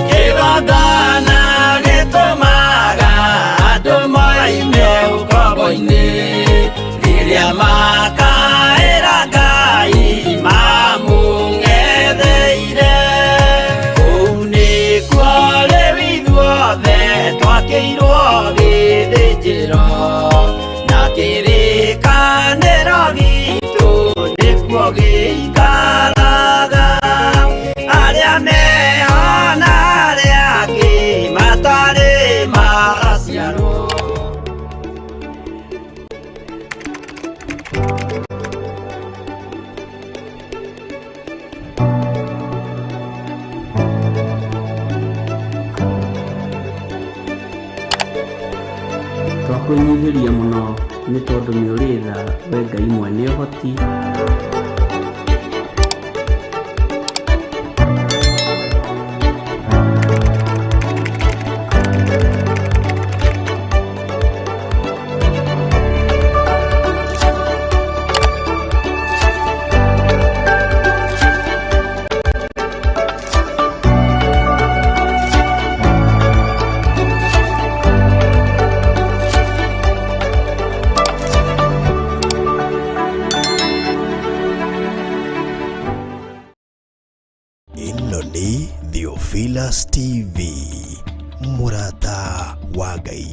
Kĩgongona gĩtũmaga andũ moime ũkombo-inĩ, rĩrĩa makaĩra Ngai mamũng'etheire. Kũu nĩkuo rĩu ithuothe twakĩirwo gĩthĩnjĩro, na kĩrĩkanĩro gitũ nĩkuo gĩikaraga. Arĩa mehona arĩa angĩ matarĩ maraciarwo. Twakwĩnyihĩria mũno nĩ tondũ nĩ ũrĩ tha we Ngai mwene ũhoti. Ĩno nĩ Theophilus TV, mũrata wa Ngai.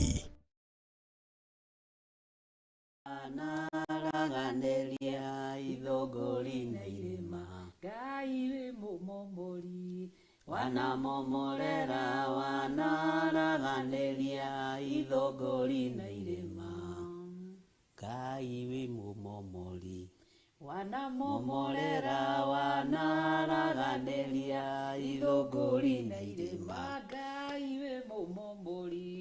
Wanaraganĩria ithũngũri na irĩma, Ngai wĩ mũmomori, wanamomorera, wanaraganĩria ithũngũri na irĩma. Ngai wĩ mũmomori, wanamomorera, momorera, wanaraganĩria ithũngũri na irĩma. Ngai wĩ mũmomori,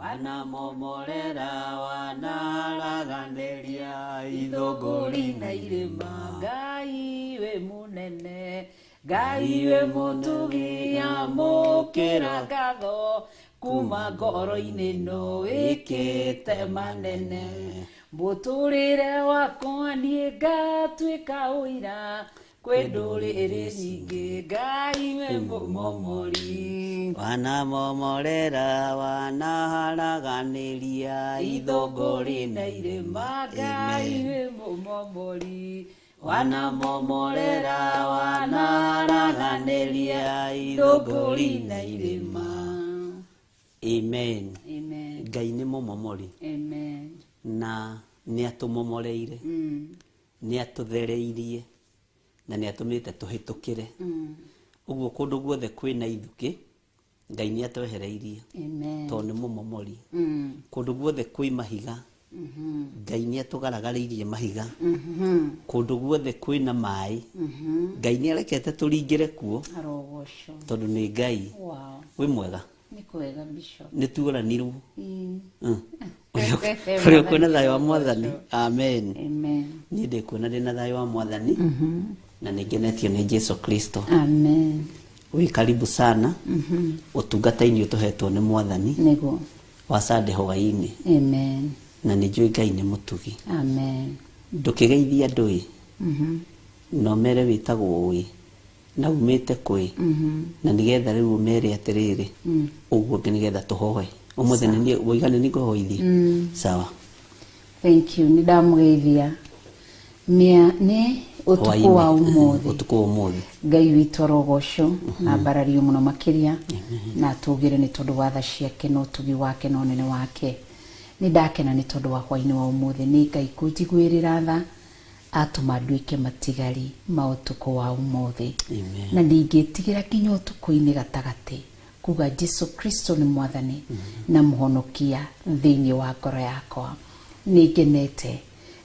Wanamomorera, wanaraganĩria ithũngũri na irĩma. Ngai wĩ mũnene, Ngai wĩ mũtugi, amũkĩra ngatho kuma ngoro-inĩ no wĩkĩte manene. Mũtũrĩre wakwa niĩ ngatuĩka ũira kwĩ ndũrĩrĩ nyingĩ, Ngai wĩ mũmomori. Wanamomorera, wanaharaganĩria ithũngũri na irĩma, Ngai wĩ mũmomori, Wanamomorera, wanaharaganĩria ithũngũri na irĩma. Amen. Amen. Ngai nĩ mũmomori Amen. na nĩ atũmomoreire, nĩ atũthereirie na nĩ atũmĩte tũhĩtũkĩre. Ũguo kũndũ guothe kwĩna ithukĩ, Ngai nĩ atwehereirie Amen. tondũ nĩ mũmomori. Kũndũ guothe kwĩ mahiga, Ngai nĩ atũgaragarĩirie mahiga. Kũndũ guothe kwĩna maĩ, Ngai nĩ arekete tũringĩre kuo Arogocwo. tondũ nĩ Ngai. Wow. Wĩ mwega, Nĩ kwega Bishop. nĩ tuoranirwo. Ũrĩa ũkuona thayũ wa Mwathani. Amen. Amen. Niĩ ndĩkuona ndĩ na thayũ wa Mwathani na nĩ ngenetio nĩ Jesu Kristo. Amen. Wĩ karibu sana ũtungata-inĩ ũtũhetwo nĩ Mwathani Nĩguo. wa Sunday hwaĩ-inĩ, Amen. na nĩ njũĩ Ngai nĩ mũtugi. Amen. Ndũkĩgeithia andũ ĩ, na ũmere wĩtagwo ũĩ na umĩte kwĩ, na nĩgetha rĩu ũmere atĩrĩrĩ ũguo ũngĩ, nĩgetha tũhoe ũmũthĩ. Nĩ niĩ woiga nĩ niĩ ngũhoithia. Sawa. Thank you. Nĩ ndamũgeithia. Nĩ ũtukũ wa ũmũthĩ. Ũtukũ wa ũmũthĩ. Ngai witũ arogocwo na mbarario mũno makĩria na atũgĩre nĩ tondũ wa tha ciake na ũtugi wake na ũnene wake. Nĩ ndakena nĩ tondũ wa hwainĩ wa ũmũthĩ, nĩ Ngai kũnjiguĩrĩra tha atũma nduĩke matigari ma ũtukũ wa ũmũthĩ. Amen. Na ndingĩtigĩra nginya ũtukũ-inĩ gatagatĩ kuga Jesu Kristo nĩ Mwathani na Mũhonokia thĩinĩ wa ngoro yakwa. Nĩ ngenete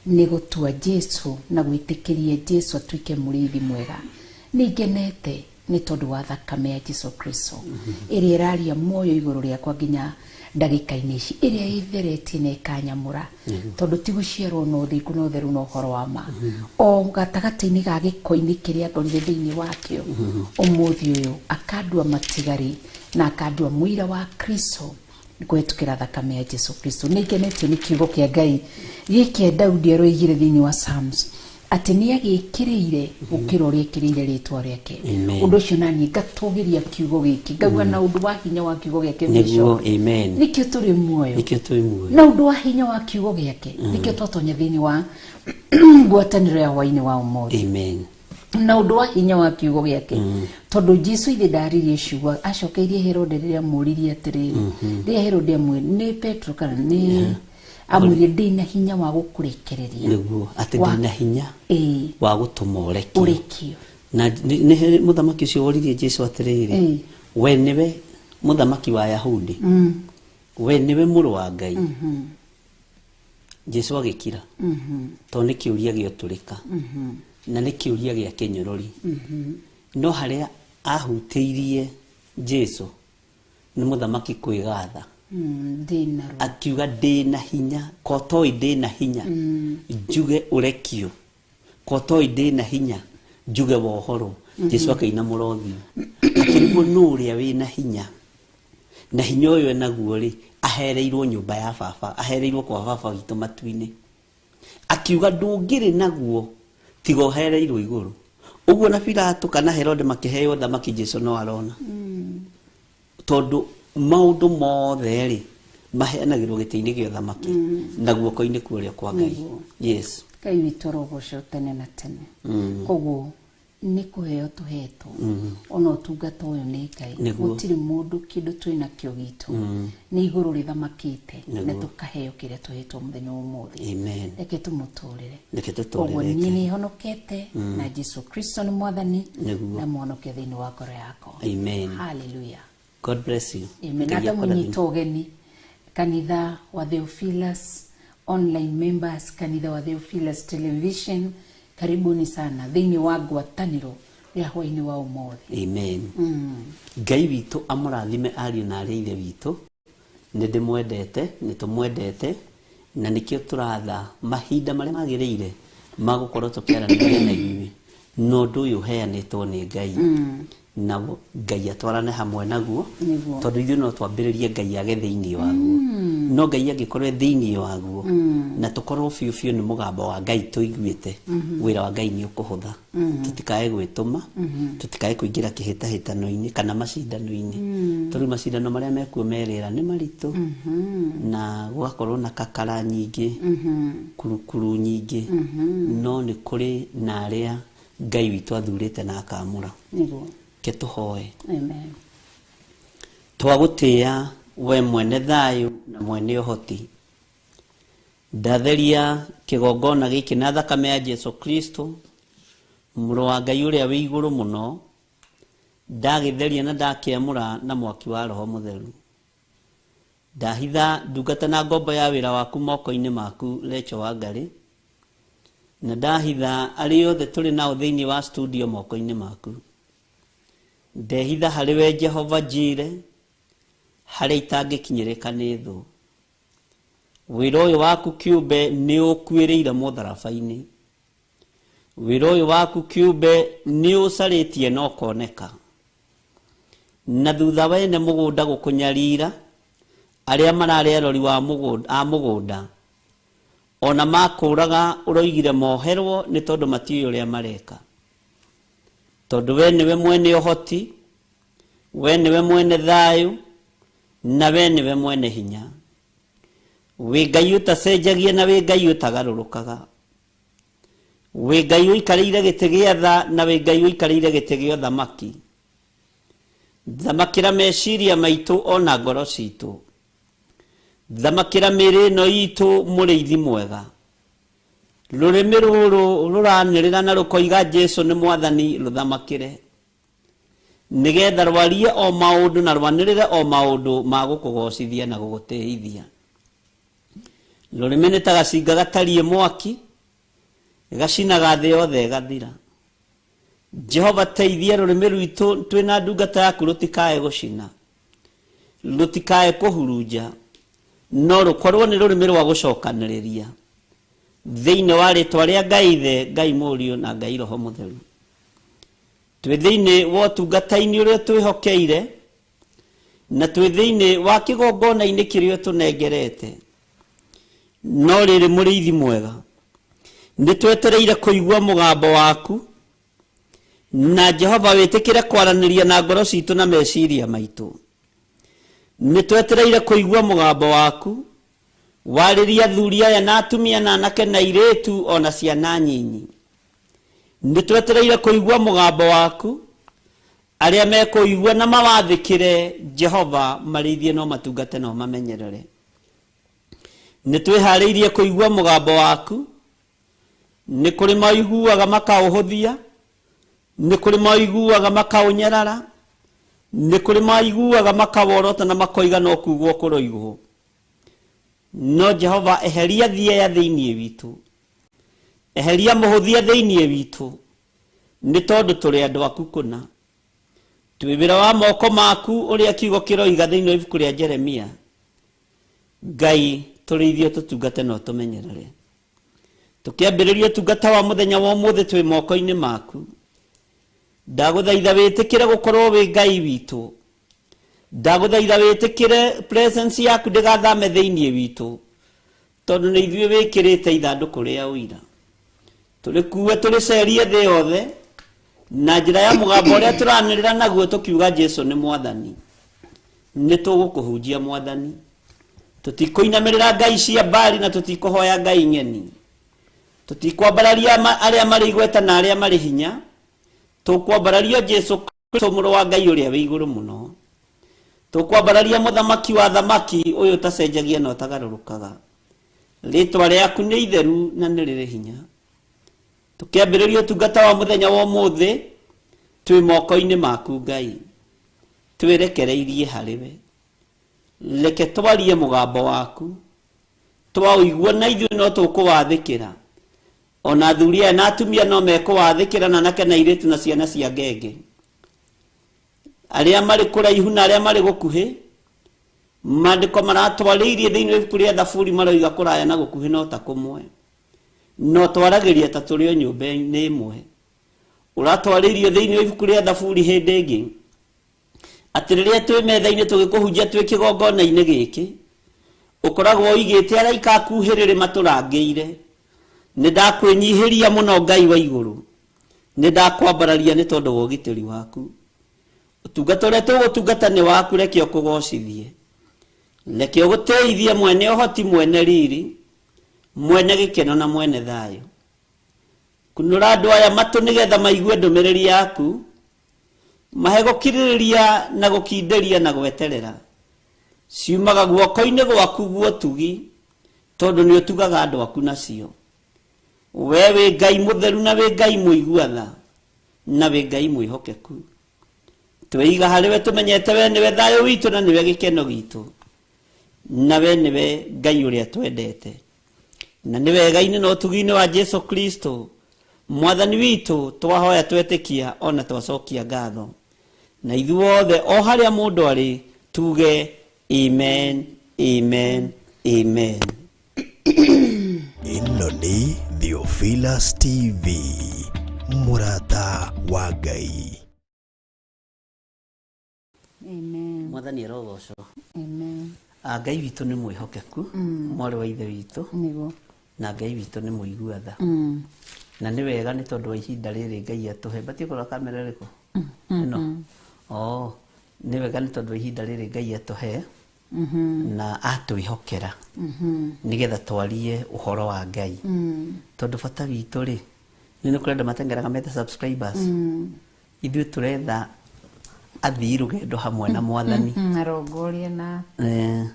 nĩ gũtua Jesu na gwĩtĩkĩria Jesu atuĩke mũrĩithi mwega. Nĩ ngenete nĩ tondũ wa thakame ya Jesu Kristo ĩrĩa ĩraria muoyo igũrũ rĩakwa nginya ndagĩka-inĩ ici, ĩrĩa ĩtheretie na ĩkanyamũra, tondũ ti gũciarwo na ũthingu na ũtheru na ũhoro wa ma o gatagatĩ-inĩ ga gĩko-inĩ kĩrĩa ngorire thĩinĩ wakĩo. Ũmũthĩ ũyũ akandua matigari na akandua mũira wa Kristo kũhetũkĩra thakame ya Jesu Kristo. Nĩ ngenetio nĩ kiugo kĩa Ngai gĩkĩ Daudi aroigire thĩinĩ wa Psalms. Atĩ nĩ agĩkĩrĩire gũkĩra ũrĩa ekĩrĩire rĩtwa rĩake. Amen. Ũndũ ũcio naniĩ ngatũgĩria kiugo gĩkĩ, ngaigua na ũndũ wa hinya wa kiugo gĩake Nĩguo, Bishop. amen. Nĩkĩo tũrĩ muoyo. Nĩkĩo twĩ muoyo. Na ũndũ wa hinya wa kiugo gĩake nĩkĩo twatonya thĩinĩ wa ngwatanĩro ya hwainĩ wa ũmũthĩ. Amen. Na ũndũ wa hinya wa kiugo gĩake, tondũ Jesu ithe ndaririe ciugo, acokeirie Herode rĩrĩa amũririe atĩrĩrĩ, rĩrĩa Herode amwĩrire nĩ Petro kana nĩ amwĩrire ndĩna hinya wa gũkũrekereria. Nĩguo, atĩ ndĩna hinya Ĩĩ. wa gũtũma ũrekio. Ũrekio. Na nĩ harĩ mũthamaki ũcio woririe Jesu atĩrĩrĩ, we nĩwe mũthamaki wa Yahudi, we nĩwe mũrũ wa Ngai? Jesu agĩkira, tondũ nĩ kĩũria gĩotũrĩka na nĩ kĩũria gĩa kĩnyũrũri. No harĩa ahutĩirie Jesu nĩ mũthamaki kwĩgatha. Ndĩna ruo. Akiuga ndĩna hinya, kotoi ndĩna hinya njuge ũrekio, kotoi ndĩna hinya njuge wohorwo. Jesu akĩinamũra ũthiũ, akĩrigwo nũ ũrĩa wĩna hinya, na hinya ũyũ enaguo rĩ, ahereirwo nyũmba ya baba, ahereirwo kwa baba witũ matu-inĩ. Akiuga ndũngĩrĩ naguo tiga ũhereirwo igũrũ. Ũguo na Pilato kana Herode makĩheo thamaki, Jesu no arona, tondũ maũndũ mothe rĩ maheanagĩrwo gĩtĩ-inĩ gĩa ũthamaki na guoko-inĩ kwa ũrĩo kwa Ngai. Nĩguo. Yes. Ngai witũ arogocwo tene na tene. Koguo nĩ kũheo tũhetwo ona ũtungata ũyũ nĩ Ngai. Nĩguo. Gũtirĩ mũndũ kĩndũ twĩ nakĩo gitũ, nĩ igũrũ rĩthamakĩte na Nĩguo. tũkaheo kĩrĩa tũhetwo mũthenya wa ũmũthĩ. Amen. Reke tũmũtũrĩre. Reke Koguo tũtũrĩre niĩ Ngai. nĩ honokete na Jesu Kristo nĩ mwathani Nĩguo. na mũhonokia thĩinĩ wa ngoro yakwa. Amen. Hallelujah. God bless you. Amen. Ngai Hata akũrathime. mũnyita ũgeni kanitha wa Theophilus online members, kanitha wa Theophilus television, karibuni sana thĩinĩ wa ngwatanĩro ya hwainĩ wa ũmũthĩ. Amen. Ngai witũ amũrathime ariũ na arĩa ithe witũ. Nĩ ndĩmwendete, nĩ tũmwendete, na nĩkĩo tũratha mahinda marĩa magĩrĩire ma gũkorwo tũkĩaranĩria na inyuĩ, na ũndũ ũyũ ũheanĩtwo nĩ Ngai, na Ngai atwarane hamwe naguo. Nĩguo. Tondũ ithuĩ no twambĩrĩrie Ngai age thĩinĩ waguo, no Ngai angĩkorwo e thĩinĩ waguo na tũkorwo biũ biũ nĩ mũgambo wa Ngai tũiguĩte, wĩra wa Ngai nĩ ũkũhũtha. Tũtikae gwĩtũma, tũtikae kũingĩra kĩhĩtahĩtano-inĩ kana macindano-inĩ, tondũ macindano marĩa mekuo merĩra nĩ maritũ, na gũgakorwo na kakara nyingĩ, kurukuru nyingĩ, no nĩ kũrĩ na arĩa Ngai witũ athurĩte na akamũra. Nĩguo. Ke tũhoe. Amen. Twagũtĩĩa we mwene thayũ na mwene ũhoti, ndatheria kĩgongona gĩkĩ na thakame ya Jesu Kristo, mũrũ wa Ngai ũrĩa wĩ igũrũ mũno. Ndagĩtheria na ndakĩamũra na mwaki wa Roho Mũtheru. Ndahitha ndungata na ngombo ya wĩra waku moko-inĩ maku, Recho wa Ngarĩ, na ndahitha arĩa othe tũrĩ nao thĩinĩ wa studio moko-inĩ maku. Ndehitha harĩ we Jehova Jire, harĩa itangĩkinyĩrĩka nĩ thũ. Wĩra ũyũ waku kĩũmbe nĩ ũkuĩrĩire mũtharaba-inĩ. Wĩra ũyũ waku kĩũmbe nĩ ũcarĩtie na ũkoneka. Na thutha wene mũgũnda gũkũnyarira, arĩa mararĩ arori wa mũgũnda, a mũgũnda, ona makũraga ũroigire moherwo nĩ tondũ matiũĩ ũrĩa mareka. Tondũ we nĩwe mwene ũhoti, we nĩwe mwene thayũ, na we nĩwe mwene hinya. Wĩ Ngai ũtacenjagia na wĩ Ngai ũtagarũrũkaga. Wĩ Ngai ũikarĩire gĩtĩ gĩa tha na wĩ Ngai ũikarĩire gĩtĩ gĩa ũthamaki. Thamakĩra meciria maitũ ona ngoro citũ. Thamakĩra mĩĩrĩ ĩno itũ, mũrĩithi mwega. Rũrĩmĩ rũrũ rũranĩrĩra na rũkoiga Jesu nĩ mwathani, rũthamakĩre, nĩgetha rwarie o maũndũ na rwanĩrĩre o maũndũ ma gũkũgocithia na gũgũtĩithia. Rũrĩmĩ nĩ ta gacinga gatariĩ mwaki, gacinaga thĩ yothe ĩgathira. Jehova, teithia rũrĩmĩ rwitũ twĩna ndungata yaku rũtikae gũcina, rũtikae kũhurunja, no rũkorwo nĩ rũrĩmĩ rwa gũcokanĩrĩria thĩinĩ wa rĩtwa rĩa Ngai Ithe, Ngai Mũriũ na Ngai Roho Mũtheru. Twĩ thĩinĩ wa ũtungata-inĩ ũrĩa twĩhokeire, na twĩ thĩinĩ wa kĩgongona-inĩ kĩrĩa ũtũnengerete. No rĩrĩ mũrĩithi mwega, Nĩ twetereire kũigua mũgambo waku, na Jehova wĩtĩkĩre kwaranĩria na ngoro citũ na meciria maitũ. Nĩ twetereire kũigua mũgambo waku, warĩria athuri aya na atumia na anake na airĩtu ona ciana nyinyi. Nĩ twetereire kũigua mũgambo waku, arĩa mekũigua na mawathĩkĩre Jehova marĩithie no matungate no mamenyerere. Nĩ twĩharĩirie kũigua mũgambo waku, nĩ kũrĩ maiguaga makaũhũthia, nĩ kũrĩ maiguaga makaũnyarara, nĩ kũrĩ maiguaga makaworota na makoiga no kugwo kũroigwo. No Jehova eheria thieya thĩinĩ witũ, eheria mũhũthia thĩinĩ witũ, nĩ tondũ tũrĩ andũ aku kũna. Twĩ wĩra wa moko maku ũrĩa kiugo kĩroiga thĩinĩ wa ibuku rĩa Jeremia. Ngai tũrĩithie tũtungate na ũtũmenyerere. Tũkĩambĩrĩria ũtungata wa mũthenya wa ũmũthĩ twĩ moko-inĩ maku. Ndagũthaitha wĩtĩkĩre gũkorwo wĩ Ngai witũ. Ndagũthaitha wĩtĩkĩre presence yaku ndĩgathame thĩinĩ witũ, tondũ nĩ ithuĩ wĩkĩrĩte ithandũkũ rĩa ũira. Tũrĩkuue tũrĩcerie thĩ yothe na njĩra ya mũgambo ũrĩa tũranĩrĩra naguo tũkiuga Jesu nĩ Mwathani. Nĩ tũgũkũhunjia Mwathani. Tũtikũinamĩrĩra ngai cia Baali na tũtikũhoya ngai ng'eni. Tũtikwambararia arĩa marĩ igweta na arĩa marĩ hinya. Tũkwambararia Jesu Kristo mũrũ wa Ngai ũrĩa wĩ igũrũ mũno. Tũkwambararia mũthamaki wa thamaki ũyũ ũtacenjagia na ũtagarũrũkaga. Rĩtwa rĩaku nĩ itheru na nĩ rĩrĩ hinya. Tũkĩambĩrĩria ũtungata wa mũthenya wa ũmũthĩ twĩ moko-inĩ maku Ngai. Twĩrekereirie harĩ we. Reke twarie mũgambo waku, twaũigua na ithuĩ no tũkũwathĩkĩra. Ona athuri aya na atumia no mekũwathĩkĩra, na anake na airĩtu na ciana cia ngenge. Arĩa marĩ kũraihu na arĩa marĩ gũkuhĩ, maandĩko maratwarĩirie thĩinĩ wa ibuku rĩa Thaburi maroiga kũraya na gũkuhĩ no ta kũmwe. No twaragĩria ta tũrĩ o nyũmba-inĩ ĩmwe. Ũratwarĩirio thĩinĩ wa ibuku rĩa Thaburi hĩndĩ ĩngĩ, atĩ rĩrĩa twĩ metha-inĩ tũgĩkũhunjia twĩ kĩgongona-inĩ gĩkĩ, ũkoragwo ũigĩte araika aku hĩrĩrĩ matũrangĩire. Nĩ ndakwĩnyihĩria mũno Ngai wa igũrũ, nĩ ndakwambararia nĩ tondũ wa ũgitĩri waku. Ũtungata ũrĩa tũgũtungata nĩ waku, reke ũkũgocithie, reke ũgũtĩithie mwene ũhoti, mwene riri, mwene gĩkeno na mwene thayũ. Kunũra andũ aya matũ nĩgetha maigue ndũmĩrĩri yaku, mahe gũkirĩrĩria na gũkindĩria na gweterera. Ciumaga guoko-inĩ gwaku guotugi, tondũ nĩ ũtugaga andũ aku nacio. We wĩ Ngai mũtheru na wĩ Ngai mũigua tha na wĩ Ngai mwĩhokeku. Tweiga harĩ we tũmenyete we nĩwe thayũ witũ na nĩwe gĩkeno gitũ, na we nĩwe Ngai ũrĩa twendete. Na nĩ wega-inĩ na ũtugi-inĩ wa Jesu Kristo Mwathani witũ twahoya twetĩkia ona twacokia ngatho. Na ithuothe o harĩa mũndũ arĩ tuge amen, amen, amen. Ĩno nĩ Theophilus TV, mũrata wa Ngai. Amen. Mwathani arogocwo. Amen. Ngai witũ nĩ mwĩhokeku, mwarĩ wa ithe witũ. Nĩguo. Na Ngai witũ nĩ mũigua tha. Na nĩ wega nĩ tondũ wa ihinda rĩrĩ Ngai atũhe. Batiĩ kũrora kamera ĩrĩkũ? Ĩno. Oh, nĩ wega nĩ tondũ wa ihinda rĩrĩ Ngai atũhe na atwĩhokera nĩgetha twarie ũhoro wa Ngai. Tondũ bata witũ rĩ, nĩ kũrĩ andũ mateng'eraga metha subscribers. Ithuĩ tũretha athii rũgendo hamwe na Mwathani. Arongoria na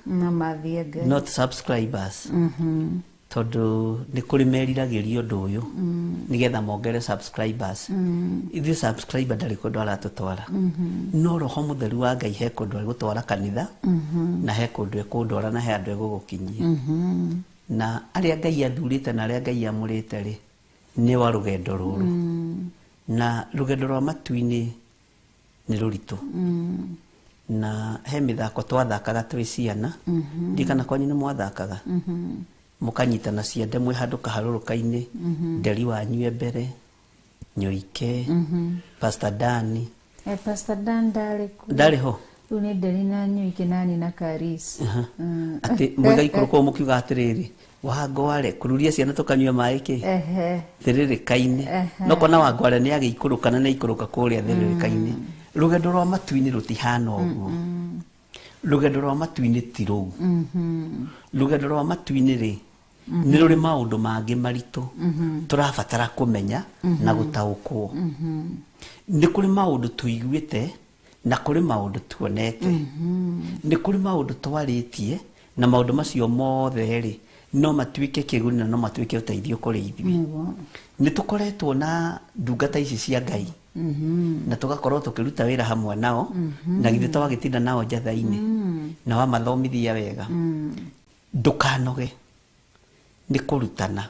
na mathiĩ Ngai. Not subscribers. Tondũ nĩ kũrĩ meriragĩria ũndũ ũyũ nĩgetha mongere subscribers. Ithuĩ subscriber ndarĩ kũndũ aratũtwara. No Roho Mũtheru wa Ngai he kũndũ egũtwara kanitha, na he kũndũ ekũndwara na he andũ egũgũkinyia. Na arĩa Ngai athurĩte na arĩa Ngai amũrĩte rĩ, nĩ wa rũgendo rũrũ. Na rũgendo rwa matu-inĩ nĩ rũritũ. Na he mĩthako twathakaga twĩ ciana. Ndirikana kwanyu nĩ mwathakaga. Mũkanyitana ciande mwĩ handũ kaharũrũka-inĩ, Nderi wanyu e mbere, Nyoike, Pastor Dani. Pastor Dan ndarĩ kuo. Ndarĩ ho? Rĩu nĩ nderi na Nyuike nani na Karis. Atĩ mũgaikũrũka ũũ mũkiuga atĩrĩrĩ, Wangware kururia ciana tũkanyua maĩ kĩ thĩrĩrĩka-inĩ. No kona Wangware nĩ agĩikũrũka na nĩ aikũrũka kũrĩa thĩrĩrĩka-inĩ. Rũgendo rwa matu-inĩ rũtihana ũguo. Rũgendo rwa matu-inĩ ti rũu. Rũgendo rwa matu-inĩ rĩ, nĩ rũrĩ maũndũ mangĩ maritũ tũrabatara kũmenya na gũtaũkwo. Nĩ kũrĩ maũndũ tũiguĩte na kũrĩ maũndũ tuonete. Nĩ kũrĩ maũndũ twarĩtie na maũndũ macio mothe rĩ, no matuĩke kĩguni na no matuĩke ũteithio kũrĩ ithuĩ. Nĩ tũkoretwo na ndungata ici cia Ngai na tũgakorwo tũkĩruta wĩra hamwe nao, na githĩ twagĩtinda nao njatha-inĩ na wamathomithia wega. Ndũkanoge nĩ kũrutana,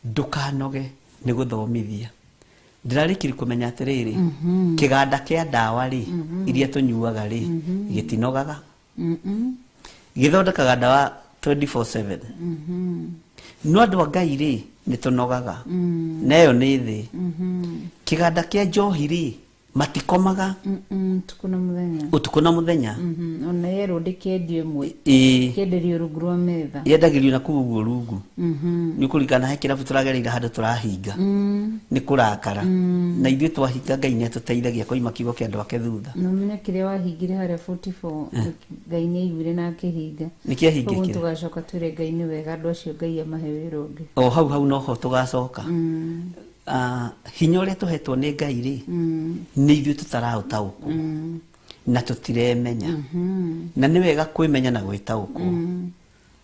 ndũkanoge nĩ gũthomithia. Ndĩrarĩkiri kũmenya atĩrĩrĩ, kĩganda kĩa ndawa rĩ, iria tũnyuaga rĩ, gĩtinogaga. Gĩthondekaga ndawa 24/7. No andũ a Ngai rĩ, nĩ tũnogaga. Na ĩyo nĩ thĩ. Kĩganda kĩa njohi rĩ, matikomaga. Ũtukũ na mũthenya. Ũtukũ na mũthenya. Ona yerwo ndĩkĩendio ĩmwe. Ĩĩ. Kĩenderio rungu rwa metha. Yendagĩrio na kũu ũguo rungu. Nĩ ũkũririkana he kĩrabu tũragereire handũ tũrahinga. Nĩ kũrakara. Na ithuĩ twahinga Ngai nĩ atũteithagia koima kiugo kĩa andũ ake thutha. Na ũmenye kĩrĩa wahingire harĩa 44, Ngai nĩ aiguire na akĩhinga. Nĩ kĩahingĩkire. Koguo tũgacoka twĩre Ngai nĩ wega, andũ acio Ngai amahe wĩra ũngĩ. O hau hau noho tũgacoka. Hinya ũrĩa tũhetwo nĩ Ngai rĩ, nĩ ithuĩ tũtaraũtaũkwo na tũtiremenya. Na nĩ wega kwĩmenya na gwĩtaũkwo.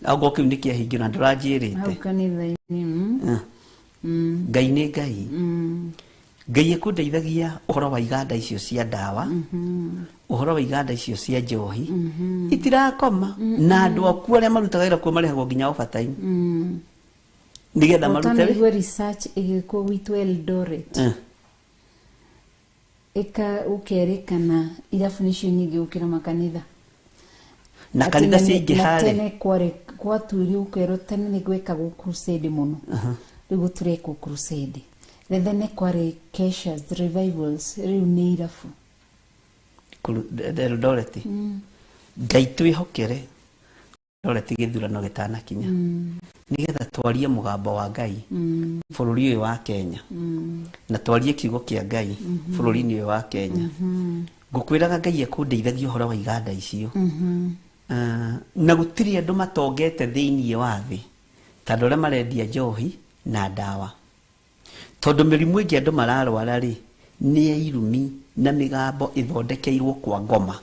Akorwo kĩu nĩ kĩahingio na ndũranjĩrĩte. Hau kanitha-inĩ. Ngai nĩ Ngai. Ngai ekũndeithagia ũhoro wa iganda icio cia ndawa, ũhoro wa iganda icio cia njohi, itirakoma. Na andũ akuo arĩa marutaga wĩra kuo marĩhagwo nginya overtime. Nĩgetha marute wĩ- Ũtanaigua research ĩgĩkwo gwitũ Eldoret. Ĩka ũkerĩkana irabu nĩcio nyingĩ gũkĩra makanitha. Na kanitha ciaingĩha rĩ. Tene kwarĩ gwatuirio ũkerwo tene nĩ gwekagwo crusade mũno. Rĩu gũtirekwo crusade. Tene kwarĩ keshas, revivals, rĩu nĩ irabu. Eldoret. Ngai twĩhokere Eldoret gĩthurano gĩtanakinya. Nĩgetha twarie mũgambo wa Ngai bũrũri ũyũ wa Kenya. Na twarie kiugo kĩa Ngai bũrũri-inĩ ũyũ wa Kenya. Ngũkwĩraga Ngai ekũndeithagia ũhoro wa iganda icio. Na gũtirĩ andũ matongete thĩiniĩ wa thĩ ta andũ arĩa marendia njohi na ndawa. Tondũ mĩrimũ ĩngĩ andũ mararwara rĩ, nĩ ya irumi na mĩgambo ĩthondekeirwo kwa ngoma.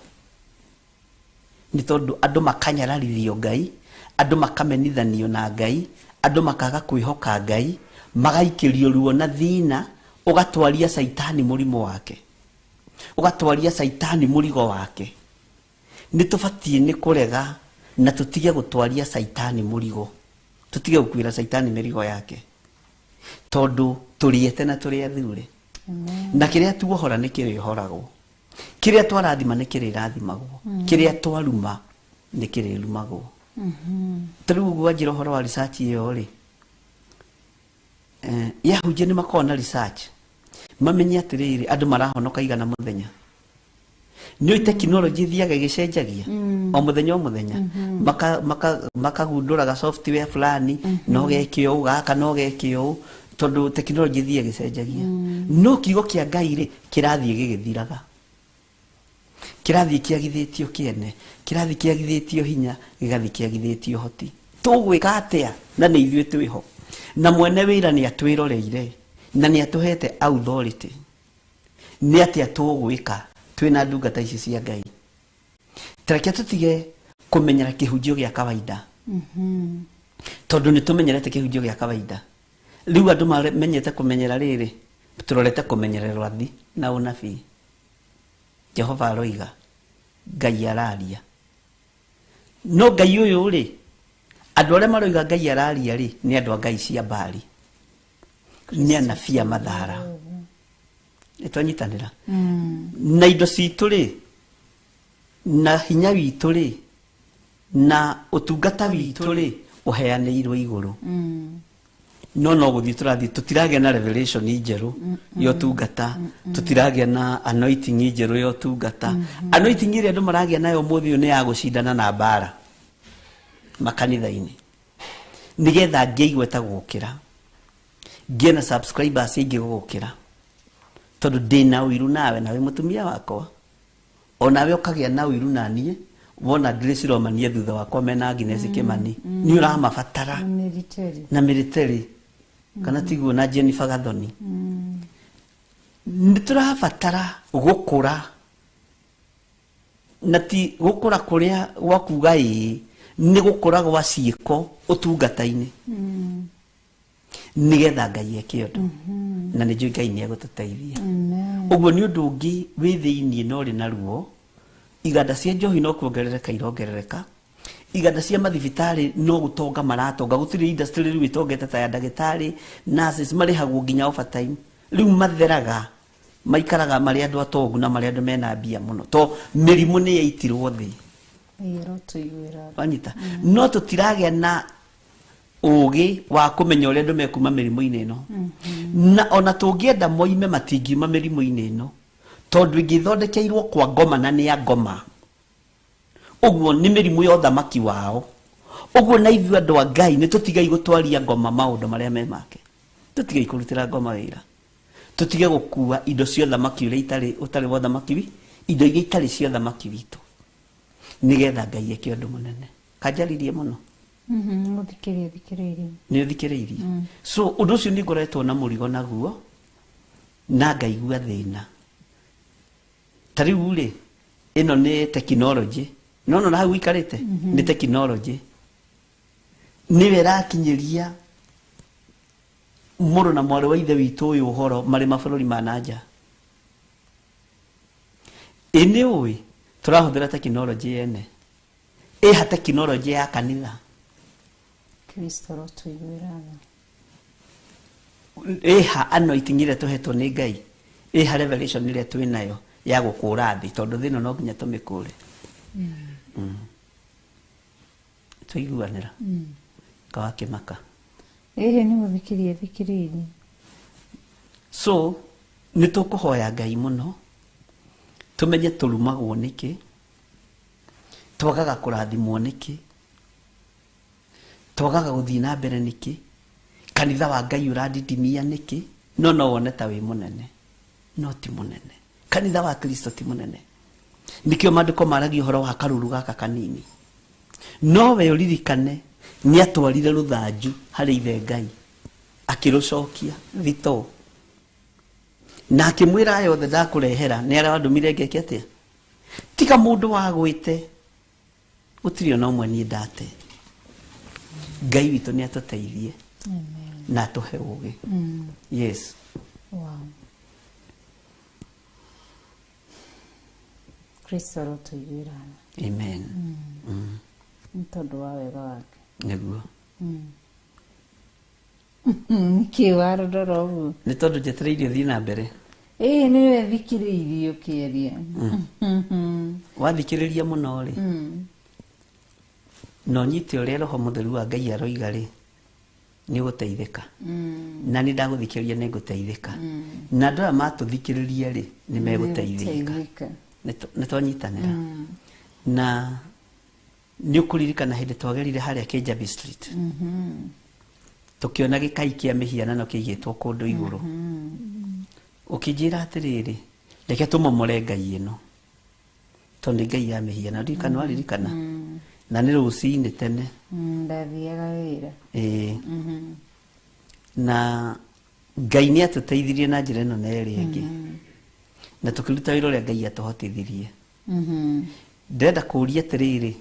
Nĩ tondũ andũ makanyararithio Ngai, andũ makamenithanio na Ngai, andũ makaga kwĩhoka Ngai, magaikĩrio ruo na thĩna, ũgatwaria caitani mũrimũ wake. Ũgatwaria caitani mũrigo wake. Nĩ tũbatiĩ nĩ kũrega na tũtige gũtwaria caitani mũrigo. Tũtige gũkuĩra caitani mĩrigo yake. Tondũ tũrĩete na tũrĩ athure. Na kĩrĩa tuohora nĩ kĩrĩohoragwo. Kĩrĩa twarathima nĩ kĩrĩrathimagwo. Kĩrĩa twaruma nĩ kĩrĩrumagwo. Ta rĩu ũguo wanjĩra ũhoro wa research ĩyo rĩ, yahunjia nĩ makoragwo na research. Mamenye atĩrĩrĩ, andũ marahonoka igana mũthenya. Nĩ ũĩ tekinoronjĩ ĩthiaga ĩgĩcenjagia o mũthenya o mũthenya. Makagundũraga software fulani, no geke ũũ, gaka no geke ũũ, tondũ tekinoronjĩ ĩthiaga ĩgĩcenjagia. No kiugo kĩa Ngai rĩ, kĩrathiĩ gĩgĩthiraga. Kĩrathiĩ kĩagithĩtio kĩene, kĩrathiĩ kĩagithĩtio hinya, gĩgathiĩ kĩagithĩtio ũhoti. Tũgwĩka atĩa? Na nĩ ithuĩ twĩho. Na mwene wĩra nĩ atwĩroreire, na nĩ atũhete authority. Nĩ atĩa tũgwĩka twĩna ndungata ici cia Ngai? Tareke tũtige kũmenyera kĩhunjio gĩa kawaida. Tondũ nĩ tũmenyerete kĩhunjio gĩa kawaida. Rĩu andũ mamenyete kũmenyera rĩrĩ, tũrorete kũmenyerera ũrathi na ũnabii. Jehova aroiga, Ngai araria. No Ngai ũyũ rĩ, andũ arĩa maroiga Ngai araria rĩ, nĩ andũ a Ngai cia Baali. Nĩ anabii a mathara. Nĩ twanyitanĩra. Na indo citũ rĩ, na hinya witũ rĩ, na ũtungata witũ rĩ, ũheanĩirwo igũrũ. No no gũthiĩ tũrathiĩ, tũtiragĩa na revelation njerũ ya ũtungata, tũtiragĩa na anointing njerũ ya ũtungata. Anointing ĩrĩa andũ maragĩa nayo ũmũthĩ ũyũ nĩ ya gũcindana na mbara makanitha-inĩ, nĩgetha ngĩe igweta gũkĩra, ngĩe na subscribers aingĩ gũgũkĩra, tondũ ndĩna ũiru nawe, nawe mũtumia wakwa, onawe ũkagĩa na ũiru na niĩ. Wona Grace Romania thutha wakwa mena Agnes Kimani, nĩ ũramabatara Military. Na military kana tiguo, na Jennifer Gathoni. Nĩ tũrabatara gũkũra, na ti gũkũra kũrĩa gwa kuga ĩĩ, nĩ gũkũra gwa ciĩko ũtungata-inĩ, nĩgetha Ngai eke ũndũ, na nĩ njũĩ Ngai nĩ egũtũteithia. Amen. Ũguo nĩ ũndũ ũngĩ wĩ thĩiniĩ na ũrĩ na ruo. Iganda cia njohi no kuongerereka irongerereka, iganda cia mathibitarĩ no gũtonga maratonga. Gũtirĩ industry rĩu ĩtongete ta ya ndagĩtarĩ. Nurses marĩhagwo nginya overtime rĩu, matheraga maikaraga marĩ andũ atongu na marĩ andũ mena mbia mũno, to mĩrimũ nĩ yaitirwo thĩ. Ngai arotũiguĩra. Wanyita? No tũtiragĩa na ũgĩ wa kũmenya ũrĩa andũ mekuma mĩrimũ-inĩ ĩno, na ona tũngĩenda moime, matingiuma mĩrimũ-inĩ ĩno, tondũ ĩngĩthondekeirwo kwa ngoma na nĩ ya ngoma. Ũguo nĩ mĩrimũ ya ũthamaki wao. Ũguo na ithuĩ andũ a Ngai nĩ tũtigai gũtwaria ngoma maũndũ marĩa me make, tũtigai kũrutĩra ngoma wĩra, tũtige gũkua indo cia ũthamaki ũrĩa itarĩ ũtarĩ wa ũthamaki wi indo iria itarĩ cia ũthamaki witũ, nĩgetha Ngai eke ũndũ mũnene. Kanjaririe mũno. Gũthikĩrĩria thikĩrĩirie. Nĩ ũthikĩrĩirie. So ũndũ ũcio nĩ ngoretwo na mũrigo naguo na ngaigua thĩna. Ta rĩu rĩ, ĩno nĩ technology, no no na hau ũikarĩte nĩ technology, nĩwe ĩrakinyĩria mũrũ na mwarĩ wa ithe witũ ũyũ ũhoro marĩ mabũrũri ma nanja. Ĩ nĩ ũĩ tũrahũthĩra technology yene ĩha technology ya kanitha? Kristo arotũiguĩra tha. Ĩha anointing ĩrĩa tũhetwo nĩ Ngai? Ĩha revelation ĩrĩa twĩ nayo ya gũkũra thĩ? Tondũ thĩ ĩno no nginya tũmĩkũre. Twaiguanĩra kawakĩmaka. Ĩhĩ, nĩ gũthikĩrĩria thikĩrĩirie. So nĩ tũkũhoya Ngai mũno tũmenye tũrumagwo nĩkĩ, twagaga kũrathimwo nĩkĩ, twagaga gũthiĩ na mbere nĩkĩ, kanitha wa Ngai ũrandindimia nĩkĩ. No no wone ta wĩ mũnene, no ti mũnene. Kanitha wa Kristo ti mũnene. Nĩkĩo maandĩko maragia ũhoro wa karũru gaka kanini. No we ũririkane nĩ atwarire rũthanju harĩ ithe Ngai, akĩrũcokia thitoo na akĩmwĩra, "Aya othe ndakũrehera nĩ arĩa wandũmire ngeke atĩa? Tiga mũndũ wagwĩte, gũtirĩ ona ũmwe niĩ ndate." Ngai witũ nĩ atũteithie Amen. na atũhe ũgĩ. Yes. Wow. Kristo arotũiguĩra tha. Amen. Nĩ tondũ wa wega wake. Nĩguo. Nĩkĩ warorora ũguo? Nĩ tondũ njetereire ũthiĩ na mbere. Ĩĩ, nĩwe thikĩrĩirie ũkĩaria. Wathikĩrĩria mũno rĩ, na ũnyite ũrĩa Roho Mũtheru wa Ngai aroiga rĩ, nĩ ũgũteithĩka. Na nĩ ndagũthikĩrĩria nĩ ngũteithĩka, na andũ aya matũthikĩrĩria rĩ, nĩ megũteithĩka. Nĩgũteithĩka. Nĩ twanyitanĩra. Na nĩ ũkũririkana hĩndĩ twagerire harĩa Kijabi Street, tũkĩona gĩkai kĩa mĩhianano kĩigĩtwo kũndũ igũrũ, ũkĩnjĩra atĩrĩrĩ, "Reke tũmomore ngai ĩno, tondũ nĩ ngai ya mĩhianano." Ririkana, waririkana? Na nĩ rũcinĩ tene. Ndathiaga wĩra. Ĩĩ, na Ngai nĩ atũteithirie na njĩra ĩno na ĩrĩa ĩngĩ, na tũkĩruta wĩra ũrĩa Ngai atũhotithirie. Ndĩrenda kũũria atĩrĩrĩ,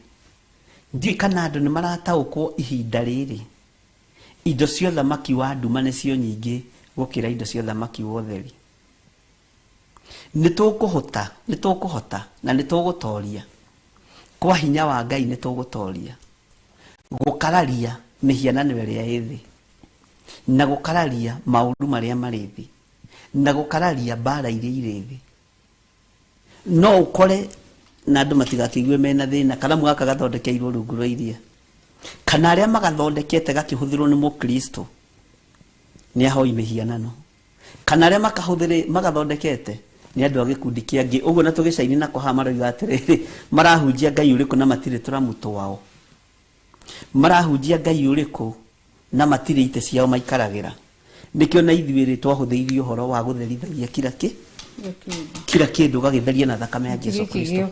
ndiũĩ kana andũ nĩ marataũkwo ihinda rĩrĩ indo cia ũthamaki wa nduma nĩcio nyingĩ gũkĩra indo cia ũthamaki wa ũtheri. Nĩ tũkũhota, nĩ tũkũhota na nĩ tũgũtoria kwa hinya wa Ngai. Nĩ tũgũtoria gũkararia mĩhianano ĩrĩa ĩ thĩ, na gũkararia maũru marĩa marĩ thĩ, na gũkararia mbara iria irĩ thĩ. No ũkore na andũ matigakĩigue mena thĩna, karamu gaka gathondekeirwo rungu rwa iria, kana arĩa magathondekete gakĩhũthĩrwo nĩ mũkristo. Nĩ ahoi mĩhianano. Kana arĩa makahũthĩrĩ magathondekete nĩ andũ a gĩkundi kĩangĩ. Ũguo na tũgĩcaini na kũhaha maroiga atĩrĩrĩ, marahunjia Ngai ũrĩkũ na matirĩ tũramu twao. Marahunjia Ngai ũrĩkũ na matirĩ itĩ ciao maikaragĩra. Nĩkĩo na ithuĩ rĩ twahũthĩirie ũhoro wa gũtherithagia kila kĩ kila kĩndũ ũgagĩtheria na thakame ya Jesu Kristo.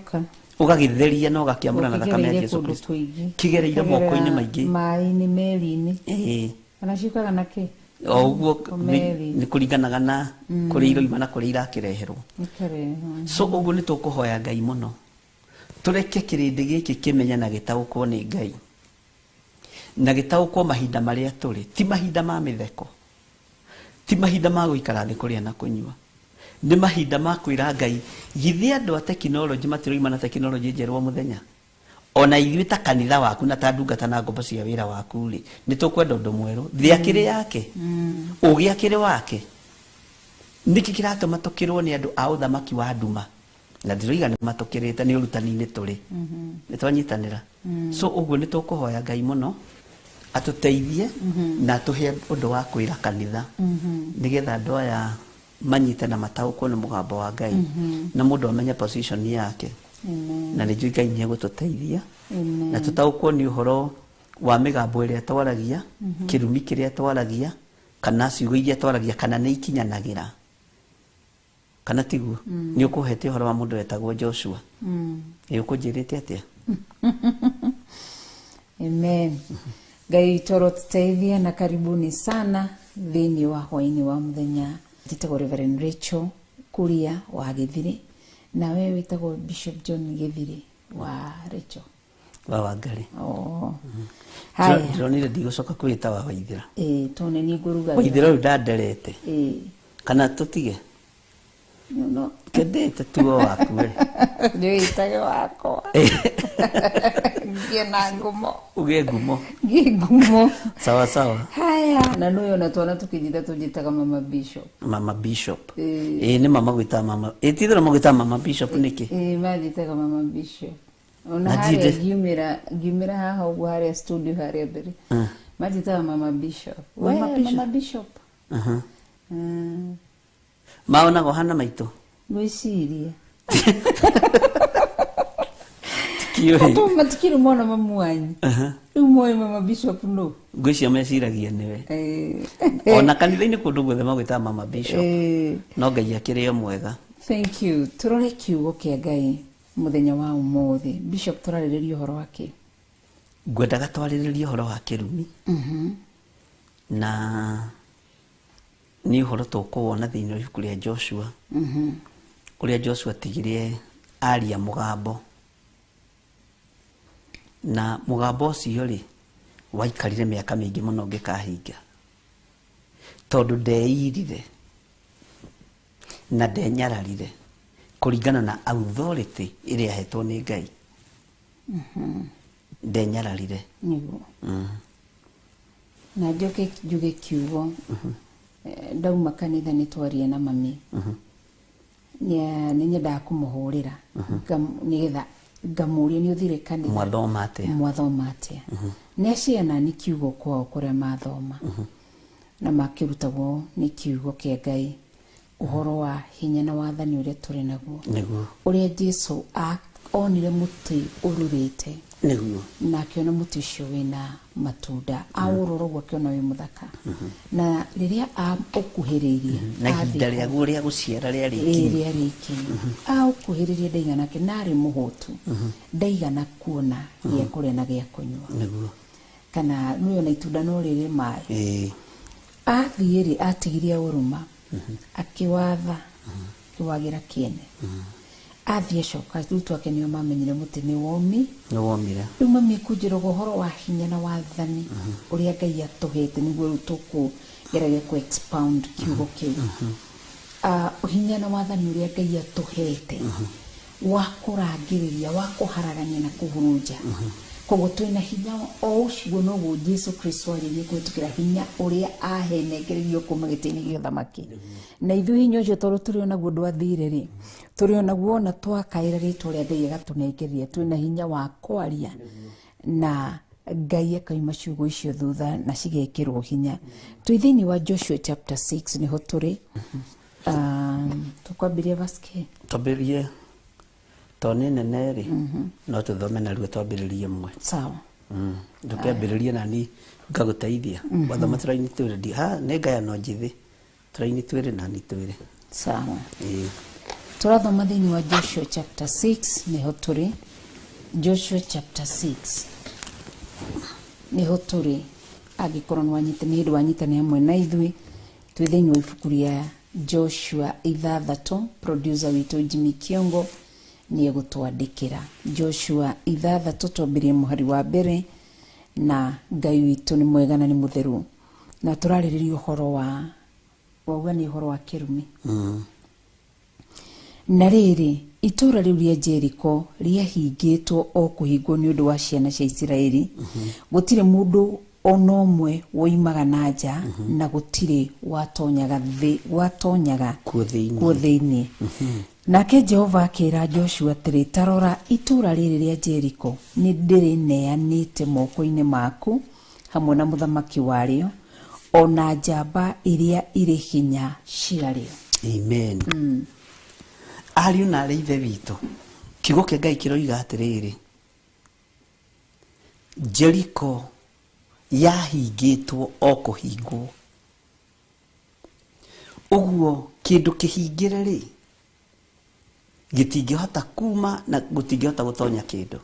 Ũgagĩtheria na ũgakĩamũra na thakame ya Jesu Kristo. Kĩgereire moko-inĩ maingĩ. Maĩ-inĩ, meri-inĩ. Ĩĩ. Kana ciũkaga na kĩ? O ũguo nĩ kũringanaga na kũrĩa iroima na kũrĩa irakĩreherwo. So ũguo nĩ tũkũhoya Ngai mũno. Tũreke kĩrĩndĩ gĩkĩ kĩmenye na gĩtaũkwo nĩ Ngai. Na gĩtaũkwo mahinda marĩa tũrĩ. Ti mahinda ma mĩtheko. Ti mahinda ma gũikara thĩ kũrĩa na kũnyua. Nĩ mahinda ma kwĩra Ngai, githĩ andũ a tekinoronjĩ matiroima na tekinoronjĩ njerũ o mũthenya? Ona ithuĩ ta kanitha waku na ta ndungata na ngombo cia wĩra waku rĩ, nĩ tũkwenda ũndũ mwerũ. Thĩ akĩrĩ yake, ũgĩ akĩrĩ wake. Nĩkĩ kĩratũma tũkĩrwo nĩ andũ a ũthamaki wa nduma? Na ndĩroiga nĩ matũkĩrĩte nĩ ũrutani-inĩ tũrĩ. Nĩ twanyitanĩra. So ũguo nĩ tũkũhoya Ngai mũno atũteithie na atũhe ũndũ wa kwĩra kanitha nĩgetha andũ aya manyite na mataũkwo nĩ mũgambo wa Ngai na mũndũ amenye position yake. Na nĩ njũĩ Ngai nĩ egũtũteithia na tũtaũkwo nĩ ũhoro wa mĩgambo ĩrĩa twaragia, kĩrumi kĩrĩa twaragia, kana ciugo iria twaragia, kana nĩ ikinyanagĩra. Kana tiguo? Nĩ ũkũhete ũhoro wa mũndũ wetagwo Joshua. Ĩ ũkũnjĩrĩte atĩa? Amen. Ngai toro tuteithia na karibuni sana thĩinĩ wa hwainĩ wa mũthenya. Njĩtagwo Reverend Rachel Kuria wa Gĩthirĩ, na we wĩtagwo Bishop John Gĩthirĩ wa Rachel. Wa Wangari. Oh. Haya. Ndĩronire ndigũcoka kwĩta wa Waithĩra. Ĩĩ, tondũ nĩ niĩ ngũrugaga. Waithĩra ũyũ ndanderete. Ĩĩ. Kana tũtige? No. Kendete tuo waku we. Nĩwĩtage wakwa. Ngĩe na ngumo. Ũgĩe ngumo. Ngĩe ngumo. Sawa sawa. Haya. Na nũyũ ona twana tũkĩnjĩta tũnjĩtaga Mama Bishop. Mama Bishop. Ĩĩ. Ĩĩ nĩ mama gwĩtaga mama. Ĩĩ ti itherũ magwĩtaga Mama Bishop nĩkĩ? Ĩĩ manjĩtaga Mama Bishop. Ona Na harĩa ndinde- ngiumĩra haha ũguo harĩa studio harĩa mbere. Manjĩtaga Mama Bishop. Mama We, Bishop. Mama Bishop. Maonaga ũhana maitũ? Ngwĩciria. Tikiũĩ. Tondũ matikĩrĩ mona mamu wanyu. Rĩu moĩ Mama Bishop nũ? Ngwĩciria meciragia nĩwe. Ĩĩ. Ona kanitha-inĩ kũndũ guothe magwĩtaga Mama Bishop. Ĩĩ. No Ngai akĩrĩ o mwega. Thank you. Turore kiugo kĩa Ngai mũthenya wa ũmũthĩ. Bishop, tũrarĩrĩria ũhoro wa kĩ? Ngwendaga twarĩrĩrie ũhoro wa kĩrumi. Na nĩ ũhoro tũkũwona thĩinĩ wa ibuku rĩa Joshua. Ũrĩa Joshua atigire aria mũgambo. Na mũgambo ũcio rĩ, waikarire mĩaka mĩingĩ mũno ũngĩkahinga. Tondũ ndeirire na ndenyararire kũringana na authority ĩrĩa ahetwo nĩ Ngai. Ndenyararire. Nĩguo. Na njoke njuge kiugo. Ndauma kanitha nĩ twaria na mami. Nĩ nyendaga kũmũhũrĩra nĩgetha ngamũria nĩ ũthire kanitha. Mwathoma atĩa? Mwathoma atĩa? Nĩ aciana nĩ kiugo kwao kũrĩa mathoma. Na makĩrutagwo nĩ kiugo kĩa Ngai ũhoro wa hinya na wathani ũrĩa tũrĩ naguo. Nĩguo. Ũrĩa Jesu onire mũtĩ ũrurĩte. Nĩguo. Na akĩona mũtĩ ũcio wĩna matunda. Aũrora ũguo akĩona wĩ mũthaka. Na rĩrĩa ũkuhĩrĩirie, Na ihinda rĩaguo rĩa gũciara rĩarĩ ikinyu. Rĩarĩ ikinyu. Aũkuhĩrĩirie ndaigana na arĩ mũhũtu. Ndaigana kuona gĩa kũrĩa na gĩa kũnyua. Nĩguo. Kana nĩũĩ ona itunda no rĩrĩ maĩ. Ĩĩ. Athiĩ rĩ, atigirie ũrũma. Akĩwatha, akĩwagĩra kĩene. Athiĩ acoka, arutwo ake nĩo mamenyire mũtĩ nĩ womi. Nĩ womire. Rĩu mami ekũnjĩraga ũhoro wa hinya na wathani ũrĩa Ngai atũhete nĩguo rĩu tũkũgeragia kũ expound kiugo kĩu. Hinya na wathani ũrĩa Ngai atũhete wa kũrangĩrĩria, wa kũharagania na kũhurunja. Koguo twĩna hinya o ũcio noguo Jesu Kristo arĩrie kũhĩtũkĩra hinya ũrĩa ahenengereirio kuma gĩtĩ-inĩ gĩa ũthamaki. Na ithuĩ hinya ũcio tondũ tũrĩ onaguo ndwathire rĩ, tũrĩ onaguo ona twakaĩra rĩtwa rĩa Ngai agatũnengeria, twĩna hinya wa kwaria na Ngai akauma ciugo icio thutha na cigekĩrwo hinya. Twĩ thĩinĩ wa Joshua chapter 6 nĩho tũrĩ. Tũkwambĩrĩria verse kĩ? Twambĩrĩrie to nĩ nene rĩ, no tũthome narua twambĩrĩrie mwe. Sawa. Ndũkĩambĩrĩrie nani ngagũteithia. Wathoma tũraini twĩrĩ ndi ha nĩ ngayano njĩthĩ. Tũraini twĩrĩ nani twĩrĩ. Sawa. Ĩĩ. Tũrathoma thĩinĩ wa Joshua chapter 6 nĩho tũrĩ. Joshua chapter 6 nĩho tũrĩ. Angĩkorwo nĩ wanyita nĩ hĩndĩ wanyitane hamwe na ithuĩ, twĩ thĩinĩ wa ibuku rĩa Joshua 6. Producer witũ Jimmy Kiongo nĩ egũtwandĩkĩra Joshua 6, twambĩrĩrie mũhari wa mbere. Na Ngai witũ nĩ mwega na nĩ mũtheru, na tũrarĩrĩria ũhoro wa wauga nĩ ũhoro wa kĩrumi. Na rĩrĩ, itũũra rĩu rĩa Jeriko rĩahingĩtwo o kũhingwo nĩ ũndũ wa ciana cia Isiraeli. Gũtirĩ mũndũ ona ũmwe woimaga na nja, na gũtirĩ watonyaga watonyaga kuo thĩinĩ. Kuo thĩinĩ. Nake Jehova akĩra Joshua atĩrĩ, ta rora, itũũra rĩrĩ rĩa Jeriko nĩ ndĩrĩneanĩte moko-inĩ maku hamwe na mũthamaki warĩo, ona njamba iria irĩ hinya ciarĩo. Amen. Ariũ na arĩ ithe witũ, kiugo kĩa Ngai kĩroiga atĩrĩrĩ, Jeriko yahingĩtwo o kũhingwo. Ũguo kĩndũ kĩhingĩre rĩ, gĩtingĩhota kuma na gũtingĩhota gũtonya kĩndũ.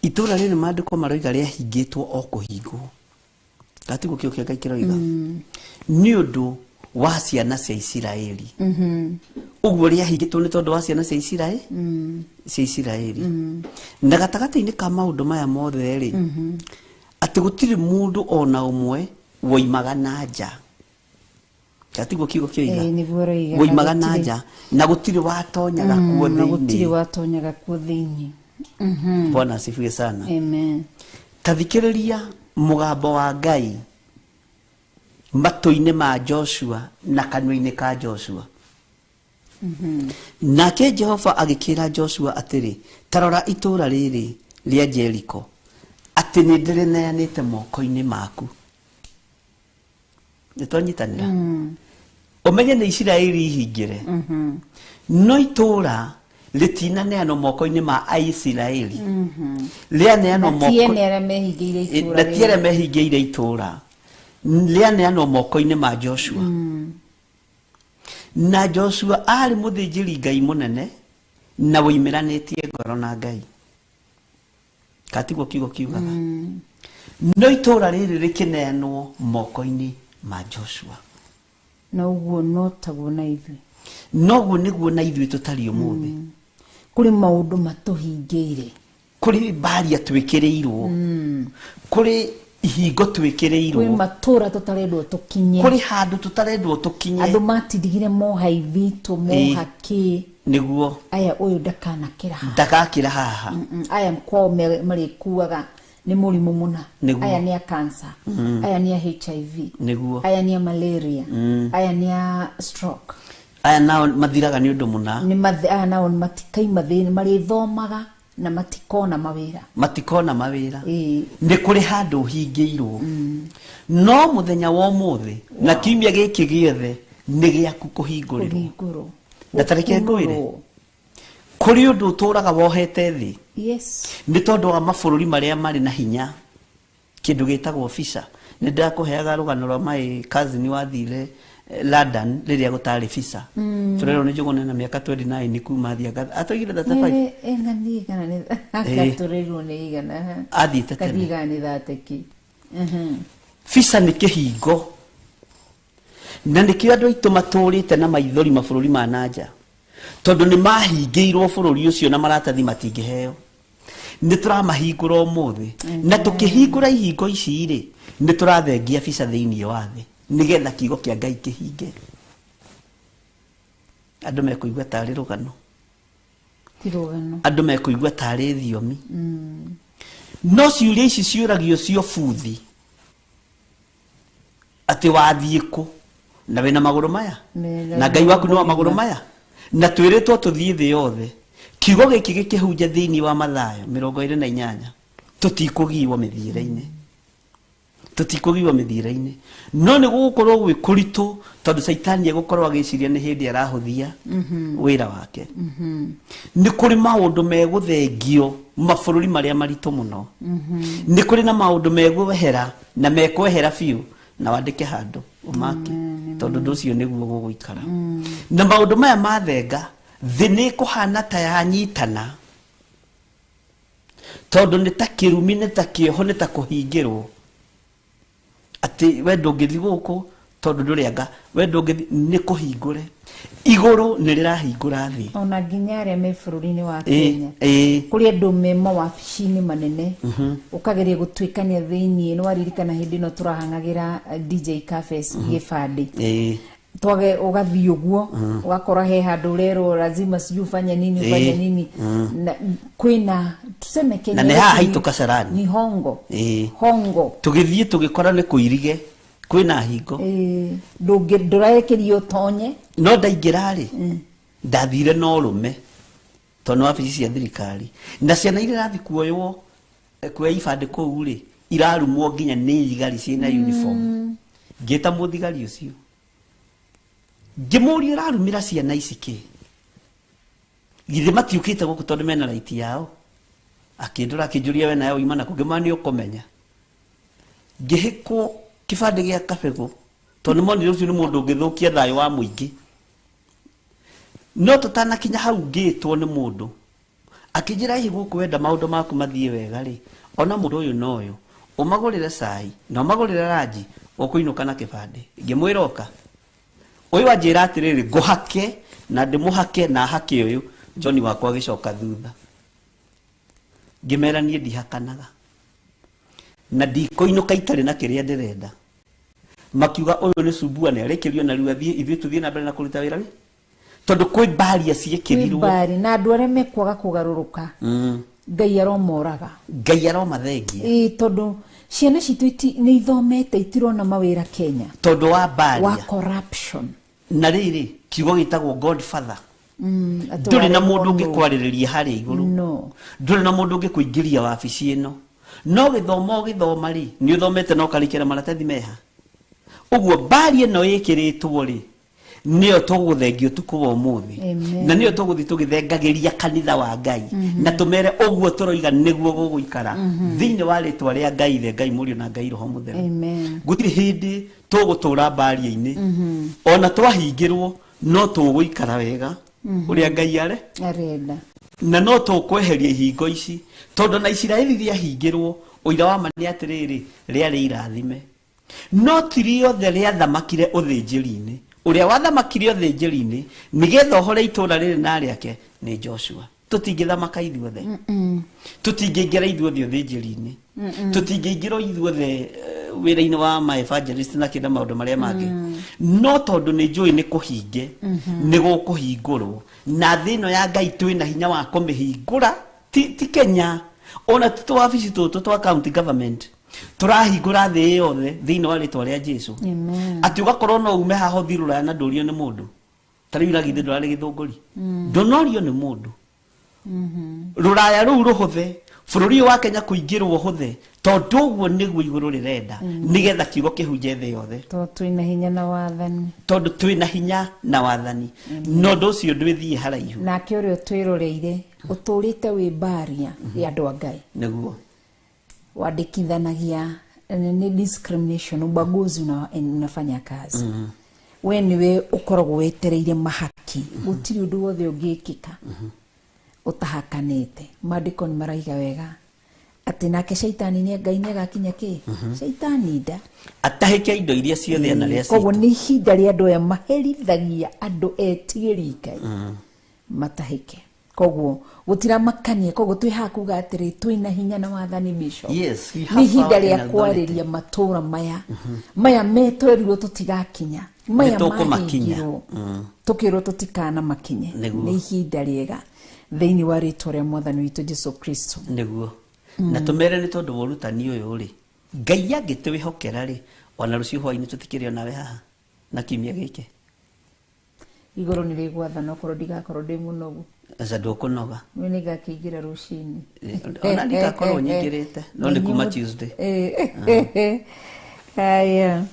Itũũra rĩrĩ maandĩko maroiga rĩahingĩtwo o kũhingwo. Gatiguo kiugo kĩa Ngai kĩroiga. Nĩ ũndũ wa ciana cia Isiraeli. Ũguo rĩahingĩtwo nĩ tondũ wa ciana cia Isiraeli. Cia Isiraeli. Na gatagatĩ-inĩ ka maũndũ maya mothe rĩ, atĩ gũtirĩ mũndũ ona ũmwe woimaga na nja. Gatiguo kiugo kĩoiga. Ĩĩ, nĩguo roiga. Woimaga na nja na gũtirĩ watonyaga kuo na gũtirĩ thĩinĩ. watonyaga kuo thĩinĩ. Bwana asifiwe sana. Amen. Ta thikĩrĩria mũgambo wa Ngai matũ-inĩ ma Joshua na kanua-inĩ ka Joshua. Nake Jehova agĩkĩra Joshua atĩrĩ, ta rora itũũra rĩrĩ rĩa Jeriko, atĩ nĩ ndĩrĩneanĩte moko-inĩ maku. Nĩ twanyitanĩra? Ũmenye nĩ Isiraeli ihingĩre. No itũũra rĩtinaneanwo moko-inĩ ma Aisiraeli. Rĩaneanwo Na ti ene arĩa mehingĩire itũũra na ti arĩa mehingĩire itũũra, rĩaneanwo moko-inĩ ma Joshua. Na Joshua aarĩ mũthĩnjĩri Ngai mũnene na woimĩranĩtie ngoro na Ngai. Katiguo kiugo kiugaga. No itũũra rĩrĩ rĩkĩneanwo moko-inĩ ma Joshua. Na ũguo no taguo na ithuĩ. Noguo nĩguo na ithuĩ tũtariĩ ũmũthĩ. Kũrĩ maũndũ matũhingĩire. Kũrĩ mbaria twĩkĩrĩirwo. Kũrĩ ihingo twĩkĩrĩirwo. Kũrĩ matũũra tũtarendwo tũkinye. Kũrĩ handũ tũtarendwo tũkinye. Andũ matindigire moha ithitũ, moha kĩ. Nĩguo. Aya ũyũ ndakanakĩra haha. Ndagakĩra haha. Aya kwao marĩkuaga nĩ mũrimũ mũna. Nĩguo. Aya nĩ a cancer. Aya nĩ a HIV. Nĩguo. Aya nĩ a malaria. Aya nĩ a stroke. Aya nao mathiraga nĩ ũndũ mũna. Nĩ aya nao matikaima thĩinĩ, marĩthomaga na matikona mawĩra. Matikona mawĩra. Ĩĩ. Nĩ kũrĩ handũ ũhingĩirwo. No mũthenya wa ũmũthĩ na kiumia gĩkĩ gĩothe nĩ gĩaku kũhingũrĩrwo. Kũhingũrwo. Na ta reke ngwĩre, kũrĩ ũndũ ũtũũraga wohete thĩ. Yes. Nĩ tondũ wa mabũrũri marĩa marĩ na hinya, kĩndũ gĩtagwo visa. Nĩ ndakũheaga rũgano rwa my cousin wathire London rĩrĩa gũtarĩ visa. Tũrerwo nĩ Njũgũna na mĩaka 29 kuma athiĩ atũigire 35. Ĩng'ani igana nĩ atũrĩirwo nĩ igana. Athiĩte tene. Kathiĩ igana nĩ 30. Visa nĩ kĩhingo. Na nĩkĩo andũ aitũ matũrĩte na maithori mabũrũri ma na nja. Tondũ nĩ mahingĩirwo bũrũri ũcio na maratathi matingĩheo. Nĩ tũramahingũra ũmũthĩ. Na tũkĩhingũra ihingo ici rĩ, nĩ tũrathengia visa thĩinĩ wa thĩ. Nĩgetha kiugo kĩa Ngai kĩhinge. Andũ mekũigua tarĩ rũgano. Ti rũgano. Andũ mekũigua tarĩ thiomi. No ciũria ici ciũragio cio buthi. Atĩ wathiĩ kũ? Na wĩna magũrũ maya? Na Ngai waku nĩ wa magũrũ maya? Na twĩrĩtwo tũthiĩ thĩ yothe. Kiugo gĩkĩ gĩkĩhunja thĩinĩ wa Mathayo 28. Tũtikũgiwo mĩthiĩre-inĩ. Tũtikũgiwo mĩthiĩre-inĩ. No nĩ gũgũkorwo gwĩ kũritũ tondũ Caitani egũkorwo agĩciria nĩ hĩndĩ arahũthia wĩra wake. Nĩ kũrĩ maũndũ megũthengio mabũrũri marĩa maritũ mũno. Nĩ kũrĩ na maũndũ megwehera na mekwehera biũ na wandĩke handũ ũmake tondũ ũndũ ũcio nĩguo gũgũikara. Na maũndũ maya mathenga thĩ nĩ ĩkũhana ta yanyitana tondũ nĩ ta kĩrumi nĩ ta kĩoho nĩ ta kũhingĩrwo atĩ we ndũngĩthiĩ gũkũ tondũ ndũrĩ anga we ndũngĩthiĩ nĩ kũhingũre igũrũ nĩ rĩrahingũra thĩ ona nginya arĩa me bũrũri-inĩ wa Kenya kũrĩ andũ me mawabici-inĩ manene ũkageria gũtuĩkania thĩiniĩ nĩ waririkana hĩndĩ ĩno tũrahang'agĩra DJ Cafes gĩbandĩ twage ũgathiĩ ũguo ũgakora he handũ ũrerwo lazima sijui ufanye nini ufanye nini na kwĩna tuseme Kenya na nĩ haha haitũ Kasarani ni hongo hongo tũgĩthiĩ tũgĩkora nĩ kũirige kwĩna hingo ndũrarekerio ũtonye no ndaingĩra rĩ ndathire na ũrũme tondũ nĩ wabici cia thirikari na ciana iria irathiĩ kuoywo kuoya ibandĩ kũu rĩ irarumwo nginya nĩ thigari ciĩna uniform. Ngĩta mũthigari ũcio ngĩmũria ũrarumĩra ciana ici kĩ githĩ matiũkĩte gũkũ tondũ mena raiti yao akĩndora akĩnjũria we nayo uma nakũ ngĩmwĩra nĩ ũkũmenya ngĩhĩkwo kĩbandĩ gĩa kabegũ tondũ nĩmonire ũcio nĩ mũndũ ũngĩthũkia thayũ wa mũingĩ no tũtanakinya hau ngĩtwo nĩ mũndũ akĩnjĩra hihi gũkũ wenda maũndũ maku mathiĩ wega rĩ ona mũndũ ũyũ na ũyũ ũmagũrĩre cai na ũmagũrĩre ranji ũkũinũka na kĩbandĩ ngĩmwĩra ũka ũyũ anjĩra atĩrĩrĩ ngũhake na ndĩmũhake na hake ũyũ John wakwa agĩcoka thutha ngĩmera niĩ ndihakanaga na ndikũinũka itarĩ na kĩrĩa ndĩrenda makiuga ũyũ nĩ Sumbua nĩ arĩkĩrio na rĩu athiĩ ithuĩ tũthiĩ na mbere na kũruta wĩra rĩ tondũ kwĩ mbaria ciĩkĩrirwo mbari na andũ arĩa mekwaga kũgarũrũka Ngai aromoraga Ngai aromathengia tondũ ciana citũ nĩ ithomete itirona mawĩra Kenya tondũ wa mbaria wa corruption na rĩrĩ kiugo gĩtagwo Godfather ndũrĩ na mũndũ ũngĩkwarĩrĩria harĩa igũrũ ndũrĩ na mũndũ ũngĩkũingĩria wabici ĩno no gĩthomo ũgĩthoma rĩ nĩ ũthomete na ũkarĩkĩra maratathi meha ũguo mbari ĩno ĩkĩrĩtwo rĩ nĩyo tũgũthengia ũtukũ wa ũmũthĩ na nĩyo tũgũthiĩ tũgĩthengagĩria kanitha wa Ngai na tũmere ũguo tũroiga nĩguo gũgũikara thĩinĩ wa rĩtwa rĩa Ngai Ithe Ngai Mũriũ na Ngai Roho Mũtheru. Gũtirĩ hĩndĩ tũgũtũra mbaria-inĩ ona twahingĩrwo no tũgũikara wega ũrĩa Ngai arenda na no tũkweheria ihingo ici tondũ na Isiraeli rĩahingĩrwo ũira wa ma nĩ atĩrĩrĩ rĩarĩ irathime no ti rĩothe rĩathamakire ũthĩnjĩri-inĩ ũrĩa wathamakire ũthĩnjĩri-inĩ nĩgetha ũhore itũũra rĩrĩ na rĩake nĩ Joshua. Tũtingĩthamaka ithuothe tũtingĩingĩra ithuothe ũthĩnjĩri-inĩ tũtingĩingĩra ithuothe wĩra-inĩ wa ma evangelist na kĩna maũndũ marĩa mangĩ no tondũ nĩ njũĩ nĩ kũhinge nĩ gũkũhingũrwo na thĩ ĩno ya Ngai twĩna hinya wa kũmĩhingũra ti Kenya ona ti tũwabici tũtũ twa county government tũrahingũra thĩ yothe thĩinĩ wa rĩtwa rĩa Jesu atĩ ũgakorwo no ume haha ũthiĩ Rũraya na ndũrio nĩ mũndũ ta rĩu ira githĩ ndũrarĩ Gĩthũngũri ndũnorio nĩ mũndũ Rũraya rũu rũhũthe bũrũri ũyũ wa Kenya kũingĩrwo hũthe tondũ ũguo nĩguo igũrũ rĩrenda nĩgetha kiugo kĩhunje thĩ yothe tondũ twĩna hinya na wathani tondũ twĩna hinya na wathani na ũndũ ũcio ndwĩthiĩ haraihu nake ũrĩa ũtwĩroreire ũtũrĩte wĩ mbaria ya andũ a Ngai nĩguo wandĩkithanagia nĩ discrimination ubaguzi unafanya kazi we niwe ũkoragwo wetereire mahaki gũtirĩ ũndũ wothe ũngĩkĩka ũtahakanĩte maandĩko nĩ maraiga wega atĩ nake caitani nĩ Ngai nĩagakinya kĩ caitani nda atahĩke indo iria ciothe ana rĩa koguo nĩ ihinda rĩa andũ aya maherithagia andũ etigĩri Ngai matahĩke koguo gũtiramakania koguo twĩ haha kuga atĩrĩ twĩna hinya na wathani Bishop. Yes, nĩ ihinda rĩa kwarĩria matũra maya maya metwerirwo tũtigakinya maya mahingirwo tũkĩrwo tũtikana makinye nĩ ihinda rĩega thĩinĩ wa rĩtwa rĩa mwathani witũ Jesu Kristo nĩguo na tũmere nĩ tondũ wa ũrutani ũyũ rĩ Ngai angĩtwĩhokera rĩ ona rũciũ hwaĩ-inĩ tũtikĩrĩ onawe haha na kiumia gĩkĩ Igũrũ nĩ rĩgwathana okorwo ndigakorwo ndĩ mũnogu. Aca ndũkũnoga. Nĩ nĩngakĩingĩra rũcinĩ. Ona ndikakorwo nyingĩrĩte no nĩ kuma Tuesday. Haya.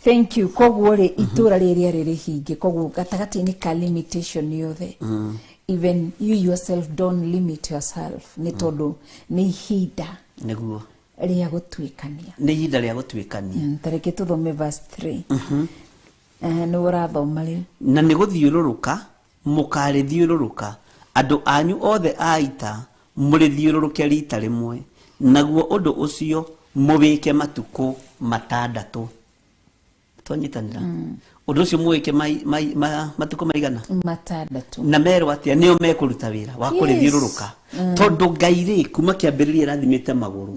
Thank you. Koguo rĩ, itũra rĩrĩa rĩrĩ hinge, koguo gatagatĩ-inĩ ka limitation yothe, even you yourself don't limit yourself, nĩ tondũ nĩ ihinda nĩguo rĩa gũtuĩkania. Nĩ ihinda rĩa gũtuĩkania. Ta reke tũthome verse 3. Nĩ ũrathoma rĩu. Na nĩ gũthiũrũrũka mũkarĩthiũrũrũka, andũ anyu othe a ita mũrĩthiũrũrũke rita rĩmwe, naguo ũndũ ũcio mũwĩke matukũ matandatũ. Twanyitanĩra? Ũndũ ũcio mũwĩke matukũ maigana? Matandatũ. Na merwo atĩa? Nĩo mekũruta wĩra wa kũrĩthiũrũrũka, tondũ Ngai rĩ, kuma kĩambĩrĩria arathimĩte magũrũ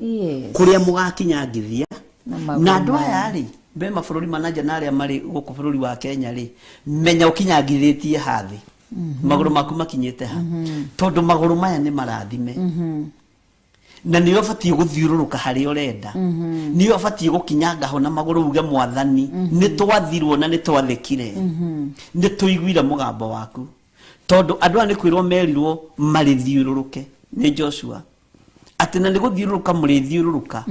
kũrĩa mũgakinyangithia na magũrũ na andũ manyu. Aya rĩ, be mabũrũri ma nanja na arĩa marĩ gũkũ bũrũri wa Kenya rĩ, menya ũkinyangithĩtie ha thĩ, magũrũ maku makinyĩte ha, tondũ magũrũ maya nĩ marathime, na nĩo ũbatiĩ gũthiũrũrũka harĩa ũrenda, nĩo ũbatiĩ gũkinyanga ho na magũrũ uge, Mwathani, nĩ twathirwo na nĩ twathĩkire, nĩ tũiguire mũgambo waku. Tondũ andũ aya nĩ kwĩrwo merirwo marĩthiũrũrũke nĩ Joshua atĩ na nĩ gũthiũrũrũka mũrĩthiũrũrũka,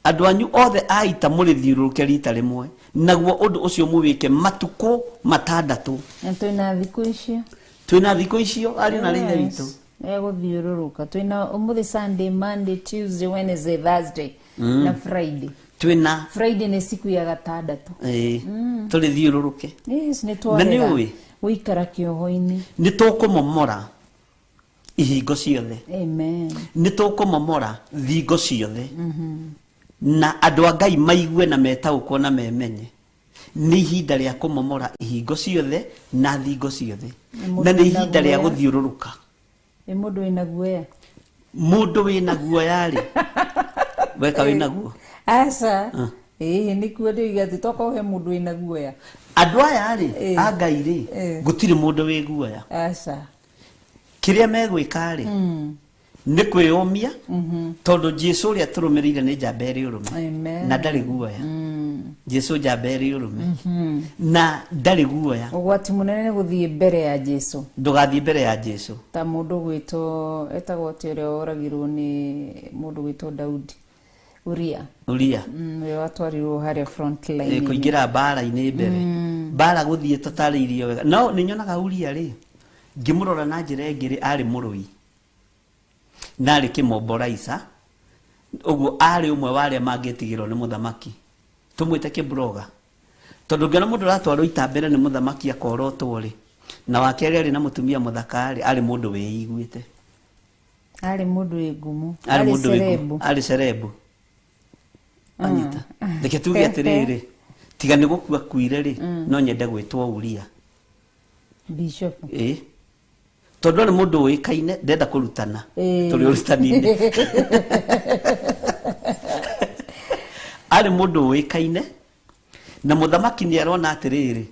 andũ anyu othe a ita mũrĩthiũrũrũke rita rĩmwe, naguo ũndũ ũcio mũwĩke matukũ matandatũ. Na twĩna thikũ icio. Twĩna thikũ icio, ariũ na rĩithe witũ. Egũthiũrũrũka twĩna ũmũthĩ Sunday, Monday, Tuesday, Wednesday, Thursday na Friday. Twĩna Friday nĩ siku ya gatandatũ. Ĩĩ, tũrĩthiũrũrũke. Yes, nĩ Na nĩ twarega ũĩ gũikara kĩoho-inĩ. Nĩ tũkũmomora ihingo ciothe. Amen. Nĩ tũkũmomora thingo ciothe, na andũ a Ngai maigue na metaũkwo na memenye nĩ ihinda rĩa kũmomora ihingo ciothe na thingo ciothe, Mũndũ na nĩ wĩna ihinda rĩa guoya. gũthiũrũrũka. Ĩ mũndũ wĩna guoya. Mũndũ wĩna guoya rĩ, weka wĩna guo? Aca, ĩĩ, nĩkuo ndĩiga atĩ tokorwo he mũndũ wĩna guoya. Andũ aya rĩ a Ngai rĩ, gũtirĩ mũndũ wĩ guoya. Aca. Kĩrĩa megwĩka rĩ, nĩ kwĩyũmia, tondũ Jesu ũrĩa tũrũmĩrĩire nĩ njamba ĩrĩ ũrũme. Amen. Na ndarĩ guoya. Jesu njamba ĩrĩ ũrũme na ndarĩ guoya. Ũgwati mũnene nĩ gũthiĩ mbere ya Jesu. Ndũgathiĩ mbere ya Jesu. Ta mũndũ gwĩtwo, etagwo atĩ, ũrĩa woragirwo nĩ mũndũ gwĩtwo Daudi, Uria. Uria. Ũrĩa watwarirwo harĩa front line. Kũingĩra mbara-inĩ mbere, mbara gũthiĩ tũtarĩirio wega. No nĩ nyonaga Uria rĩ, ngĩmũrora na njĩra ĩngĩ rĩ, arĩ mũrũi na arĩ kĩmomboraica ũguo, arĩ ũmwe wa arĩa mangĩtigĩrwo nĩ mũthamaki, tũmwĩte kĩbroga, tondũ ngĩona mũndũ ũratwarwo ita mbere nĩ mũthamaki akorotwo rĩ, na wa kerĩ arĩ na mũtumia mũthaka rĩ, arĩ mũndũ wĩiguĩte. Arĩ mũndũ wĩ ngumo. Arĩ arĩ mũndũ wĩ cerebu. ngumo, arĩ cerebu. Anyita, reke tuge atĩrĩrĩ, tiga nĩ gũkua kuire rĩ, no nyende gwĩtwo Uria. Bishop. Ĩ, tondũ arĩ mũndũ ũĩkaine, ndenda kũrutana. Tũrĩ ũrutani-inĩ, arĩ mũndũ ũĩkaine, na mũthamaki nĩ arona atĩrĩrĩ,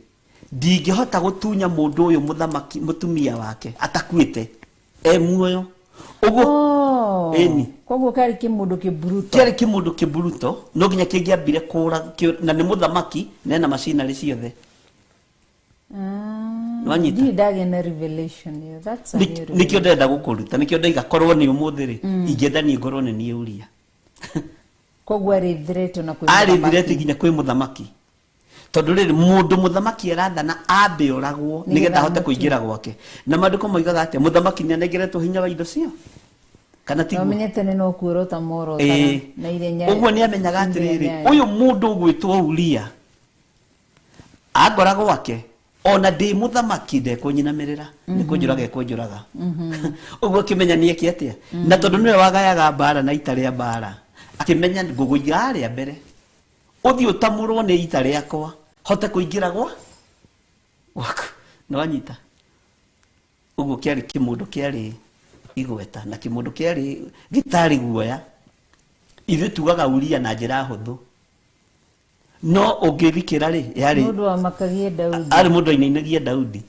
ndingĩhota gũtunya mũndũ ũyũ mũthamaki mũtumia wake atakuĩte, e muoyo ũguo. Oh. Ĩni. Koguo karĩ kĩmũndũ kĩburuto. Kĩarĩ kĩmũndũ kĩburuto, no nginya kĩngĩambire kũra na nĩ mũthamaki nena macinarĩ ciothe. Nĩwanyita? Ndirĩ ndagĩa na revelation ĩyo. That's a new Nĩkĩo revelation. ndĩrenda gũkũruta, nĩkĩo ndaiga korwo nĩ ũmũthĩ rĩ, ingĩenda niĩ ngorwo nĩ niĩ Uria. Koguo arĩ threat ona kwĩ Arĩ mũthamaki. thireti nginya kwĩ mũthamaki, tondũ rĩrĩ, mũndũ mũthamaki arathana ambe oragwo nĩgetha ahote amũtue. Kũingĩra gwake. Na maandĩko moigaga atĩa? Mũthamaki nĩ anengeretwo hinya wa indo cio, kana Na tiguo? ũmenye tene no kuorota morotaga na ithenya Ũguo nĩ amenyaga atĩrĩrĩ, ithenya. ũyũ mũndũ ũgwĩtwo Uria angora gwake, ona ndĩ mũthamaki ndekũnyinamĩrĩra, nĩ kũnjũraga ekũnjũraga. Ũguo akĩmenya nĩ eke atĩa, na tondũ nĩwe wagayaga mbara na ita rĩa mbara, akĩmenya ngũgũiga harĩa mbere, ũthiĩ ũtamũrwo nĩ ita rĩakwa, hote kũingĩra gwa gwaku. Nĩ wanyita? Ũguo kĩarĩ kĩmũndũ kĩarĩ igweta na kĩmũndũ kĩarĩ gĩtarĩ guoya. Ithuĩ tugaga Uria na njĩra hũthũ, no ũngĩthikĩra rĩ, yarĩ Mũndũ wamakagia Daudi. Arĩ mũndũ ainainagia Daudi,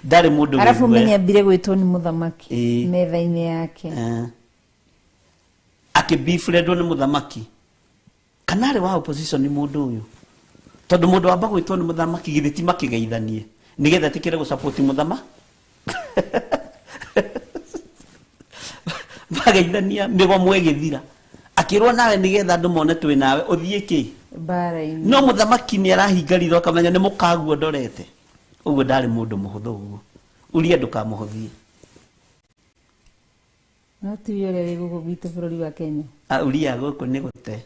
ndarĩ mũndũ wĩ Arabu guoya. menye ambire gwĩtwo nĩ mũthamaki metha-inĩ yake. Akĩbifrendwo nĩ mũthamaki, kana arĩ wa opposition nĩ mũndũ ũyũ. Tondũ mũndũ wamba gwĩtwo nĩ mũthamaki githĩ ti makĩgeithanie nĩgetha etĩkĩre gũsupport mũthamaki. Mageithania mĩgomo ĩgĩthira. Akĩrwo nawe nĩgetha andũ mone twĩ nawe ũthiĩ kĩ? Mbara-inĩ. No mũthamaki nĩ arahinga ritho akamenya nĩ mũkaguo ndorete. Ũguo ndarĩ mũndũ mũhũthũ ũguo. Uria ndũkamũhũthie. No ti ũrĩa wĩ gũkũ gwitũ bũrũri wa Kenya. Uria gũkũ nĩ gũte.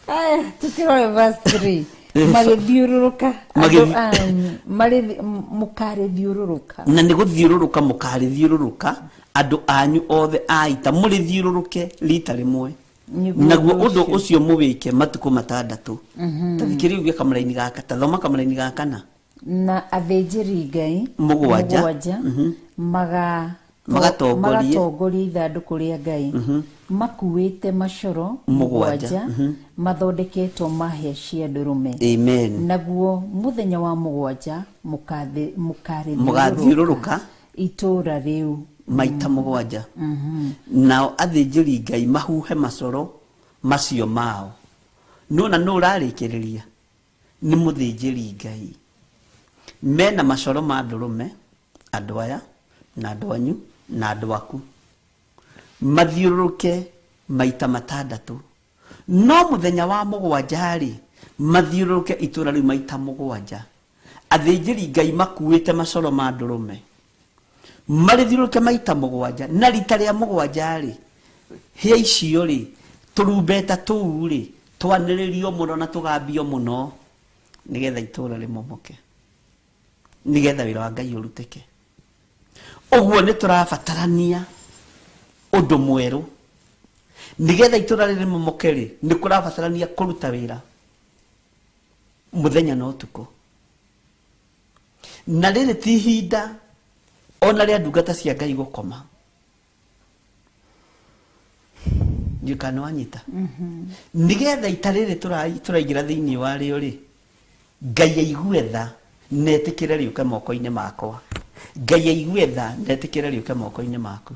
Aya, tukirore verse 3. Magĩthiũrũrũka andũ anyu mũkarĩthiũrũrũka. Na nĩ gũthiũrũrũka mũkarĩthiũrũrũka andũ anyu othe a ita mũrĩthiũrũrũke rita rĩmwe. Naguo ũndũ ũcio mũwĩke matukũ matandatũ. Ta thikĩrĩria uge kamũraini gaka, ta thoma kamũraini ga kana. Na athĩnjĩri Ngai mũgwanja magatongorie ithandũkũ rĩa Ngai makuĩte macoro mũgwanja mathondeketwo ma hĩa cia ndũrũme. Amen. Naguo mũthenya wa mũgwanja mũkarĩthiũrũrũka itũũra rĩu maita mũgwanja. Nao athĩnjĩri Ngai mahuhe macoro macio mao. Nona nũ ũrarĩkĩrĩria nĩ mũthĩnjĩri Ngai. Mena macoro ma ndũrũme andũ aya na andũ anyu na andũ aku mathiũrũrũke maita matandatũ. No mũthenya wa mũgwanja rĩ mathiũrũrũke itũũra rĩu maita mũgwanja. Athĩnjĩri Ngai makuĩte macoro ma ndũrũme marĩthiũrũrũke maita mũgwanja. Na rita rĩa mũgwanja rĩ hĩa icio rĩ tũrumbeta tũu rĩ twanĩrĩrio mũno na tũgambio mũno nĩgetha itũũra rĩmomoke, nĩgetha wĩra wa Ngai ũrutĩke. Ũguo nĩ tũrabatarania ũndũ mwerũ nĩgetha itũũra rĩrĩ rĩmomoke rĩ nĩ kũrabatarania kũruta wĩra mũthenya na ũtukũ. Na rĩrĩ ti ihinda ona rĩa ndungata cia Ngai gũkoma. Ndiũĩ kana nĩwanyita. Nĩgetha ita rĩrĩ tũraingĩra thĩinĩ warĩo rĩ Ngai aigue tha na etĩkĩre rĩũke moko-inĩ makwa. Ngai aigue tha na etĩkĩre rĩũke moko-inĩ maku.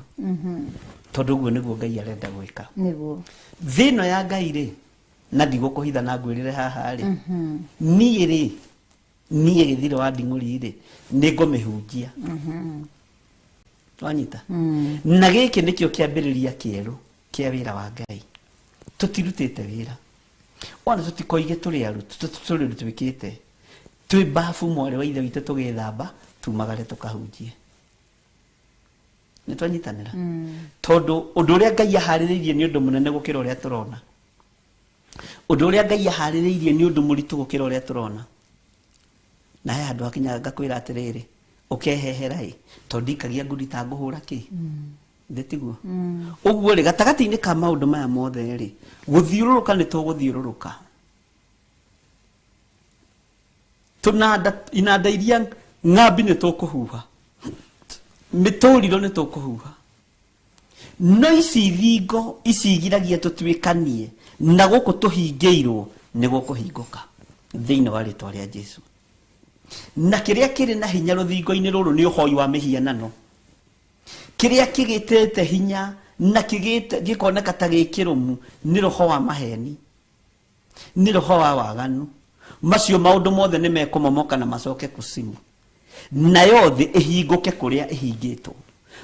Tondũ ũguo nĩguo Ngai arenda gwĩka. Nĩguo. Thĩ ĩno ya Ngai rĩ na ndigũkũhitha na ngwĩrĩre haha rĩ niĩ rĩ niĩ gĩthiro wa nding'ũri rĩ nĩ ngũmĩhunjia. Wanyita? Na gĩkĩ nĩkĩo kĩambĩrĩria kĩerũ kĩa wĩra wa Ngai. Tũtirutĩte wĩra. Ona tũtikoige tũrĩ arutu tũrĩ twĩkĩte. Twĩ bafu mwarĩ wa ithe witũ tũgĩthamba tumagare tũkahunjie. Nĩ twanyitanĩra? Tondũ ũndũ ũrĩa Ngai aharĩrĩirie nĩ ũndũ mũnene gũkĩra ũrĩa tũrona. Ũndũ ũrĩa Ngai aharĩrĩirie nĩ ũndũ mũritũ gũkĩra ũrĩa tũrona. Na he handũ hakinyaga ngakwĩra atĩrĩrĩ ũkehehera ĩ tondũ ndikagia ngundi ta ngũhũra kĩ thĩ tiguo. Ũguo rĩ gatagatĩ-inĩ ka maũndũ maya mothe rĩ gũthiũrũrũka nĩ tũgũthiũrũrũka. Tũnanda inanda iria ng'ambi nĩ tũkũhuha, mĩtũriro nĩ tũkũhuha, no ici thingo ici igiragia tũtuĩkanie na gũkũ tũhingĩirwo nĩ gũkũhingũka thĩinĩ wa rĩtwa rĩa Jesũ. Na kĩrĩa kĩrĩ na hinya rũthingo-inĩ rũrũ nĩ ũhoi wa mĩhianano. Kĩrĩa kĩgĩtĩte hinya na kĩgĩte gĩkoneka ta gĩkĩrũmu nĩ roho wa maheni, nĩ roho wa waganu. Macio maũndũ mothe nĩ mekũmomoka na macoke kusimu. Nayo thĩ ĩhingũke kũrĩa ĩhingĩtwo,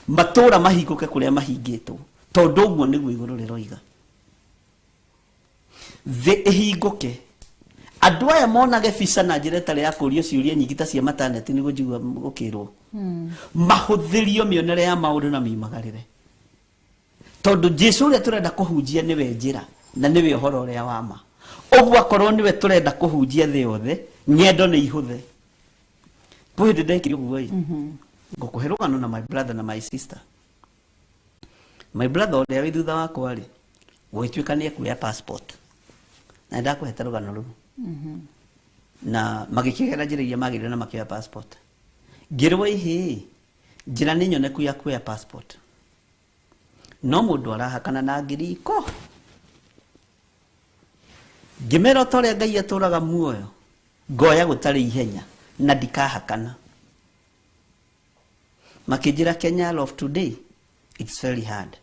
matũũra mahingũke kũrĩa mahingĩtwo, tondũ ũguo nĩguo igũrũ rĩroiga. Thĩ ĩhingũke andũ aya monage bica na njĩra ĩtarĩ ya kũũrio ciũria nyingĩ ta cia maternity nĩguo njigua gũkĩrwo. Mahũthĩrio mĩonere ya maũndũ na mĩimagarĩre. Tondũ Jesũ ũrĩa tũrenda kũhunjia nĩwe njĩra na nĩwe ũhoro ũrĩa wa ma. Ũguo akorwo nĩwe tũrenda kũhunjia thĩ yothe, ng'endo nĩ ihũthe. Kwĩ hĩndĩ ndekire ũguo ĩ, ngũkũhe rũgano na my brother na my sister. My brother ũrĩa wĩ thutha wakwa rĩ, gũgĩtuĩka nĩ ekuoya passport. Na nĩndakũhete rũgano rũu. Na magĩkĩgera njĩra iria magĩrĩire na makĩoya passport. Ngĩrwo ĩhĩ, njĩra nĩ nyoneku ya kuoya passport. No mũndũ arahakana na ngiriko. Ngĩmera ta ũrĩa Ngai atũraga muoyo, ngoya gũtarĩ ihenya na ndikahakana. Makĩnjĩra Kenya of today, it's very hard.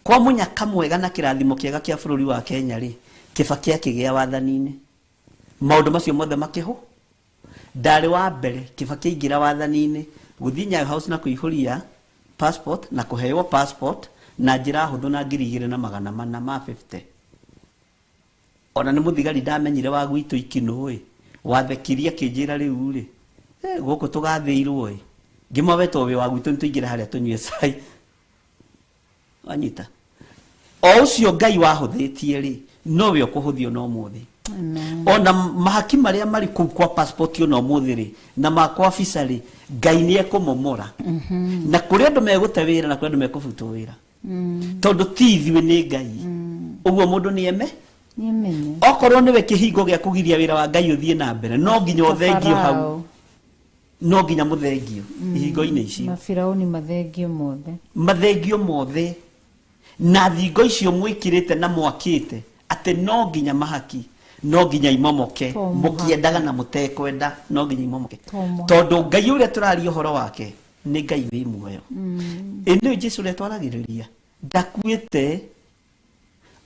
Kwa munyaka mwega na kĩrathimo kĩega kĩa bũrũri wa Kenya rĩ, Kibaki akĩgĩa wathani-inĩ, maũndũ macio mothe makĩhũ. Ndarĩ wa mbere Kibaki aingĩra wathani-inĩ gũthiĩ Nyayo House na kũihũria passport na kũheo passport na njĩra hũthũ na 2450. Ona nĩ mũthigari ndamenyire wa gwitũ ikinũ ĩ, wathekirie akĩnjĩra rĩu rĩ, gũkũ tũgathĩirwo ĩ, ngĩmwe wĩ wa gwitũ nĩtũingĩre harĩa tũnyue cai. Wanyita o ũcio Ngai wahũthĩtie rĩ, nowe ũkũhũthio no mũthĩ. Ona mahaki marĩa marĩ kũu kwa passport ona ũmũthĩ rĩ, na makwa visa rĩ, Ngai nĩ ekũmomora. Na kũrĩ andũ megũte wĩra na kũrĩ andũ mekũbutwo wĩra. Tondũ ti ithuĩ nĩ Ngai. Ũguo mũndũ nĩ eme okorwo nĩwe kĩhingo gĩa kũgiria wĩra wa Ngai ũthiĩ na mbere, no nginya ũthengio hau, no nginya mũthengio ihingo-inĩ icio. Mafirauni mathengio mothe, mathengio mothe, na thingo icio mwĩkĩrĩte na mwakĩte atĩ no nginya mahaki, no nginya imomoke, mũkĩendaga na mũtekwenda, no nginya imomoke, tondũ Ngai ũrĩa tũraria ũhoro wake nĩ Ngai wĩ muoyo. Ĩ nĩwe Jesũ ũrĩa twaragĩrĩria ndakuĩte,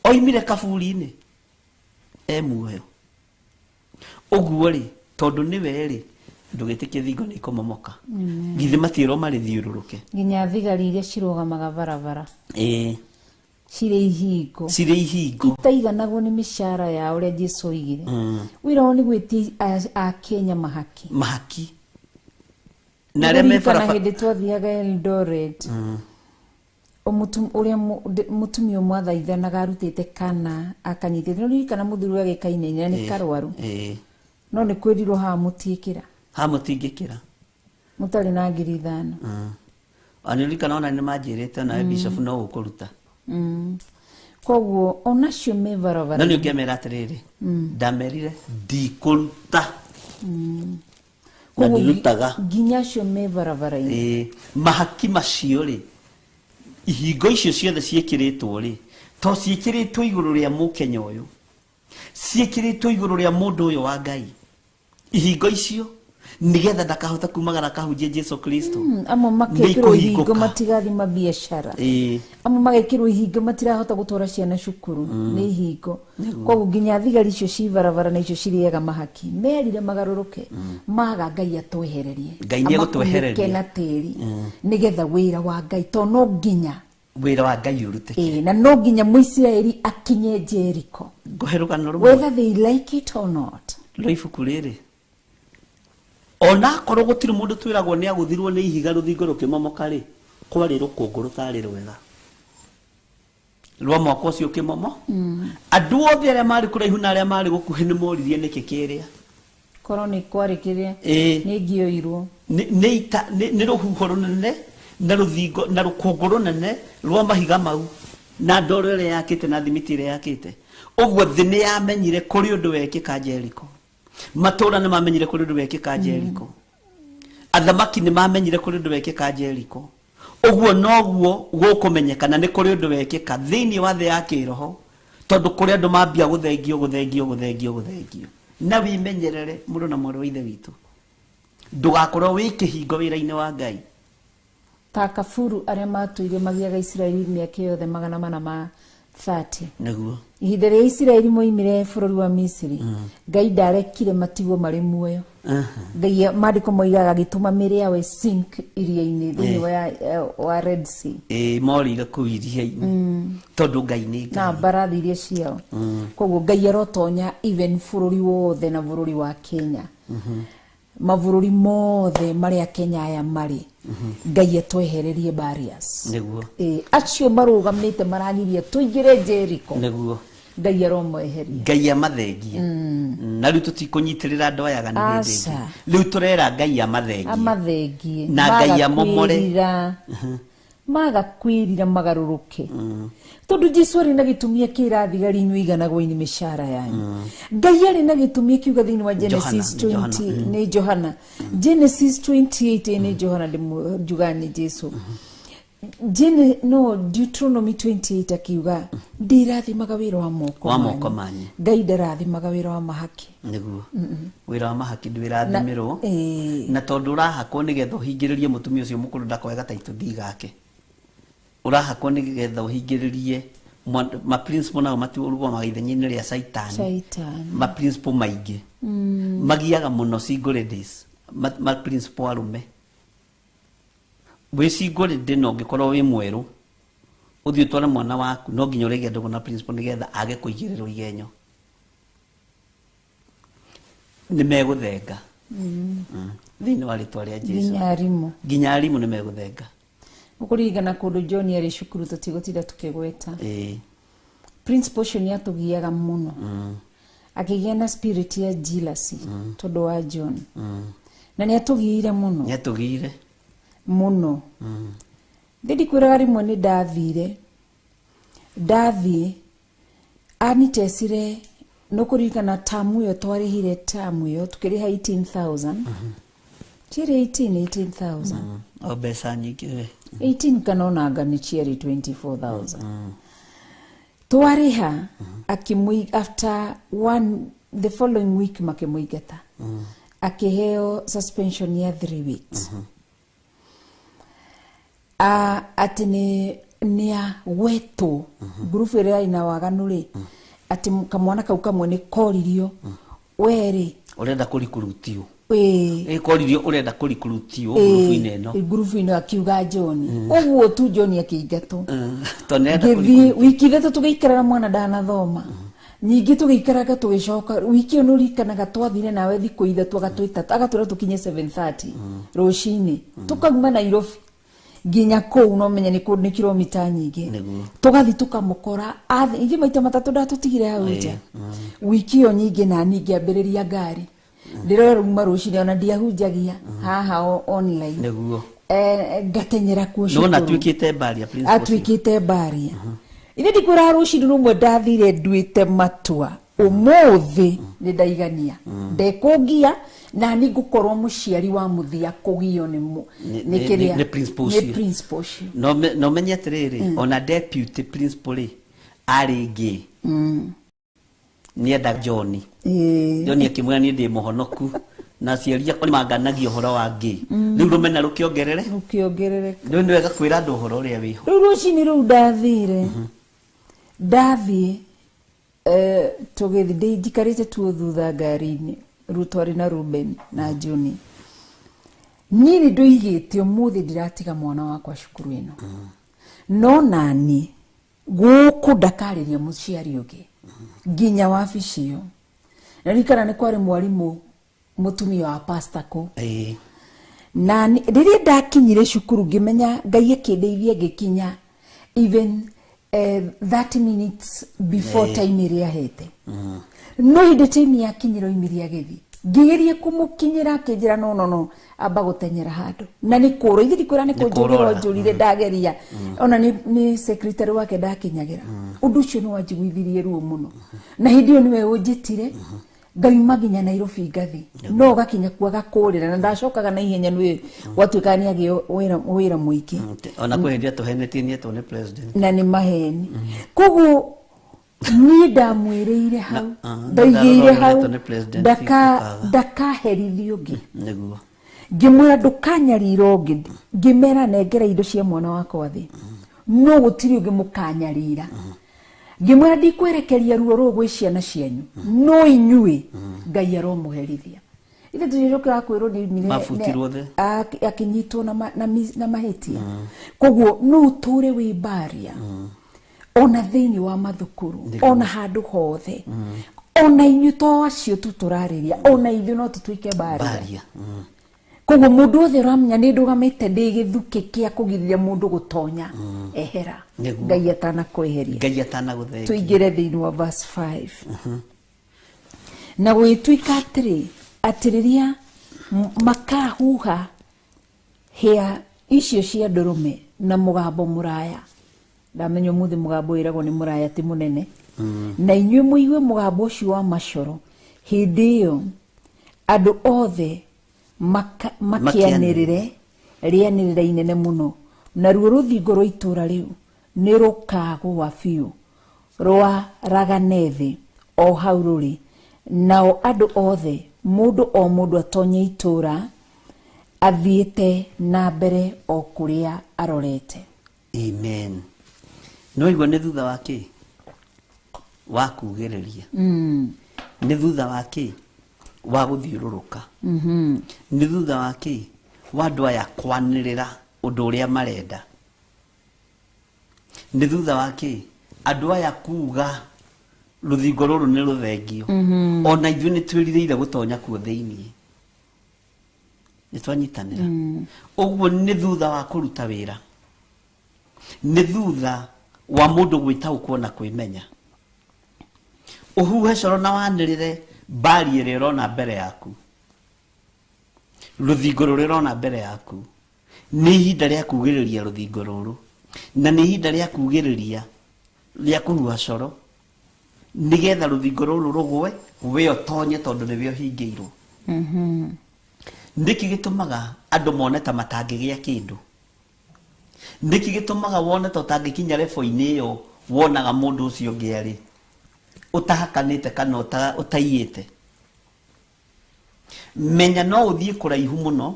oimire kaburi-inĩ e muoyo. Ũguo rĩ, tondũ nĩwe rĩ, ndũgĩtĩkie thingo nĩ ikũmomoka. Githĩ matiĩrwo marĩthiũrũrũke nginya thigari iria cirũgamaga barabara ĩĩ cirĩ ihingo, cirĩ ihingo itaiganagwo nĩ mĩcara ya ũrĩa Jesũ oigire. Wĩra wao nĩ gwĩtia a Kenya mahaki, mahaki na arĩa me barabara. Hĩndĩ twathiaga Eldoret, ũrĩa mũtumia ũmwe athaithanaga arutĩte kana akanyitĩte, no ririkana mũthuri agĩkainaina nĩ karwaru, no nĩ kwĩrirwo haha mũtiĩkĩra, haha mũtingĩkĩra mũtarĩ na 5,000. Ona ririkana ona nĩ manjĩrĩte onawe bishop no ũkũruta. Koguo onacio me barabara. No nĩ ũngĩamera atĩrĩrĩ, ndamerire ndikũruta na ndirutaga, nginya acio me barabara-inĩ. Mahaki macio rĩ, ihingo icio ciothe ciĩkĩrĩtwo rĩ, to ciĩkĩrĩtwo igũrũ rĩa mũkenya ũyũ, ciĩkĩrĩtwo igũrũ rĩa mũndũ ũyũ wa Ngai. Ihingo icio nigetha ndakahota kumagara kahunjie Jesu Kristo. Amwe makekĩrwo ihingo matigathi mabiacara, amwe magekĩrwo ihingo matirahota gũtwara ciana cukuru nĩ ihingo. Koguo nginya thigari icio ci barabara na icio cirĩaga mahaki merire magarũrũke, maga Ngai atwehererie, Ngai nĩ egũtwehereria na tĩri, nigetha wĩra wa Ngai to no nginya wĩra wa Ngai ũrutĩke, na no nginya Mũisiraeli akinye Jericho. Ngũhe rũgano rũmwe, whether they like it or not. Rwa ibuku rĩrĩ, ona akorwo gũtirĩ mũndũ twĩragwo nĩ agũthirwo nĩ ihiga rũthingo rũkĩmomoka rĩ, kwarĩ rũkũngũ rũtarĩ rwega rwa mwaka ũcio ũkĩmomo. Andũ othe arĩa marĩ kũraihu na arĩa marĩ gũkuhĩ nĩ moririe nĩkĩ kĩrĩa, korwo nĩ kwarĩ kĩrĩa nĩ ngĩoirwo nĩ rũhuho rũnene na rũthingo na rũkũngũ rũnene rwa mahiga mau na ndoro ĩrĩa yakĩte na thimiti ĩrĩa yakĩte. Ũguo thĩ nĩ yamenyire kũrĩ ũndũ wekĩka Jericho, matũra nĩ mamenyire kũrĩ ũndũ wekĩka Jericho, athamaki nĩ mamenyire kũrĩ ũndũ wekĩka Jericho. Ũguo noguo gũkũmenyekana nĩ kũrĩ ũndũ wekĩka thĩinĩ wa thĩ ya kĩroho, tondũ kũrĩ andũ mambia gũthengio gũthengio gũthengio gũthengio. Na wĩmenyerere mũndũ na mwarĩ wa ithe witũ, ndũgakorwo wĩ kĩhingo wĩra-inĩ wa Ngai. Ta kaburu arĩa matũire magĩaga Isiraeli mĩaka yothe 430. Nĩguo ihinda rĩa Isiraeli moimire bũrũri wa Misiri, Ngai ndarekire matigwo marĩ muoyo. Ngai maandĩko moigaga agĩtũma mĩĩrĩ yao sink iria-inĩ thĩinĩ wa Red Sea. Morire kũu iria-inĩ tondũ Ngai nĩ Ngai na mbarathi iria ciao. Koguo Ngai arotonya even bũrũri wothe na bũrũri wa Kenya, mabũrũri mothe marĩa Kenya aya marĩ, Ngai atwehererie barriers. Nĩguo acio marũgamĩte maragiria tũingĩre Jericho. Nĩguo Ngai aromeheria, Ngai amathengie. Na rĩu tũtikũnyitĩrĩra andũ aya aganu hĩndĩ ĩngĩ, rĩu tũrera Ngai amathengie, amathengie na Ngai amomore, maga kwĩrira magarũrũke. Tondũ Jesũ arĩ na gĩtũmi akĩra thigari inyuĩ iganagwo-inĩ mĩcara yanyu. Ngai arĩ na gĩtũmi akiuga thĩinĩ wa Genesis 20 nĩ Johana, Genesis 28 nĩ Johana, njugaga nĩ Jesũ. No Deuteronomy 28 akiuga ndirathimaga wĩra wa moko manyu. Ngai ndarathimaga wĩra wa mahaki. Nĩguo wĩra wa mahaki ndwĩrathimĩrwo, na tondũ ũrahakwo nĩgetha ũhingĩrĩrie mũtumia ũcio mũkũrũ ndakoe gataitũ ndi gake. Ũrahakwo nĩgetha ũhingĩrĩrie ma principle nao matirũgamaga ithenya-inĩ rĩa Caitani. Shaitani. Ma principle maingĩ magiaga mũno single ladies, ma principle arũme. Wĩ single lady no ũngĩkorwo wĩ mwerũ ũthiĩ ũtware mwana waku, no nginya ũrĩgĩa ndũgũ na principle nĩgetha age kũigĩrĩrwo igenyo. Nĩ megũthenga thĩinĩ wa rĩtwa rĩa Jesu. Nginya arimũ. Nginya arimũ nĩ megũthenga. Ũkũririkana kũndũ John arĩ cukuru tũtigũtinda tũkĩgweta. Ĩĩ. Principal ũcio nĩ atũgiaga mũno. Akĩgĩa na spirit ya jealousy tondũ wa John. Na nĩ atũgiire mũno. Nĩ atũgiire mũno. Ndĩ ndikwĩraga rĩmwe nĩ ndathire. Ndathiĩ anitecire nũkũririkana tamu ĩyo twarĩhire, tamu ĩyo tukĩrĩha 18,000. Ciarĩ 18,000. O mbeca nyingĩ we. 18 kana onanga nĩ ciarĩ 24,000. Twarĩha akĩmũi after one the following week makĩmũingata. Akĩheo suspension ya 3 weeks. Atĩ nĩ agwetwo ngurubu ĩrĩa ĩna waganu rĩ, atĩ kamwana kau kamwe nĩ koririo we rĩ Ũrenda kũrikurutio. Ĩĩ. Ĩ koririo ũrenda kũrikurutio ngurubu-inĩ ĩno. Ngurubu-inĩ akiuga John ũguo tu John akĩingatwo. Tondũ nĩarenda ngĩthiĩ kũrikurutio. Wiki ithatũ tũgĩikara na mwana ndanathoma. Ningĩ tũgĩikaraga tũgĩcoka wiki ĩyo nĩũririkanaga twathire nawe thikũ ithatũ agatwĩta agatwĩra tũkinye 7:30 rũcinĩ tũkauma Nairobi nginya kũu no menye nĩ kũndũ nĩ kilomita nyingĩ. Nĩguo. Tũgathiĩ tũkamũkora ithuĩ maita matatũ ndatũtigire hau nja. Wiki ĩyo nyingĩ nani ngĩambĩrĩria ngari ndĩroruma rũcinĩ ona ndiahunjagia haha online. Nĩguo. Ngatenyera kuo Nĩwona cukuru. atuĩkĩte mbaria principal ũcio. Atuĩkĩte mbaria. Ithe ndikwĩra rũcinĩ rũmwe ndathire nduĩte matua ũmũthĩ nĩ ndaigania ndekũngia na ni ngũkorwo mũciari wa mũthia kũgio nĩ nĩ kĩrĩa nĩ principal nĩ ũcio. Principal ũcio. No menye atĩrĩrĩ, ona deputy principal rĩ arĩ ngĩ nĩenda John. Ĩĩ. John akĩmwĩra niĩ ndĩ mũhonoku na aciari akwa nĩmanganagia ũhoro wa ngĩ. Rĩu rũmena rũkĩongerere. Rũkĩongerereka. Rĩu nĩ wega kwĩra andũ ũhoro ũrĩa wĩho. Rĩu rũcinĩ rũu ndathire ndathiĩ tũgĩthiĩ ndĩ njikarĩte tuo thutha ngari-inĩ rĩu twarĩ na Ruben na John. Niĩ nĩ ndoigĩte ũmũthĩ ndiratiga mwana wakwa cukuru ĩno. No nani gũkũ ndakarĩria mũciari ũngĩ nginya wabici ĩyo. Na ririkana nĩ kwarĩ mwarimũ mũtumia wa pastor kũu. Ĩĩ. Na rĩrĩa ndakinyire cukuru ngĩmenya Ngai akĩndeithia ngĩkinya even 30 minutes before time ĩrĩa ahete. No hĩndĩ time yakinyire oimire agĩthiĩ. Ngĩgeria kũmũkinyĩra akĩnjĩra no no no amba gũtenyera handũ. Na nĩ kũũra ithuĩ ndikwĩra nĩ Nĩ kũnjũrĩra kũũrora. njũrire ndageria. Ona nĩ secretary wake ndakinyagĩra. Ũndũ ũcio nĩ wanjiguithirie ruo mũno. Na hĩndĩ ĩyo nĩwe ũnjĩtire ngauma nginya Nairobi ngathi. No gakinya kuo agakũrĩra na ndacokaga na ihenya nĩ gwatuĩkaga nĩ agĩo wĩra mũingĩ. Ona kwĩ hĩndĩ atũhenetie nĩetwo nĩ president. Na nĩ maheni. Koguo niĩ ndamwĩrĩire hau ndaigĩire ndarora hau ũretwo nĩ president ũkaga. ndakaherithio ũngĩ. Nĩguo. Ngĩmwĩra ndũkanyarira ũngĩ, ngĩmera nengera indo cia mwana wakwa thĩ no gũtirĩ ũngĩ mũkanyarira. Ngĩmwĩra ndikwerekeria ruo rũu gwĩ ciana cianyu no inyuĩ Ngai aromũherithia. Ithe tũcokera kwĩrwo nĩ oimire Mabutirwo thĩ. Akĩnyitwo na mahĩtia. Koguo no ũtũre wĩ mbaria ona thĩinĩ wa mathukuru ona handũ hothe ona inyuĩ to acio tu tũrarĩria ona ithuĩ no tũtuĩke mbaria. Mbaria. Koguo mũndũ wothe ũramenya nĩ ndũgamĩte ndĩ gĩthukĩ kĩa kũgirĩrĩria mũndũ gũtonya ehera. Nĩguo. Ngai atanakweheria. Ngai atanagũthengia. Tũingĩre thĩinĩ wa verse 5. Na gũgĩtuĩka atĩrĩ atĩ rĩrĩa makahuha hĩa icio cia ndũrũme na mũgambo mũraya, ndamenya ũmũthĩ mũgambo wĩragwo nĩ mũraya ti mũnene, na inyuĩ mũigue mũgambo ũcio wa macoro, hĩndĩ ĩyo andũ othe makĩanĩrĩre rĩanĩrĩra inene mũno, naruo rũthingo rwa itũũra rĩu nĩ rũkagũa biũ rwaragane thĩ o hau rũrĩ, nao andũ othe mũndũ o mũndũ atonye itũũra athiĩte na mbere o kũrĩa arorete. Amen. No igua nĩ thutha wa kĩ? Wa kugĩrĩria. Nĩ thutha wa kĩ? Wa gũthiũrũrũka. Nĩ thutha wa kĩ? Wa andũ aya kwanĩrĩra ũndũ ũrĩa marenda. Nĩ thutha wa kĩ? Andũ aya kuga rũthingo rũrũ nĩ rũthengio. Ona ithuĩ nĩ twĩrirĩire gũtonya kuo thĩiniĩ. Nĩ twanyitanĩra. Ũguo nĩ thutha wa kũruta wĩra. Nĩ thutha wa mũndũ gwĩtaũkwo na kwĩmenya. Ũhuhe coro na wanĩrĩre mbari ĩrĩa ũrona mbere yaku. Rũthingo rũrĩa ũrona mbere yaku. Nĩ ihinda rĩa kugĩrĩria rũthingo rũrũ. Na nĩ ihinda rĩa kugĩrĩria rĩa kũhuha coro nĩgetha rũthingo rũrũ rũgwe we ũtonye tondũ nĩwe ũhingĩirwo. Nĩkĩ gĩtũmaga andũ mone ta matangĩgĩa kĩndũ? Nĩkĩ gĩtũmaga wone ta ũtangĩkinya rebo-inĩ ĩyo wonaga mũndũ ũcio ũngĩ arĩ ũtahakanĩte kana ũtaiyĩte? Menya no ũthiĩ kũraihu mũno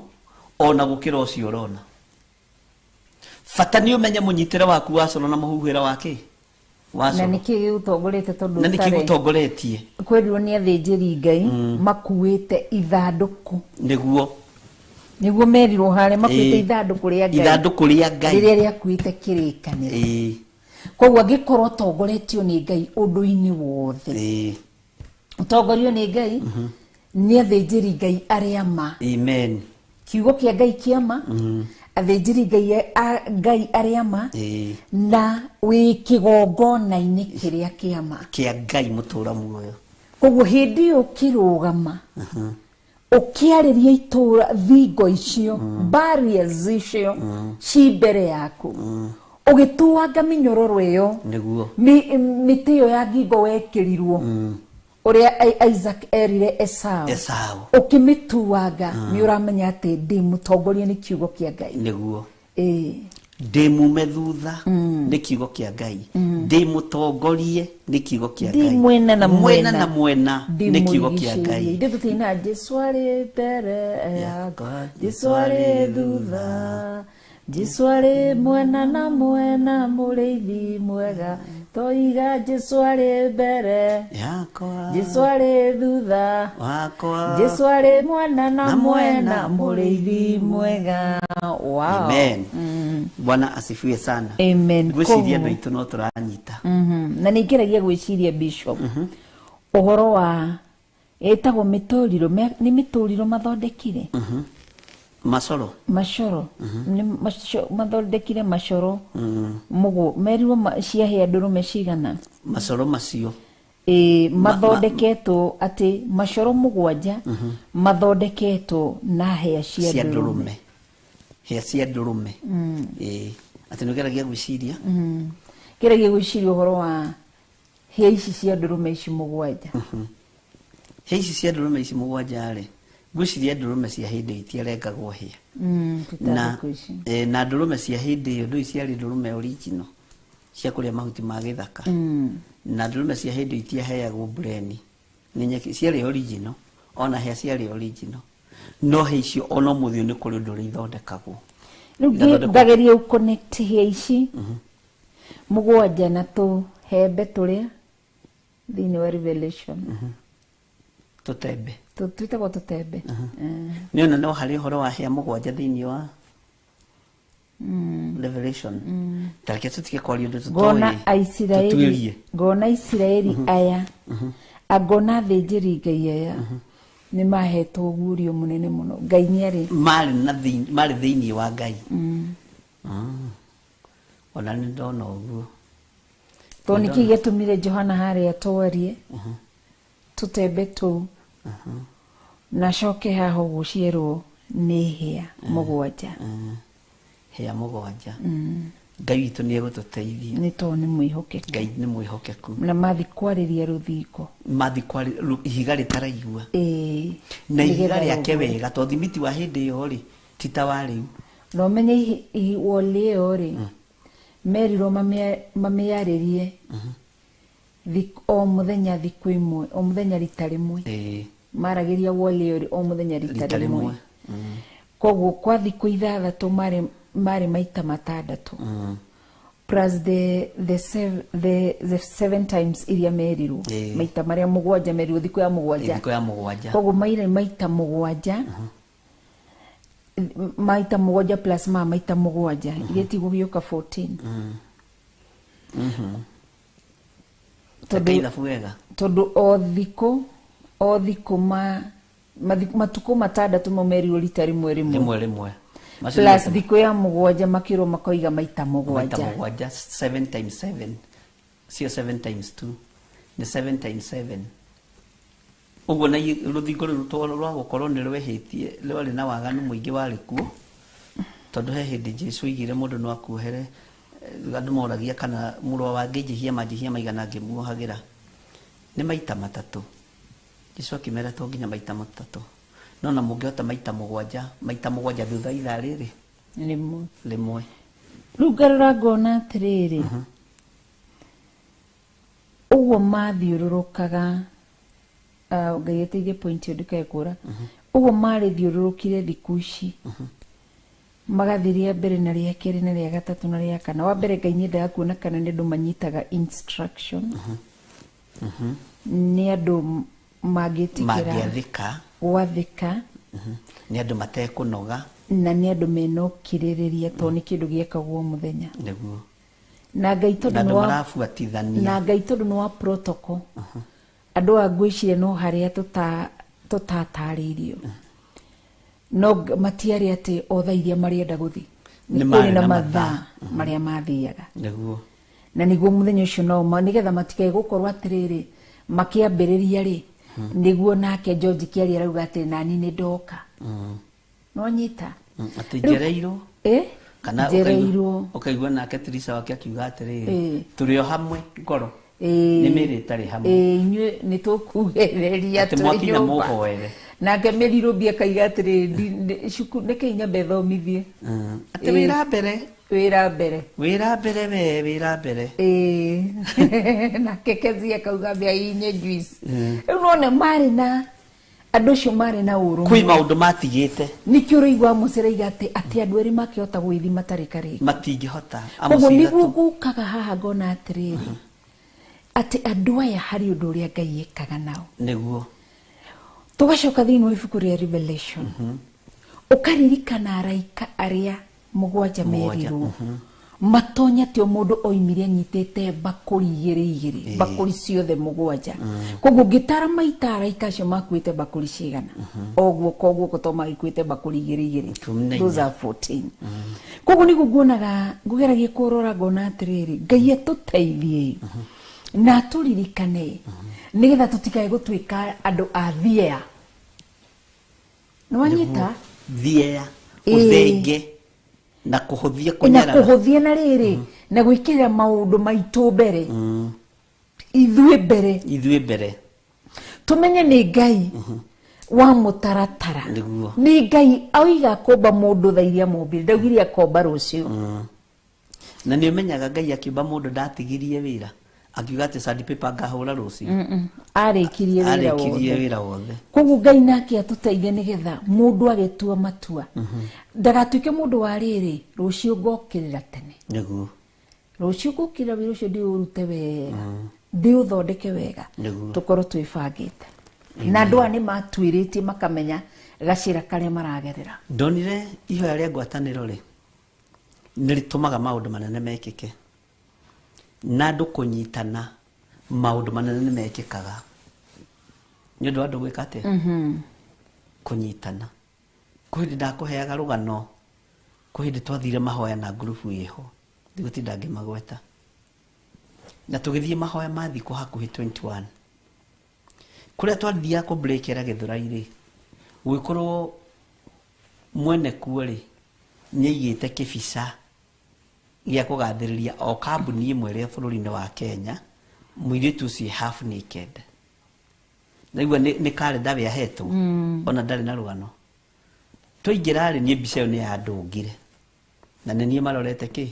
ona gũkĩra ũcio ũrona. Bata nĩ ũmenye mũnyitĩre waku wa coro na mũhuhĩre wa kĩ? Wa Na coro. nĩkĩ gĩgũtongoretie tondũ Na nĩkĩ ũtarĩ- gĩgũtongoretie? Kwĩrirwo nĩ athĩnjĩri Ngai makuĩte ithandũkũ. Nĩguo. Nĩguo merirwo harĩa makuĩte Ĩĩ. ithandũkũ rĩa Ngai. Ithandũkũ rĩa Ngai. Rĩrĩa rĩakuĩte kĩrĩkanĩro. Ĩĩ. Koguo angĩkorwo ũtongoretio nĩ Ngai ũndũ-inĩ wothe. Ĩĩ. Ũtongorio nĩ Ngai nĩ athĩnjĩri Ngai arĩa ma. Amen. Kiugo kĩa Ngai kĩa ma. Athĩnjĩri Ngai Ngai arĩa ma. Ĩĩ. Na wĩ kĩgongona-inĩ kĩrĩa kĩa ma. Kĩa Ngai mũtũra muoyo. Koguo hĩndĩ ĩyo ũkĩrũgama ũkĩarĩria itũra thingo icio barriers icio ci mbere yaku ũgĩtuanga mĩnyororo ĩyo Nĩguo. Mĩtĩ ĩyo ya ngingo wekĩrirwo ũrĩa Isaac erire Esau. Esau. Ũkĩmĩtuanga nĩ ũramenya atĩ ndĩ mũtongoria nĩ kiugo kĩa Ngai. Nĩguo. Ĩĩ. Ndĩ mume thutha nĩ kiugo kĩa Ngai. Ndĩ mũtongorie nĩ kiugo kĩa Ndĩ Ngai. mwena na Mwena mwena. na mwena nĩ kiugo kĩa Ngai. Ithuĩ tũtinaga Jesũ arĩ mbere yakwa, Jesũ arĩ thutha, Jesũ arĩ mwena na mwena, mũrĩithi mwega. Toiga Jesũ arĩ mbere, Yakwa. Jesũ arĩ thutha, Wakwa. Jesũ arĩ mwena na Na mwena, mwena, mũrĩithi mwega. Wow. Amen. Bwana asifiwe sana. Amen. Ngwĩciria andũ Koguo- aitũ no tũranyita. Na nĩ ngeragia gwĩciria Bishop ũhoro wa ĩtagwo mĩtũrirũ nĩ mĩtũrirũ mathondekire Macoro. macoro nĩ mathondekire macoro mũgũ merirwo ciahĩa ndũrũme cigana Macoro macio. Ĩĩ, mathondeketwo atĩ macoro mũgwanja mathondeketwo na hĩa cia Cia ndũrũme. ndũrũme. Hĩa cia ndũrũme. Ĩĩ. Atĩ nĩ ũgeragia gwĩciria? Ngeragia gwĩciria ũhoro wa hĩa ici cia ndũrũme ici mũgwanja. Hĩa ici cia ndũrũme ici mũgwanja rĩ, ngwĩciria ndũrũme cia hĩndĩ ĩyo itiarengagwo hĩa. Tũtandĩko ici. Na ndũrũme cia hĩndĩ ĩyo ndũĩ ciarĩ ndũrũme original cia kũrĩa mahuti ma gĩthaka. Na ndũrũme cia hĩndĩ ĩyo itiaheagwo mbureni. Nĩ nyeki ciarĩ original, ona hĩa ciarĩ original. No hĩa icio ona ũmũthĩ ũyũ nĩ kũrĩ ũndũ ũrĩa ithondekagwo. Rĩu Igathondekwo. ngageria gũ-connect hĩa ici mũgwanja na tũhembe tũrĩa thĩinĩ wa Revelation. Tũtembe. Twĩtagwo tũtembe. Nĩ ona no harĩ ũhoro wa hĩa mũgwanja thĩinĩ wa Revelation. Ta reke tũtige kwaria ũndũ Ngona tũtoĩ. Aisiraeli Tũtuĩrie. ngona Isiraeli aya angona athĩnjĩri Ngai aya nĩ mahetwo ũguũrio mũnene mũno. Ngai nĩarĩ Marĩ na marĩ thĩinĩ wa Ngai. Ona nĩ ndona ũguo. Tondũ nĩkĩ gĩatũmire Johana harĩa twarie tũtembe tũu na coke haha ũguo cierwo nĩ hĩa mũgwanja. Hĩa mũgwanja. Ngai witũ nĩ egũtũteithia. Nĩ tondũ nĩ mwĩhokeku. Ngai nĩ mwĩhokeku. Na mathi kwarĩria rũthingo. Mathi ihiga rĩtaraigua. Ĩĩ. Na ihiga Nĩgetha rĩake rũgwe. wega tondũ thimiti wa hĩndĩ ĩyo rĩ ti ta wa rĩu. Na ũmenye wall ĩyo rĩ merirwo mamĩarĩrie o mũthenya thikũ ĩmwe, o mũthenya rita rĩmwe. Ĩĩ. Maragĩria wall ĩyo o mũthenya rita Rita rĩmwe. rĩmwe. Koguo kwa thikũ ithathatũ marĩ maita matandatũ. Plus the seven times iria merirwo, maita maria mugwanja merirwo thiku ya mugwanja. Thikũ ya mũgwanja. Koguo maire maita mugwanja, maita mugwanja plus ma maita mugwanja iria tigũgĩũka 14. Tondũ ithabu wega. Tondu o thikũ ma matukũ matandatũ mau merirwo rita rĩmwe rĩmwe. Rĩmwe rĩmwe. Macio nĩ Plus maita thikũ ya mũgwanja makĩrwo makoiga maita maita mũgwanja. Mũgwanja, 7 times 7, cio 7 times 2 nĩ 7 times 7 ũguo. Na rũthingo rũu rwa gũkorwo nĩ rwehĩtie, rwarĩ na waganu mũingĩ warĩ kuo, tondũ he hĩndĩ Jesu oigire mũndũ no akuohere. Andũ moragia kana mũrũ wa wangĩnjĩhia manjĩhia maigana ngĩmuohagĩra, nĩ maita matatũ. Jesu akĩmera to nginya maita matatũ, no na mũngĩhota maita mũgwanja, maita mũgwanja thutha ithaa rĩrĩ rĩmwe. Rĩmwe. Rĩu ngarora ngona atĩrĩrĩ, ũguo mathiũrũrũkaga, Ngai ateithie, point ĩyo ndĩkae kũra. Ũguo marĩthiũrũrũkire thikũ ici, magathiĩ rĩa mbere na rĩa kerĩ na rĩa gatatũ na rĩa kana. Wa mbere, Ngai nĩendaga kuona kana nĩ andũ manyitaga instruction, nĩ andũ mangĩtĩkĩra mangĩathĩka gwathĩka, nĩ andũ matekũnoga, na nĩ andũ mena ũkirĩrĩria, tondũ nĩ kĩndũ gĩekagwo mũthenya. Na Ngai na tondũ andũ nĩ wa marabuatithania. Na Ngai tondũ nĩ wa protocol, andũ a ngwĩciria no harĩa tũtatarĩirio, no matiarĩ atĩ o thaa iria marĩenda gũthiĩ. Nĩ nĩ marĩ kũrĩ na na mathaa mathaa. Marĩa mathiaga na nĩguo mũthenya ũcio no nĩgetha matikae gũkorwo atĩrĩrĩ makĩambĩrĩria rĩ, nĩguo nake George Kĩaria arauga atĩ nani nĩ ndoka no nyita. Atĩ njereirwo. Eh? Kana njereirwo. Ũkaigua nake Teresa wake akiuga atĩrĩrĩ, tũrĩ o hamwe ngoro, Ĩĩ. nĩ mĩrĩ ĩtarĩ hamwe. Ĩĩ, inyuĩ nĩ tũkugĩrĩria Atĩ twĩ mwakinya nyũmba. mũhoere. Nake Mĩrirũmbi akaiga atĩrĩrĩ, cukuru nĩkĩ nyambe thomithie. Atĩ wĩra mbere. Wĩra mbere. Wĩra mbere, we wĩra mbere. Ĩĩ. Nake Kezi akauga mbĩa inye juice. Rĩu none marĩ na andũ acio marĩ na ũrũmwe. Kwĩ maũndũ matigĩte. Nĩkĩo ũraigua mũcĩraiga atĩ andũ erĩ makĩhota gwĩthi matarĩ karĩki? Matingĩhota. Koguo Amosi nĩguo ithatũ. ngũkaga haha ngona atĩrĩrĩ, atĩ andũ aya harĩ ũndũ ũrĩa Ngai ekaga nao. Tũgacoka thĩinĩ wa ibuku rĩa Revelation, ũkaririkana araika arĩa mũgwanja Mũgwanja, merirwo matonya atĩ o mũndũ oimire anyitĩte mbakũri igĩrĩ igĩrĩ, mbakũri ciothe mũgwanja. Koguo ngĩtara maita araika acio makuĩte mbakũri cigana, o guoko o guoko, to magĩkuĩte mbakũri igĩrĩ igĩrĩ. 14. Those are 14. Koguo nĩguo nguonaga ngũgeragia kũrora ngona atĩrĩrĩ, Ngai atũteithie na atũririkane nĩgetha tũtikae gũtuĩka andũ a thia. Nĩwanyita? Thiea. Ĩĩ. Ũthenge na kũhũthia na kũnyarara. Kũhũthia na rĩrĩ na gwĩkĩrĩra maũndũ maitũ mbere, ithuĩ mbere. Ithuĩ mbere. Tũmenye nĩ Ngai wa mũtaratara. Nĩ Ngai oiga kũmba mũndũ thaa iria mũmbire, ndaugire akomba rũciũ. Na nĩ ũmenyaga Ngai akĩũmba mũndũ ndatigirie wĩra akiuga atĩ sandpaper ngahũra rũciũ. Arĩkirie wĩra arĩkirie wothe. Wĩra wothe. Koguo Ngai nake atũteithie nĩgetha mũndũ agĩtua matua ndagatuĩke mũndũ wa rĩrĩ, rũciũ ngokĩrĩra tene, rũciũ ngũkĩrĩra wĩra ũcio ndĩũrute wega, ndĩũthondeke wega, tũkorwo twĩbangĩte. Na andũ aya nĩ matuĩrĩtie makamenya gacĩra karĩa maragerera. Ndonire ihoya rĩa ngwatanĩro rĩ nĩ rĩtũmaga maũndũ manene mekĩke, na andũ kũnyitana maũndũ manene nĩ mekĩkaga nĩ ũndũ wa andũ gwĩka atĩa? Kũnyitana. Kwĩ hĩndĩ ndakũheaga rũgano, kwĩ hĩndĩ twathire mahoya na ngurubu ĩho ndigũtinda ngĩmagweta, na tũgĩthiĩ mahoya ma thikũ hakuhĩ 21 kũrĩa twathiaga kũbreakera Gĩthũrai rĩ, gũgĩkorwo mwene kuo rĩ nĩ aigĩte kĩbica gĩa kũgathĩrĩria o kambuni ĩmwe ĩrĩa bũrũri-inĩ wa Kenya, mũirĩtu ũcio half naked. Naigua nĩ karenda we ahetwo, ona ndarĩ na rũgano. Twaingĩra rĩ, niĩ mbica ĩyo nĩ yandũngire, na nĩ niĩ marorete kĩ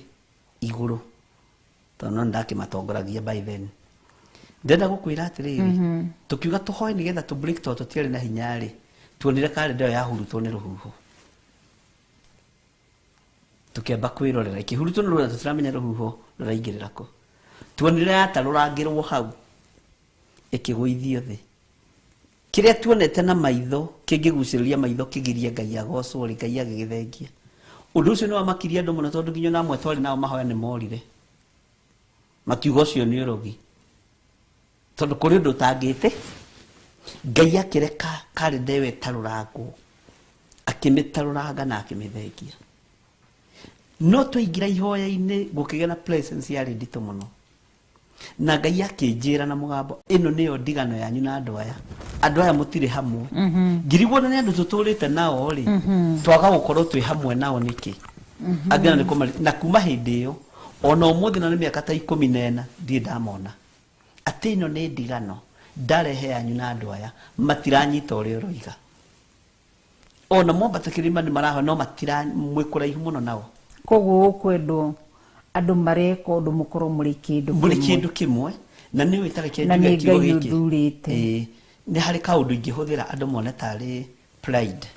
igũrũ, tondũ no nĩndakĩmatongoragia by then. Ndĩrenda gũkwĩra atĩrĩrĩ, tũkiuga tũhoe nĩgetha tũ break tondũ tũtiarĩ na hinya rĩ, tuonire karenda ĩyo yahurutwo nĩ rũhuho. Tukĩamba kwĩrorera ĩkĩhurutwo nĩ rũhuho tũtiramenya rũhuho rũraingĩrĩra kũ. Tuonire yatarũrangĩrwo hau ĩkĩgũithio thĩ. Kĩrĩa tuonete na maitho kĩngĩgucĩrĩria maitho kĩgirie Ngai agocwo rĩ, Ngai agĩgĩthengia. Ũndũ ũcio nĩ wamakirie andũ mũno tondũ nginya ona amwe twarĩ nao mahoya nĩ morire. Makiuga ũcio nĩ ũrogi. Tondũ kũrĩ ũndũ ũtangĩte. Ngai akĩreka karenda ĩyo ĩtarũrangwo. Akĩmĩtarũranga na akĩmĩthengia. No twaingĩra ihoya-inĩ gũkĩgĩa na presence yarĩ nditũ mũno. Na Ngai akĩnjĩra na mũgambo, ĩno nĩyo ndigano yanyu na andũ aya. Andũ aya mũtirĩ hamwe. Ngirigwo nĩ andũ tũtũrĩte nao rĩ, twaga gũkorwo twĩ hamwe nao nĩkĩ? Angĩ na nĩ na kuma hĩndĩ ĩyo ona ũmũthĩ na nĩ mĩaka ta 14 ndirĩ ndamona. Atĩ ĩno nĩ ndigano ndarehe yanyu na andũ aya matiranyita ũrĩa ũroiga. Ona mwambata kĩrĩma nĩ marahoya no matira mwĩ kũraihu mũno nao. Koguo ũkwendwo andũ mareka ũndũ mũkorwo mũrĩ kĩndũ mũrĩ kĩndũ kĩmwe na nĩ wĩtare na nĩ Ngai ũthurĩte. Nĩ harĩ kaũndũ ingĩhũthĩra andũ mone tarĩ pride.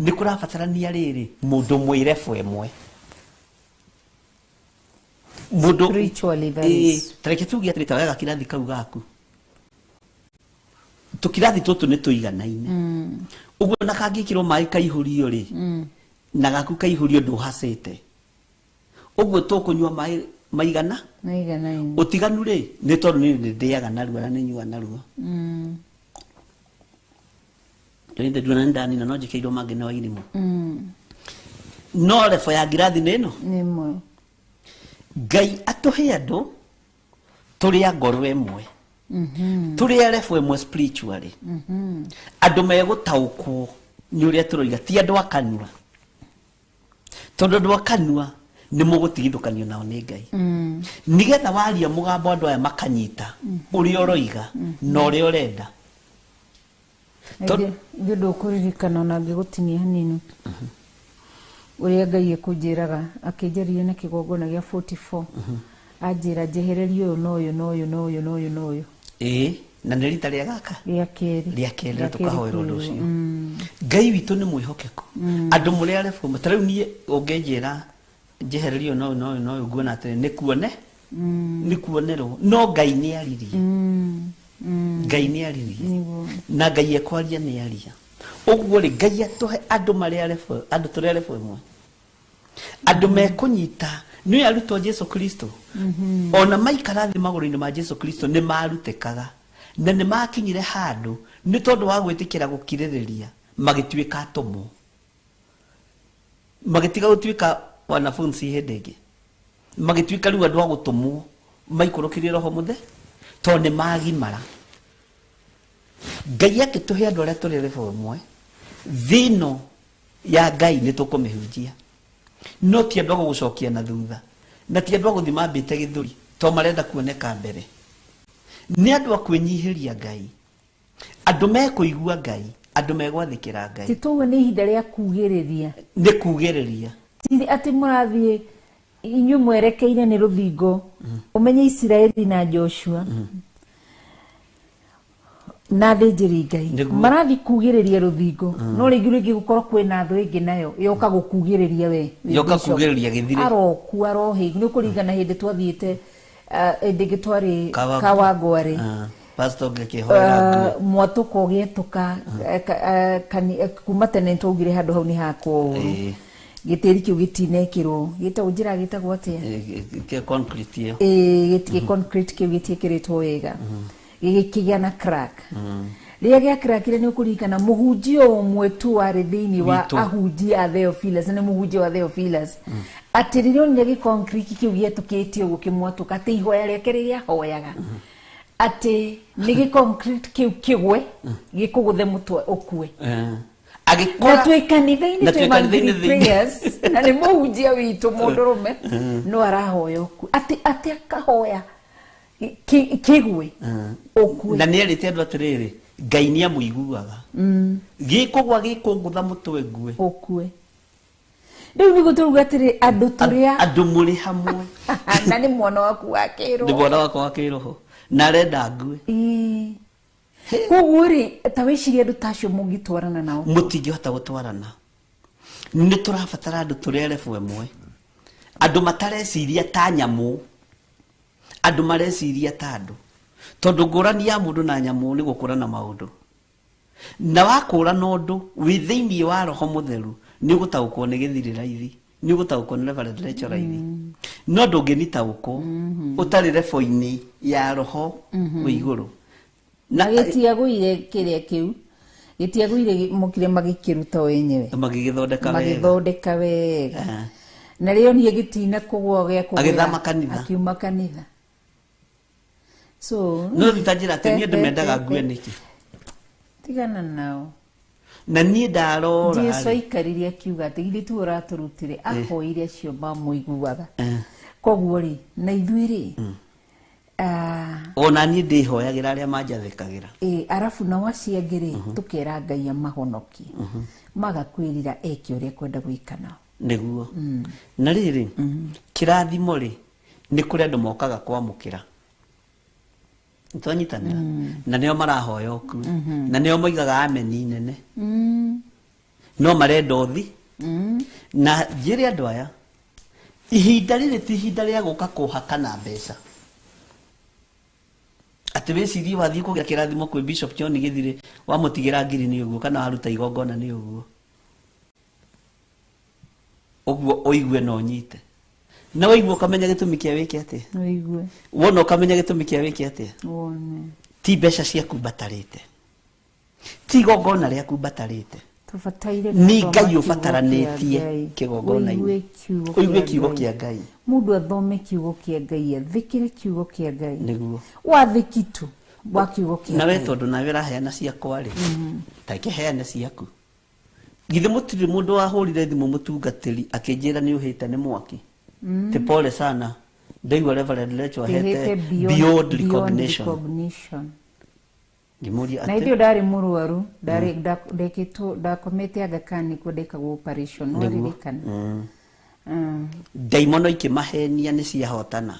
Nĩ kũrabatarania rĩrĩ mũndũ mwĩrebu ĩmwe. Mũndũ spiritually that is. Tareke tuge atĩrĩ ta wega kĩrathi kau gaku. Tũkĩrathi tũtũ nĩ tũiganaine. Ũguo na kangĩkĩrwo maĩ kaihũrio rĩ, na gaku kaihũrio ndũhacĩte. Ũguo tũkũnyua maĩ maigana? Maiganaine. Ũtiganu rĩ, nĩ tondũ niĩ ndĩaga narua na nĩnyuaga narua. Nĩ nduona nĩ ndanina no njĩkĩirwo mangĩ na wairimũ. No rebo ya ngirathi nĩ ĩno? Nĩ ĩmwe. Ngai atũhe andũ tũrĩ a ngoro ĩmwe. Tũrĩ a rebo ĩmwe spiritually. Andũ megũtaũkwo nĩ ũrĩa tũroiga, ti andũ a kanua. Tondũ andũ a kanua nĩ mũgũtigithũkanio nao nĩ Ngai. Nĩgetha waria mũgambo andũ aya makanyita ũrĩa ũroiga na ũrĩa ũrenda. Nĩ ũndũ ũkũririkana ona ngĩgũtinia hanini ũrĩa Ngai ekũnjĩraga akĩnjaria na kĩgongona gĩa 44 anjĩra njehererie ũyũ na ũyũ na ũyũ na ũyũ na ũyũ na ũyũ. Ĩĩ, na nĩ rita rĩa gaka? Rĩa kerĩ. Rĩa kerĩ na tũkahoera ũndũ ũcio. Ngai witũ nĩ mwĩhokeku. Andũ mũrĩ a reform, ta rĩu niĩ ũngĩnjĩra njehererie ũyũ na ũyũ na ũyũ na ũyũ nguona atĩrĩ nĩ kuone? Nĩ kuonerwo. No Ngai nĩ aririe. Ngai nĩ aririe. Na Ngai ekwaria nĩ aria. Ũguo rĩ Ngai atũhe andũ marĩ a reform, andũ tũrĩ a reform ĩmwe. Andũ mekũnyita nĩ arutwo Jesu Kristo. Ona maikara thĩ magũrũ-inĩ ma Jesu Kristo nĩ marutĩkaga. Na nĩ makinyire handũ nĩ tondũ wa gwĩtĩkĩra gũkirĩrĩria magĩtuĩka atũmwo. Magĩtiga gũtuĩka wanafunzi hĩndĩ ĩngĩ. Magĩtuĩka rĩu andũ a gũtũmwo maikũrũkĩrie Roho Mũtheru tondũ nĩ magimara. Ngai akĩtũhe andũ arĩa tũrĩ level ĩmwe, thĩ ĩno ya Ngai nĩ tũkũmĩhunjia. No ti andũ a gũgũcokia na thutha, na ti andũ a gũthiĩ mambĩte gĩthũri tondũ marenda kuoneka mbere. Nĩ andũ a kwĩnyihĩria Ngai, andũ mekũigua Ngai, andũ megwathĩkĩra Ngai. Ti tuge nĩ ihinda rĩa kugĩrĩria. Nĩ kugĩrĩria. Ti atĩ mũrathiĩ inyuĩ mwerekeire nĩ rũthingo. Ũmenye Isiraeli na Joshua na athĩnjĩri Ngai marathiĩ kugĩrĩria rũthingo. No rĩngĩ rĩngĩ gũkorwo kwĩna thũ ĩngĩ nayo yoka gũkugĩrĩria we. Yoka kugĩrĩria gĩthire. Aroku arohĩ nĩ ũkũringana hĩndĩ twathiĩte hĩndĩ ĩngĩ twarĩ Kawangware. Pastor ngĩkĩhoera nguo. Mwatũka ũgĩetũka kuma tene twaugire handũ hau nĩ hakwo ũru. Gĩtĩri kĩu gĩtinekĩrwo gĩtagwo njĩra gĩtagwo atĩa? Kĩ concrete ĩyo. Ĩĩ, concrete kĩu gĩtiĩkĩrĩtwo wega. Gĩgĩkĩgĩa na crack. Rĩrĩa gĩakrakire nĩ ũkũririkana mũhunjia ũmwe tu warĩ thĩinĩ wa ahunjia a Theophilus, nĩ mũhunjia wa Theophilus. Atĩ rĩrĩa onire gĩconcrete kĩu gĩetũkĩte ũguo kĩmwatũka, atĩ ihoya rĩake rĩrĩa ahoyaga atĩ nĩ gĩconcrete kĩu kĩgwe gĩkũgũthe mũtwe ũkue. Agĩkora na twĩ kanitha-inĩ twĩ monthly prayers na nĩ mũhunjia witũ mũndũrũme no arahoya ũkue, atĩ akahoya kĩgwe ũkue. Na nĩ erĩte andũ atĩrĩrĩ, Ngai nĩ amũiguaga. Gĩkũgwa gĩkũngũtha mũtwe ngue ũkue. Rĩu nĩguo tũruga atĩrĩ andũ tũrĩa andũ mũrĩ hamwe. Na nĩ mwana waku wa kĩroho. Nĩ mwana wakwa wa kĩroho. Na arenda ngue. Koguo rĩ ta wĩcirie andũ ta acio mũngĩtwarana nao. Mũtingĩhota gũtwarana. Nĩ tũrabatara andũ tũrĩ a level ĩmwe. Andũ matareciria ta nyamũ, andũ mareciria ta andũ. Tondũ ngũrani ya mũndũ na nyamũ nĩ gũkũrana maũndũ. Na wakũrana ũndũ wĩ thĩinĩ wa roho mũtheru nĩ ũgũtaũkwo nĩ gĩthirĩ raithi, nĩ ũgũtaũkwo nĩ Reverend Rachel raithi. No ndũngĩnitaũkwo ũtarĩ rebo-inĩ ya roho wĩ igũrũ. Na gĩtiagũire kĩrĩa kĩu, gĩtiagũire mokire magĩkĩruta wenyewe. Magĩgĩthondeka wega. Magĩthondeka wega. Na rĩo niĩ gĩtina kũgũa gĩa kũgwĩra. Agĩthama kanitha. Akiuma kanitha. So no rĩu ta njĩra atĩ niĩ ndĩmendaga ngue nĩkĩ? Tigana nao. Na niĩ ndarora. Jesu aikarire akiuga atĩ githĩ tiwe ũratũrutire, ahoire acio mamũiguaga. Koguo rĩ, na ithuĩ rĩ, ona niĩ ndĩhoyagĩra arĩa manjathĩkagĩra. Arabu nao acio angĩ rĩ, tũkera Ngai amahonokie. Maga kwĩrira eke ũrĩa kwenda gwĩka nao. Nĩguo. Na rĩrĩ, kĩrathimo rĩ, nĩ kũrĩ andũ mokaga kwamũkĩra. Nĩtwanyitanĩra. Na nĩo marahoya ũkue. Na nĩo moigaga ameni nene. No marenda ũthi. Na njĩre andũ aya, ihinda rĩrĩ ti ihinda rĩa gũka kũhakana mbeca. Atĩ wĩcirie wathiĩ kũgĩa kĩrathimo kwĩ Bishop John Gĩthirĩ, wamũtigĩra ngiri nĩ ũguo, kana waruta igongona nĩ ũguo. Ũguo ũigue na ũnyite. Na waigua ũkamenya gĩtũmi kĩa wĩke atĩa? Ũigue. Wona ũkamenya gĩtũmi kĩa wĩke atĩa? Wone. Ti mbeca ciaku mbatarĩte. Ti igongona rĩaku mbatarĩte. Tũbataire Nĩ gũthoma Ngai kiugo ũbataranĩtie kĩa Ngai. kĩgongona-inĩ. Ũigue Ũigue kiugo kĩa Ngai. Mũndũ athome kiugo kĩa Ngai, athĩkĩre kiugo kĩa Ngai. Nĩguo. Wathĩki tu wa kiugo kĩa Na we Ngai. tondũ nawe ũraheana ciakwa rĩ, ta reke heane ciaku. Githĩ mũtirĩ mũndũ wahũrire thimũ mũtungatĩri akĩnjĩra nĩ ũhĩte nĩ mwaki. Ti pole sana. Ndaigua Reverend Rachel ahete beyond recognition. Recognition. Ngĩmũria Na atĩ hĩndĩ ĩyo ndarĩ mũrwaru, ndarĩ ndekĩtwo, ndakomete Aga Khan nĩkuo ndekagwo operation, Nĩguo. waririkana. Ndaimono ikĩmahenia nĩ ciahotana.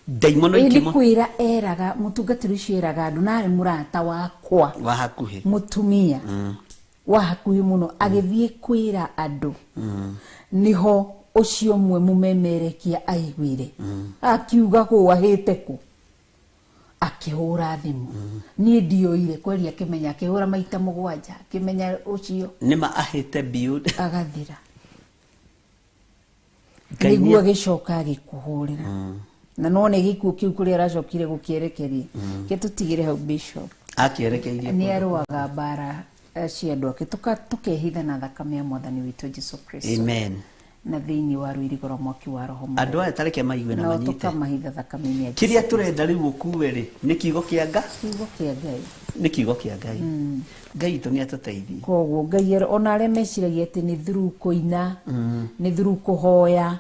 Ndaimono Ĩ nĩ ikĩma kwĩra eraga, mũtungatĩri ũcio eraga andũ, na arĩ mũrata wakwa. Wa hakuhĩ. Mũtumia. Wa hakuhĩ mũno, agĩthiĩ kwĩra andũ. Nĩho ũcio ũmwe mũmemerekia aiguire. Akiuga kũ ahĩte kũ. Akĩhũra thimũ. Niĩ ndioire kweri akĩmenya, akĩhũra maita mũgwanja, akĩmenya ũcio. Nĩma ahĩte beyond. Agathira. Ngai Nĩguo nĩ- agĩcoka agĩkũhũrĩra. Na none gĩkuũ kĩu kũrĩa aracokire gũkĩerekeria. Ke tũtigĩre hau Bishop. Akĩerekeirie Nĩ kũndũ. arũaga mbara cia andũ ake. Tũkehitha na thakame ya Mwathani witũ Jesu Kristo. Amen. Na thĩinĩ wa rũirigo rwa mwaki wa roho mũtheru. Andũ aya tareke maigue na No manyite. tũkamahitha thakame-inĩ ya Jesu. Kĩrĩa tũrenda rĩu ũkue rĩ, nĩ kiugo kĩa Ngai. Kiugo kĩa Ngai. Nĩ kiugo kĩa Ngai. Ngai witũ nĩ atũteithie. Koguo Ngai ona arĩa meciragia atĩ nĩ through kũina, nĩ through kũhoya,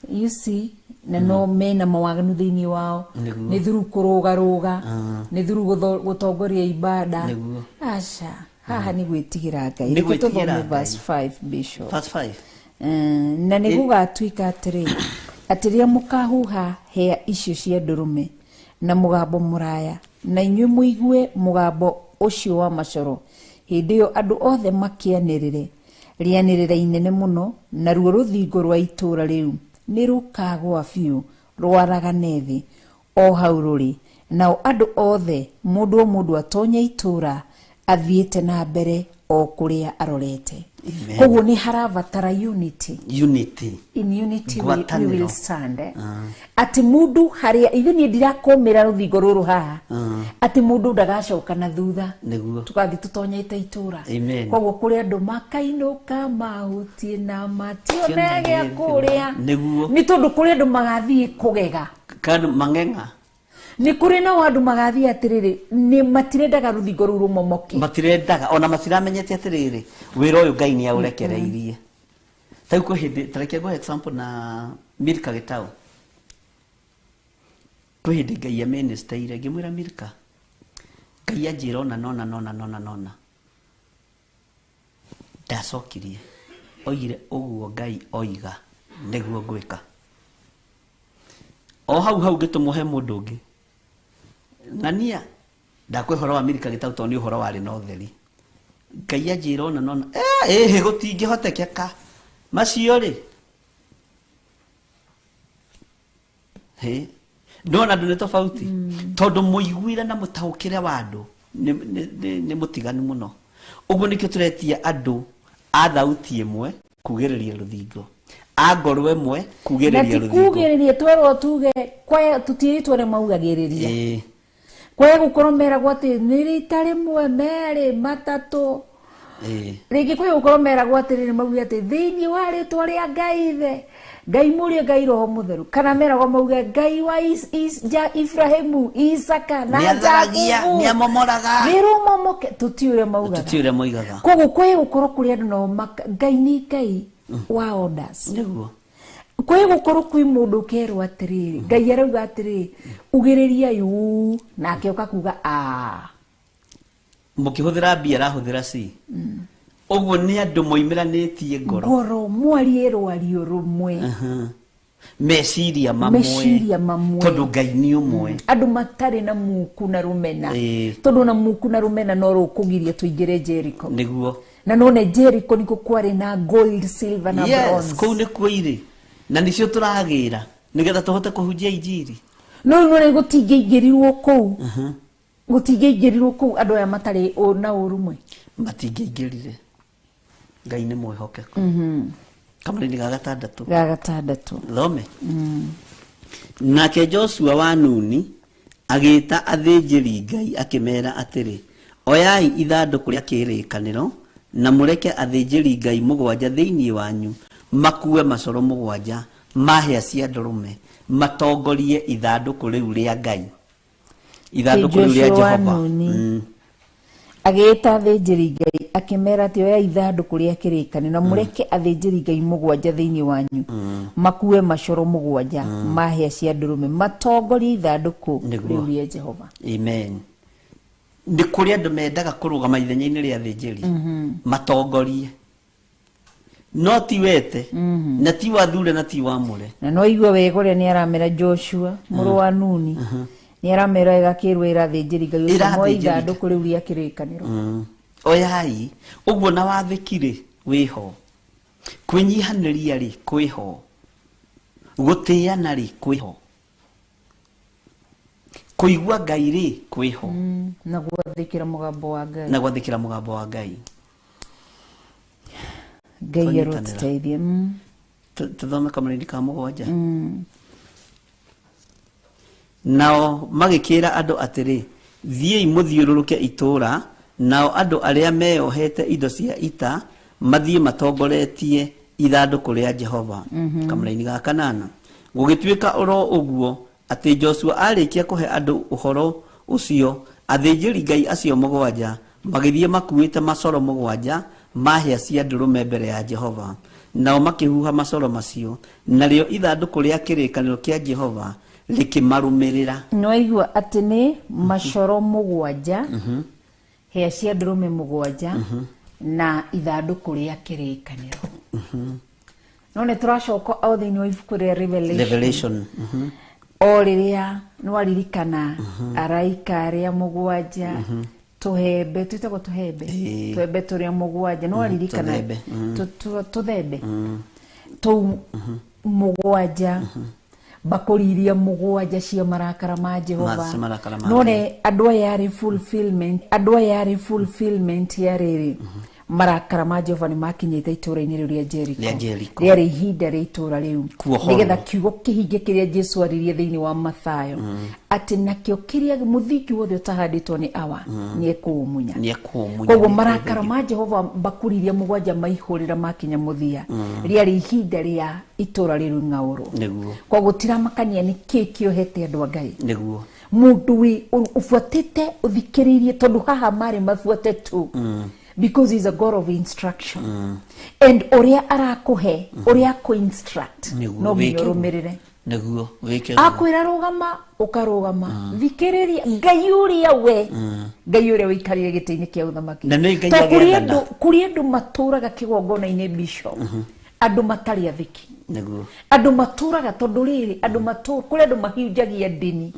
you see, na no mena mawaganu thĩinĩ wao, Nĩguo. nĩ through kũrũgarũga, nĩ through gũtongoria ibada. Nĩguo. Aca, haha nĩ gwĩtigĩra Ngai. Nĩ Reke gwĩtigĩra tũthome Ngai. verse 5, Bishop. Verse 5. Na nĩ gũgatuĩka atĩrĩ, atĩ rĩrĩa mũkahuha hĩa icio cia ndũrũme na mũgambo mũraya, na inyuĩ mũigue mũgambo ũcio wa macoro, hĩndĩ ĩyo andũ othe makĩanĩrĩre rĩanĩrĩra inene mũno, naruo rũthingo rwa itũũra rĩu nĩ rũkagũa biũ rwaragane thĩ o hau rũrĩ, nao andũ othe mũndũ o mũndũ atonye itũũra athiĩte na mbere o kũrĩa arorete. Amen. Koguo nĩ harabatara unity. Unity. In unity we Ngwatanĩro. will stand. Atĩ mũndũ harĩa ithuĩ niĩ ndirakomĩra rũthingo rũrũ haha, atĩ mũndũ ndagacoka na thutha. Nĩguo. Tũgathiĩ tũtonyete itũũra. Amen. Koguo kũrĩ andũ makainũka mahutie na matione gĩa kũrĩa. Nĩguo. Nĩ tondũ kũrĩ andũ magathiĩ kũgega. Kana mang'eng'a. Nĩ kũrĩ nao andũ magathiĩ atĩrĩrĩ, nĩ matirendaga rũthingo rũu rũmomoke. Matirendaga, ona matiramenyete atĩrĩrĩ, wĩra ũyũ Ngai nĩ aũrekereirie. Ta rĩu kwĩ hĩndĩ, ta reke ngũhe example na Milka Gĩtaũ. Kwĩ hĩndĩ Ngai amĩnĩstĩire, ngĩmwĩra Milka, Ngai anjĩra ona nona nona nona nona. Ndacokirie, oigire ũguo Ngai oiga, nĩguo ngwĩka. O hau hau ngĩtũmwo he mũndũ ũngĩ. Ng'ania, ndakwĩ ũhoro wa Milka Gĩtaũ tondũ nĩ ũhoro warĩ na ũtheri. Ngai anjĩra ona nona, gũtingĩhotekeka. Macio rĩ, Hĩ, ndona andũ nĩ tofauti tondũ mũiguire na mũtaũkĩre wa andũ nĩ mũtiganu mũno. Ũguo nĩkĩo tũretia andũ a thauti ĩmwe kugĩrĩria rũthingo, a ngoro ĩmwe na kugĩrĩria ti rũthingo. kugĩrĩria twerwo tuge kwaya tũtiĩrĩtwo arĩa maugagĩrĩria. Ĩĩ. Kwaya gũkorwo meragwo atĩ nĩ rita rĩmwe merĩ matatũ. Ĩĩ. Rĩngĩ kwaya gũkorwo meragwo atĩrĩrĩ mauge atĩ thĩinĩ wa rĩtwa rĩa Ngai ithe, Ngai Mũriũ, Ngai Roho Mũtheru, kana meragwo mauge Ngai wa Ibrahimu, Isaka na Nĩatharagia, Jakubu. nĩamomoraga. Nĩrũmomoke tũtiũĩ ũrĩa maugaga. Tũtiũĩ ũrĩa moigaga. Koguo kwaya gũkorwo kũrĩ andũ nao Ngai nĩ Ngai wa orders. Nĩguo. Kwĩ gũkorwo kwĩ mũndũ ũkerwo atĩrĩrĩ, Ngai arauga atĩrĩrĩ, ugĩrĩria yu, nake ũka kuga a. Mũkĩhũthĩra B arahũthĩra C. Ũguo nĩ andũ moimĩranĩtie ngoro. Ngoro mwarie rwario rũmwe. Meciria mamwe. Meciria mamwe. Tondũ Ngai nĩ ũmwe. Andũ matarĩ na muku na rũmena. Ĩĩ. Tondũ na muku na rũmena no rũkũgiria tũingĩre Jericho. Nĩguo. Na none Jericho nĩkuo kwarĩ na gold, silver na Yes, bronze. kũu nĩkuo irĩ. Na nĩcio tũragĩra nĩgetha tũhote kũhunjia injiri. No rĩu none gũtingĩingĩrirwo kũu. Gũtingĩingĩrirwo kũu andũ aya matarĩ na ũrũmwe. Matingĩingĩrire. Ngai nĩ mwĩhokeku. Kamũrĩinĩ ga gatandatũ. Ga gatandatũ. Thome. Nake Joshua wa Nuni agĩĩta athĩnjĩri Ngai akĩmeera atĩrĩ, oyai ithandũkũ rĩa kĩrĩkanĩro na mũreke athĩnjĩri Ngai mũgwanja thĩinĩ wanyu makue macoro mũgwanja ma hĩa cia ndũrũme matongorie ithandũkũ rĩu rĩa Ngai, ithandũkũ rĩu rĩa Joshua wa Jehova. Nuni. Agĩĩta athĩnjĩri Ngai akĩmeera atĩ oyai ithandũkũ rĩa kĩrĩkanĩro na mũreke athĩnjĩri Ngai mũgwanja thĩinĩ wanyu makue macoro mũgwanja ma hĩa cia ndũrũme matongorie ithandũkũ Nĩguo. rĩu rĩa Jehova. Amen. Nĩ kũrĩ andũ mendaga kũrũgama ithenya-inĩ rĩa athĩnjĩri matongorie, no ti wete na ti wathure na ti wamũre. Na no igua wega ũrĩa nĩ aramera Joshua mũrũ wa Nuni nĩ aramera wega akĩrwo ĩra athĩnjĩri Ngai ũcio Ĩra moe athĩnjĩri Ngai. ithandũkũ rĩu rĩa kĩrĩkanĩro. Oyai ũguo na wathĩki-rĩ wĩho, kwĩnyihanĩria-rĩ kwĩho, gũtĩana-rĩ kwĩho, kũigua Ngai-rĩ kwĩho, Na gwathĩkĩra mũgambo wa Ngai. na gwathĩkĩra mũgambo wa Ngai. Ngai Twanyitanĩra. arotũteithie. Tũthome kamũrĩinĩ ka mũgwanja. Nao magĩkĩra andũ atĩrĩ, thiĩi mũthiũrũrũke itũũra, nao andũ arĩa meyohete indo cia ita mathiĩ matongoretie ithandũkũ rĩa Jehova. Kamũraini ga kanana. Gũgĩtuĩka oro ũguo atĩ Joshua arĩkia kũhe andũ ũhoro ũcio, athĩnjĩri Ngai acio mũgwanja magĩthiĩ makuĩte macoro mũgwanja ma hĩa cia ndũrũme mbere ya Jehova, nao makĩhuha macoro macio, narĩo ithandũkũ rĩa kĩrĩkanĩro kĩa Jehova rĩkĩmarũmĩrĩra. No igua atĩ nĩ macoro mũgwanja, hĩa cia ndũrũme mũgwanja, na ithandũkũ rĩa kĩrĩkanĩro. No nĩ tũracoka o thĩinĩ wa ibuku rĩa Revelation. Revelation. O rĩrĩa nĩwaririkana araika arĩa mũgwanja, tũhembe twĩtagwo tũhembe, Ĩĩ. tũhembe tũrĩa mũgwanja, nĩwaririkana Tũthembe. Tũthembe tũu mũgwanja, mbakũri iria mũgwanja cia marakara ma Jehova. Cia marakara ma None andũ aya yarĩ fulfillment, andũ aya yarĩ fulfillment ya rĩrĩ marakara ma Jehova nĩ makinyĩte itũũra-inĩ rĩu rĩa Jericho. Rĩa Jericho. Rĩarĩ ihinda rĩa itũũra rĩu Kuohorwo. nĩgetha kiugo kĩhinge kĩrĩa Jesu aririe thĩinĩ wa Mathayo atĩ nakĩo kĩrĩa mũthingi wothe ũtahandĩtwo nĩ awa nĩekũũmunya. Nĩekũũmunya, Koguo nĩekũũtheria. marakara ma Jehova mbakũri iria mũgwanja maihũrĩra makinya mũthia rĩarĩ ihinda rĩa itũũra rĩu ng'aũrwo. Nĩguo. Koguo tiramakania nĩ kĩĩ kĩohete andũ a Ngai. Nĩguo. Mũndũ wĩ ũbuatĩte ũthikĩrĩirie tondũ haha marĩ mabuate tu because he's a God of instruction. And ũrĩa arakũhe, ũrĩa akũ-instruct, Nĩguo, no nginya wĩke ũguo. ũrũmĩrĩre. Nĩguo, wĩke ũguo. Akwĩra rũgama, ũkarũgama. Thikĩrĩria Ngai ũrĩa we, Ngai ũrĩa ũikarĩire gĩtĩ-inĩ kĩa ũthamaki. Na nĩ Ngai Tondũ agĩathana. kũrĩ andũ matũraga kĩgongona-inĩ bishop, andũ matarĩ athĩki. Nĩguo. Andũ matũraga tondũ rĩrĩ, andũ kũrĩ andũ mahiunjagia ndini.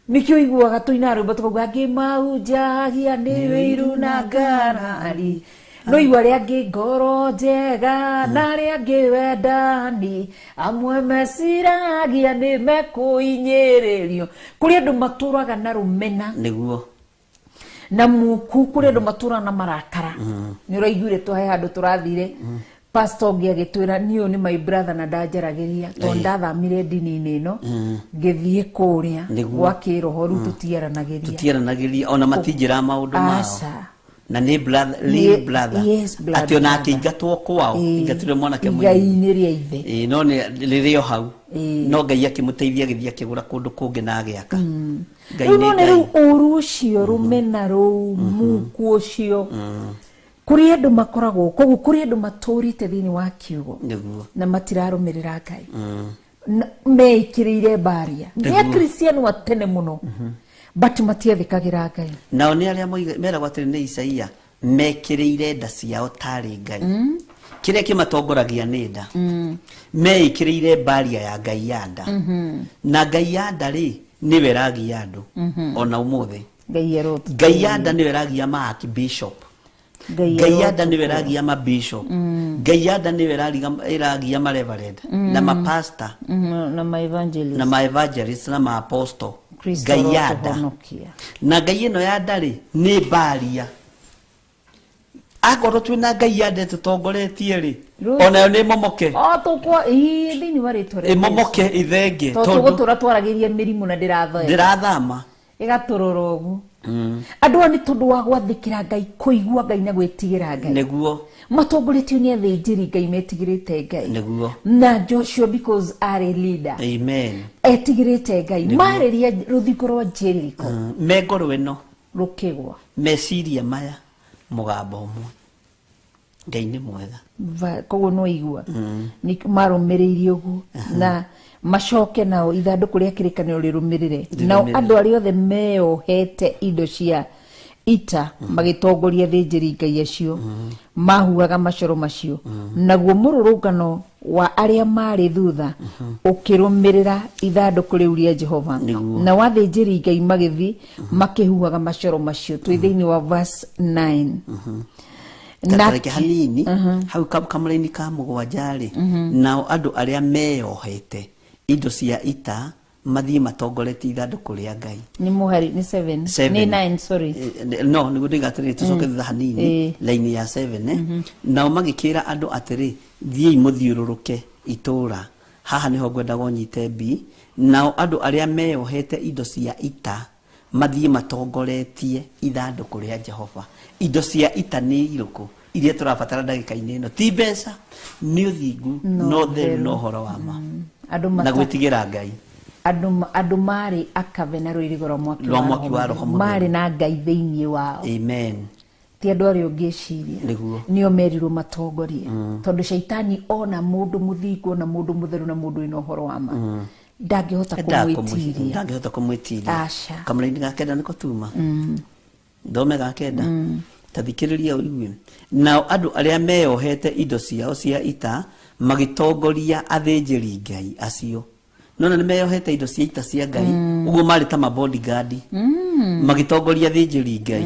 Nĩkĩo iguaga tũinaga rwĩmbo tũkauga ngĩmahunjagia nĩ wĩiru na ngarari. No igua arĩa angĩ ngoro njega na arĩa angĩ wendani amwe meciragia nĩ mekũinyĩrĩrio. Kũrĩ andũ matũraga na rũmena nĩguo na muku, kũrĩ andũ matũraga na marakara. Nĩ ũraiguire twahe handũ tũrathire pastor ũngĩ agĩtwĩra niĩ ũyũ nĩ my brother na ndanjaragĩria tondũ ndathamire ndini-inĩ ĩno ngĩthiĩ kũrĩa Nĩguo. gwa kĩroho rĩu tũtiaranagĩria. Tũtiaranagĩria ona matinjĩra maũndũ mao. Aca. Na nĩ brother, real brother. Yes, blood atĩ ona brother. akĩingatwo kwao ingatire mwanake mũnini. Igai-inĩ rĩa ithe. Ĩĩ, no nĩ rĩrĩ o hau. Ĩĩ. No Ngai akĩmũteithia agĩthiĩ akĩgũra kũndũ kũngĩ na agĩaka. Ngai Rĩu nĩ no nĩ Ngai. rĩu ũru ũcio rũmena rũu muku ũcio kũrĩ andũ makoragwo koguo kũrĩ andũ matũrĩte thĩinĩ wa kiugo Nĩguo. na matirarũmĩrĩra Ngai. Meĩkĩrĩire mbaria nĩ Nĩguo. akristiano a tene mũno but matiathĩkagĩra Ngai. Nao nĩ arĩa meragwo atĩrĩ nĩ Isaia mekĩrĩire nda ciao tarĩ Ngai. Kĩrĩa kĩmatongoragia nĩ nda. Meĩkĩrĩire mbaria ya Ngai ya nda. Na Ngai ya nda rĩ nĩwe ĩragia andũ ona ũmũthĩ. Ngai arotũ Ngai ya nda nĩwe ĩragia ma archbishop. Ngai ya nda nĩwe ĩragia ma bishop. Ngai ya nda nĩwe ĩragia ma reverend na ma pastor na ma evangelist na ma evangelist na ma apostle. Kristo Ngai ya nda. arotũhonokia. Na Ngai ĩno ya nda rĩ nĩ mbaria. Akorwo twĩna Ngai ya nda ĩtũtongoretie rĩ onayo nĩ ĩmomoke. O tũkwa ĩĩ thĩinĩ wa rĩtwa rĩa Ĩmomoke ithenge Tondũ tondũ tũgũtũra twaragĩria mĩrimũ na ndĩrathoeka. ndĩrathama. Ĩgatũrora ũguo. Andũ aya nĩ tondũ wa gwathĩkĩra Ngai, kũigua Ngai na gwĩtigĩra Ngai. Nĩguo. Matongoretio nĩ athĩnjĩri Ngai metigĩrĩte Ngai. Nĩguo. Na Joshua because arĩ leader. Amen. Etigĩrĩte Ngai. Marĩria rũthingo rwa Jericho Me ngoro ĩno rũkĩgwa. Meciria maya mũgambo ũmwe. Ngai nĩ mwega. Koguo no igua nĩ marũmĩrĩire ũguo na macoke nao ithandũkũ rĩa kĩrĩkanĩro rĩrũmĩrĩre. Nao andũ arĩa othe meohete indo cia ita magĩtongoria athĩnjĩri Ngai acio mahuhaga macoro macio. Naguo mũrũrũngano wa arĩa marĩ thutha ũkĩrũmĩrĩra ithandũkũ rĩu rĩa Jehova. Nĩguo. Nao athĩnjĩri Ngai magĩthiĩ makĩhuhaga macoro macio. Twĩ thĩinĩ wa verse 9. Tareke hanini hau kamũraini ka mũgwanja rĩ nao andũ arĩa meyohete indo cia ita mathiĩ matongoretie ithandũkũ rĩa Ngai. Nĩ mũhari nĩ 7 nĩ 9 sorry. No nĩguo ndĩga atĩrĩrĩ tũcoke thutha hanini laini ya 7. Nao magĩkĩra andũ atĩrĩ thiĩi mũthiũrũrũke itũũra haha nĩho ngwendaga ũnyite mbi. Nao andũ arĩa meyohete indo cia ita mathiĩ matongoretie ithandũkũ rĩa Jehova. Indo cia ita nĩ irĩkũ iria tũrabatara ndagĩka-inĩ ĩno? Ti mbeca, nĩ ũthingu, no ũtheru, no ũhoro wa ma na gwĩtigĩra Ngai. Andũ marĩ akave na rũirigo rwa mwaki wa Roho Mũtheru. Marĩ na Ngai thĩinĩ wao. Amen. Ti andũ arĩa ũngĩciria. Nĩguo. Nĩo merirwo matongorie. Tondũ shaitani ona mũndũ mũthingu, ona mũndũ mũtheru na mũndũ wĩna ũhoro wa ma ndangĩhota kũmwĩtiria. Ndangĩhota kũmwĩtiria. Aca. Kamũraini ga kenda nĩko tuma. Thome ga kenda. Ta thikĩrĩria ũigue. Nao andũ arĩa meyohete indo ciao cia ita magĩtongoria athĩnjĩri Ngai acio. Nona nĩ meyohete indo cia ita cia Ngai ũguo marĩ ta ma bodyguard. Magĩtongoria athĩnjĩri Ngai.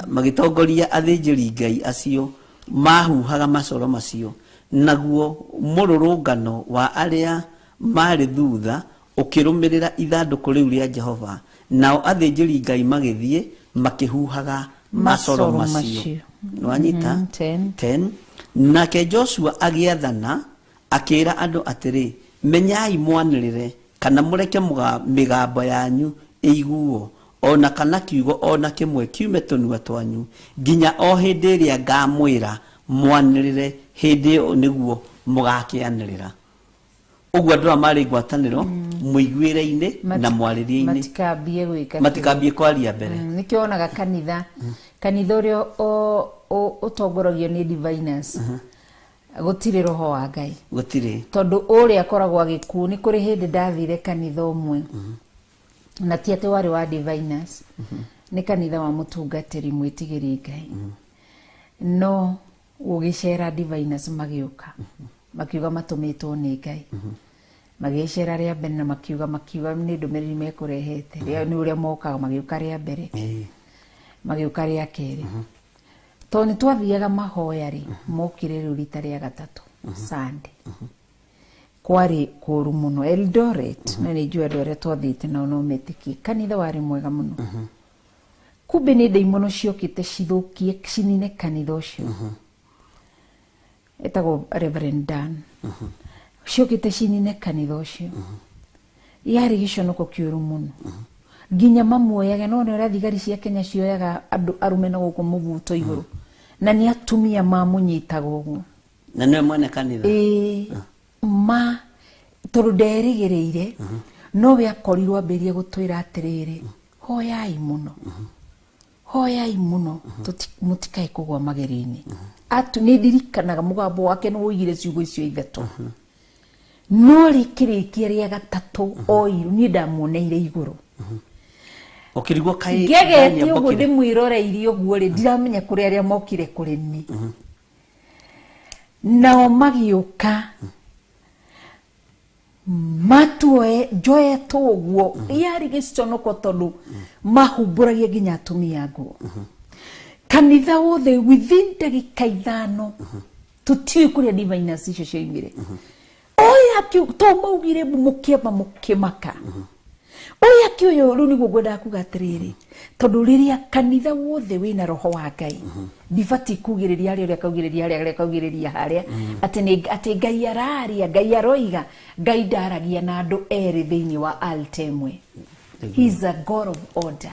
Magĩtongoria athĩnjĩri Ngai acio mahuhaga macoro macio. Naguo mũrũrũngano wa arĩa marĩ thutha ũkĩrũmĩrĩra ithandũkũ rĩu rĩa Jehova. Nao athĩnjĩri Ngai magĩthiĩ makĩhuhaga macoro macio. Nĩwanyita? 10. Nake Joshua agĩathana akĩra andũ atĩrĩ menyai mwanĩrĩre kana mũreke mĩgambo yanyu ĩiguo ona kana kiugo ona kĩmwe kiume tũnua twanyu nginya o hĩndĩ ĩrĩa ngamwĩra mwanĩrĩre hĩndĩ ĩyo nĩguo mũgakĩanĩrĩra. Ũguo andũ aya marĩ ngwatanĩro mũiguĩre-inĩ na mwarĩrie-inĩ. Matikambie gwĩka matikambie kwaria mbere. Nĩkĩo wonaga kanitha ũrĩa ũtongoragio nĩ diviners gũtirĩ roho wa Ngai. Gũtirĩ. Tondũ ũrĩa akoragwo agĩkuo. Nĩ kũrĩ hĩndĩ ndathire kanitha ũmwe na ti atĩ warĩ wa diviners, nĩ kanitha wa mũtungatĩri mwĩtigĩri Ngai. No gũgĩcera diviners magĩũka makiuga matũmĩtwo nĩ Ngai. Magĩcera rĩa mbere na makiuga nĩ ndũmĩrĩri mekũrehete. Nĩ ũrĩa mokaga magĩũka rĩa mbere, magĩũka rĩa kerĩ. Tondũ nĩ twathiaga mahoya rĩ, mokire rĩu rita rĩa gatatũ Sunday. Kwarĩ kũũru mũno Eldoret, na nĩ njũĩ andũ arĩa twathiĩte nao no metĩkie kanitha warĩ mwega mũno. Kumbe nĩ ndaimono ciokĩte cithũkie cinine kanitha ũcio. Etagwo Reverend Dan. Ciokĩte cinine kanitha ũcio. Yarĩ gĩconoko kĩũru mũno. Nginya mamuoyage no nĩ ũrĩa thigari cia Kenya cioyaga andũ arũme na gũkũ mũbuto igũrũ. Na nĩ atumia mamũnyitaga ũguo. Na nĩwe mwene kanitha. Ĩĩ, ma tondũ nderĩgĩrĩire nowe akorirwo ambĩrĩrie gũtwĩra atĩrĩrĩ, hoyai mũno, hoyai mũno, mũtikae kũgwa magerio-inĩ. Nĩ ndirikanaga mũgambo wake nĩ woigire ciugo icio ithatũ. No rĩkĩrĩkia rĩa gatatũ oirwo niĩ ndamuoneire igũrũ. Ũkĩrigwo kaĩ ngegete ũguo ndĩmwĩroreirie ũguo rĩ, ndiramenya kũrĩ arĩa mokire kũrĩ niĩ. Nao magĩũka matuoe njoetwo ũguo, yarĩ gĩconoko tondũ mahumbũragia nginya atumia nguo. Kanitha wothe within ndagĩka 5 tũtiũĩ kũrĩa diviners icio cioimire. Oya to maugire mũkĩamba mũkĩmaka. Oya kĩũyũ rĩu nĩguo ngwendaga kuga atĩrĩrĩ, tondũ rĩrĩa kanitha wothe wĩna roho wa Ngai, ndibatiĩ kugĩrĩria harĩa ũrĩa kaugĩrĩria harĩa ũrĩa kaugĩrĩria harĩa, atĩ Ngai araria, Ngai aroiga. Ngai ndaragia na andũ erĩ thĩinĩ wa altar ĩmwe. He is a God of order.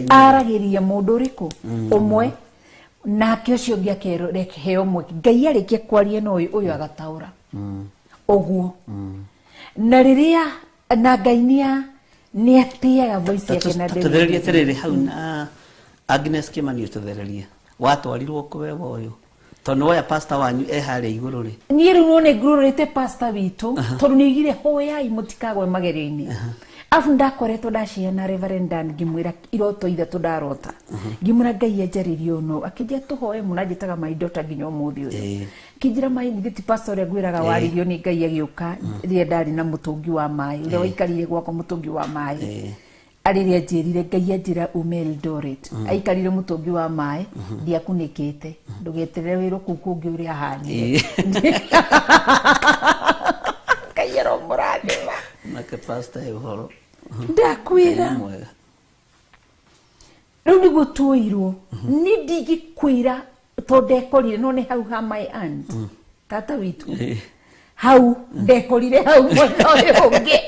Aragĩria mũndũ ũrĩkũ ũmwe, nake ũcio ũngĩ akerwo mweke. Ngai arĩkia kwaria na ũyũ, ũyũ agataũra ũguo. Na rĩrĩa na Ngai nĩ atĩaga voice yake na tũthererie atĩrĩrĩ hau na Agnes Kimani ũtũthererie watwarirwo kũwe ũyũ tondũ woya pastor wanyu e harĩa igũrũ rĩ. Niĩ rĩu no nĩ ngurũrĩte pastor witũ tondũ nĩ oigire hoyai mũtikagwe magerio-inĩ. Afu ndakoretwo ndaciana Reverend Dan ngĩmwĩra iroto ithatũ ndarota. Ngĩmwĩra Ngai anjarĩrie ũno, akĩnjĩra tũhoe mũno, anjĩtaga my daughter nginya ũmũthĩ ũyũ. Kĩnjĩra my nĩ ti pastor ũrĩa ngwĩraga waririo nĩ Ngai agĩũka rĩrĩa ndarĩ na mũtũngi wa maĩ, ũrĩa waikarire gwakwa mũtũngi wa maĩ. Arĩrĩa anjĩrire Ngai anjĩra ume Eldoret. Aikarire mũtũngi wa maĩ, ndiakunĩkĩte. Ndũgeterere wĩrwo kũu kũngĩ ũrĩa ahanire. Ngai aromũrathima. Nake pastor e ũhoro. Ndakwĩra rĩu nĩguo tuoirwo. Niĩ ndingĩkwĩra tondũ ndekorire no nĩ hau ha my aunt tata witũ hau ndekorire hau mwena ũyũ ũngĩ.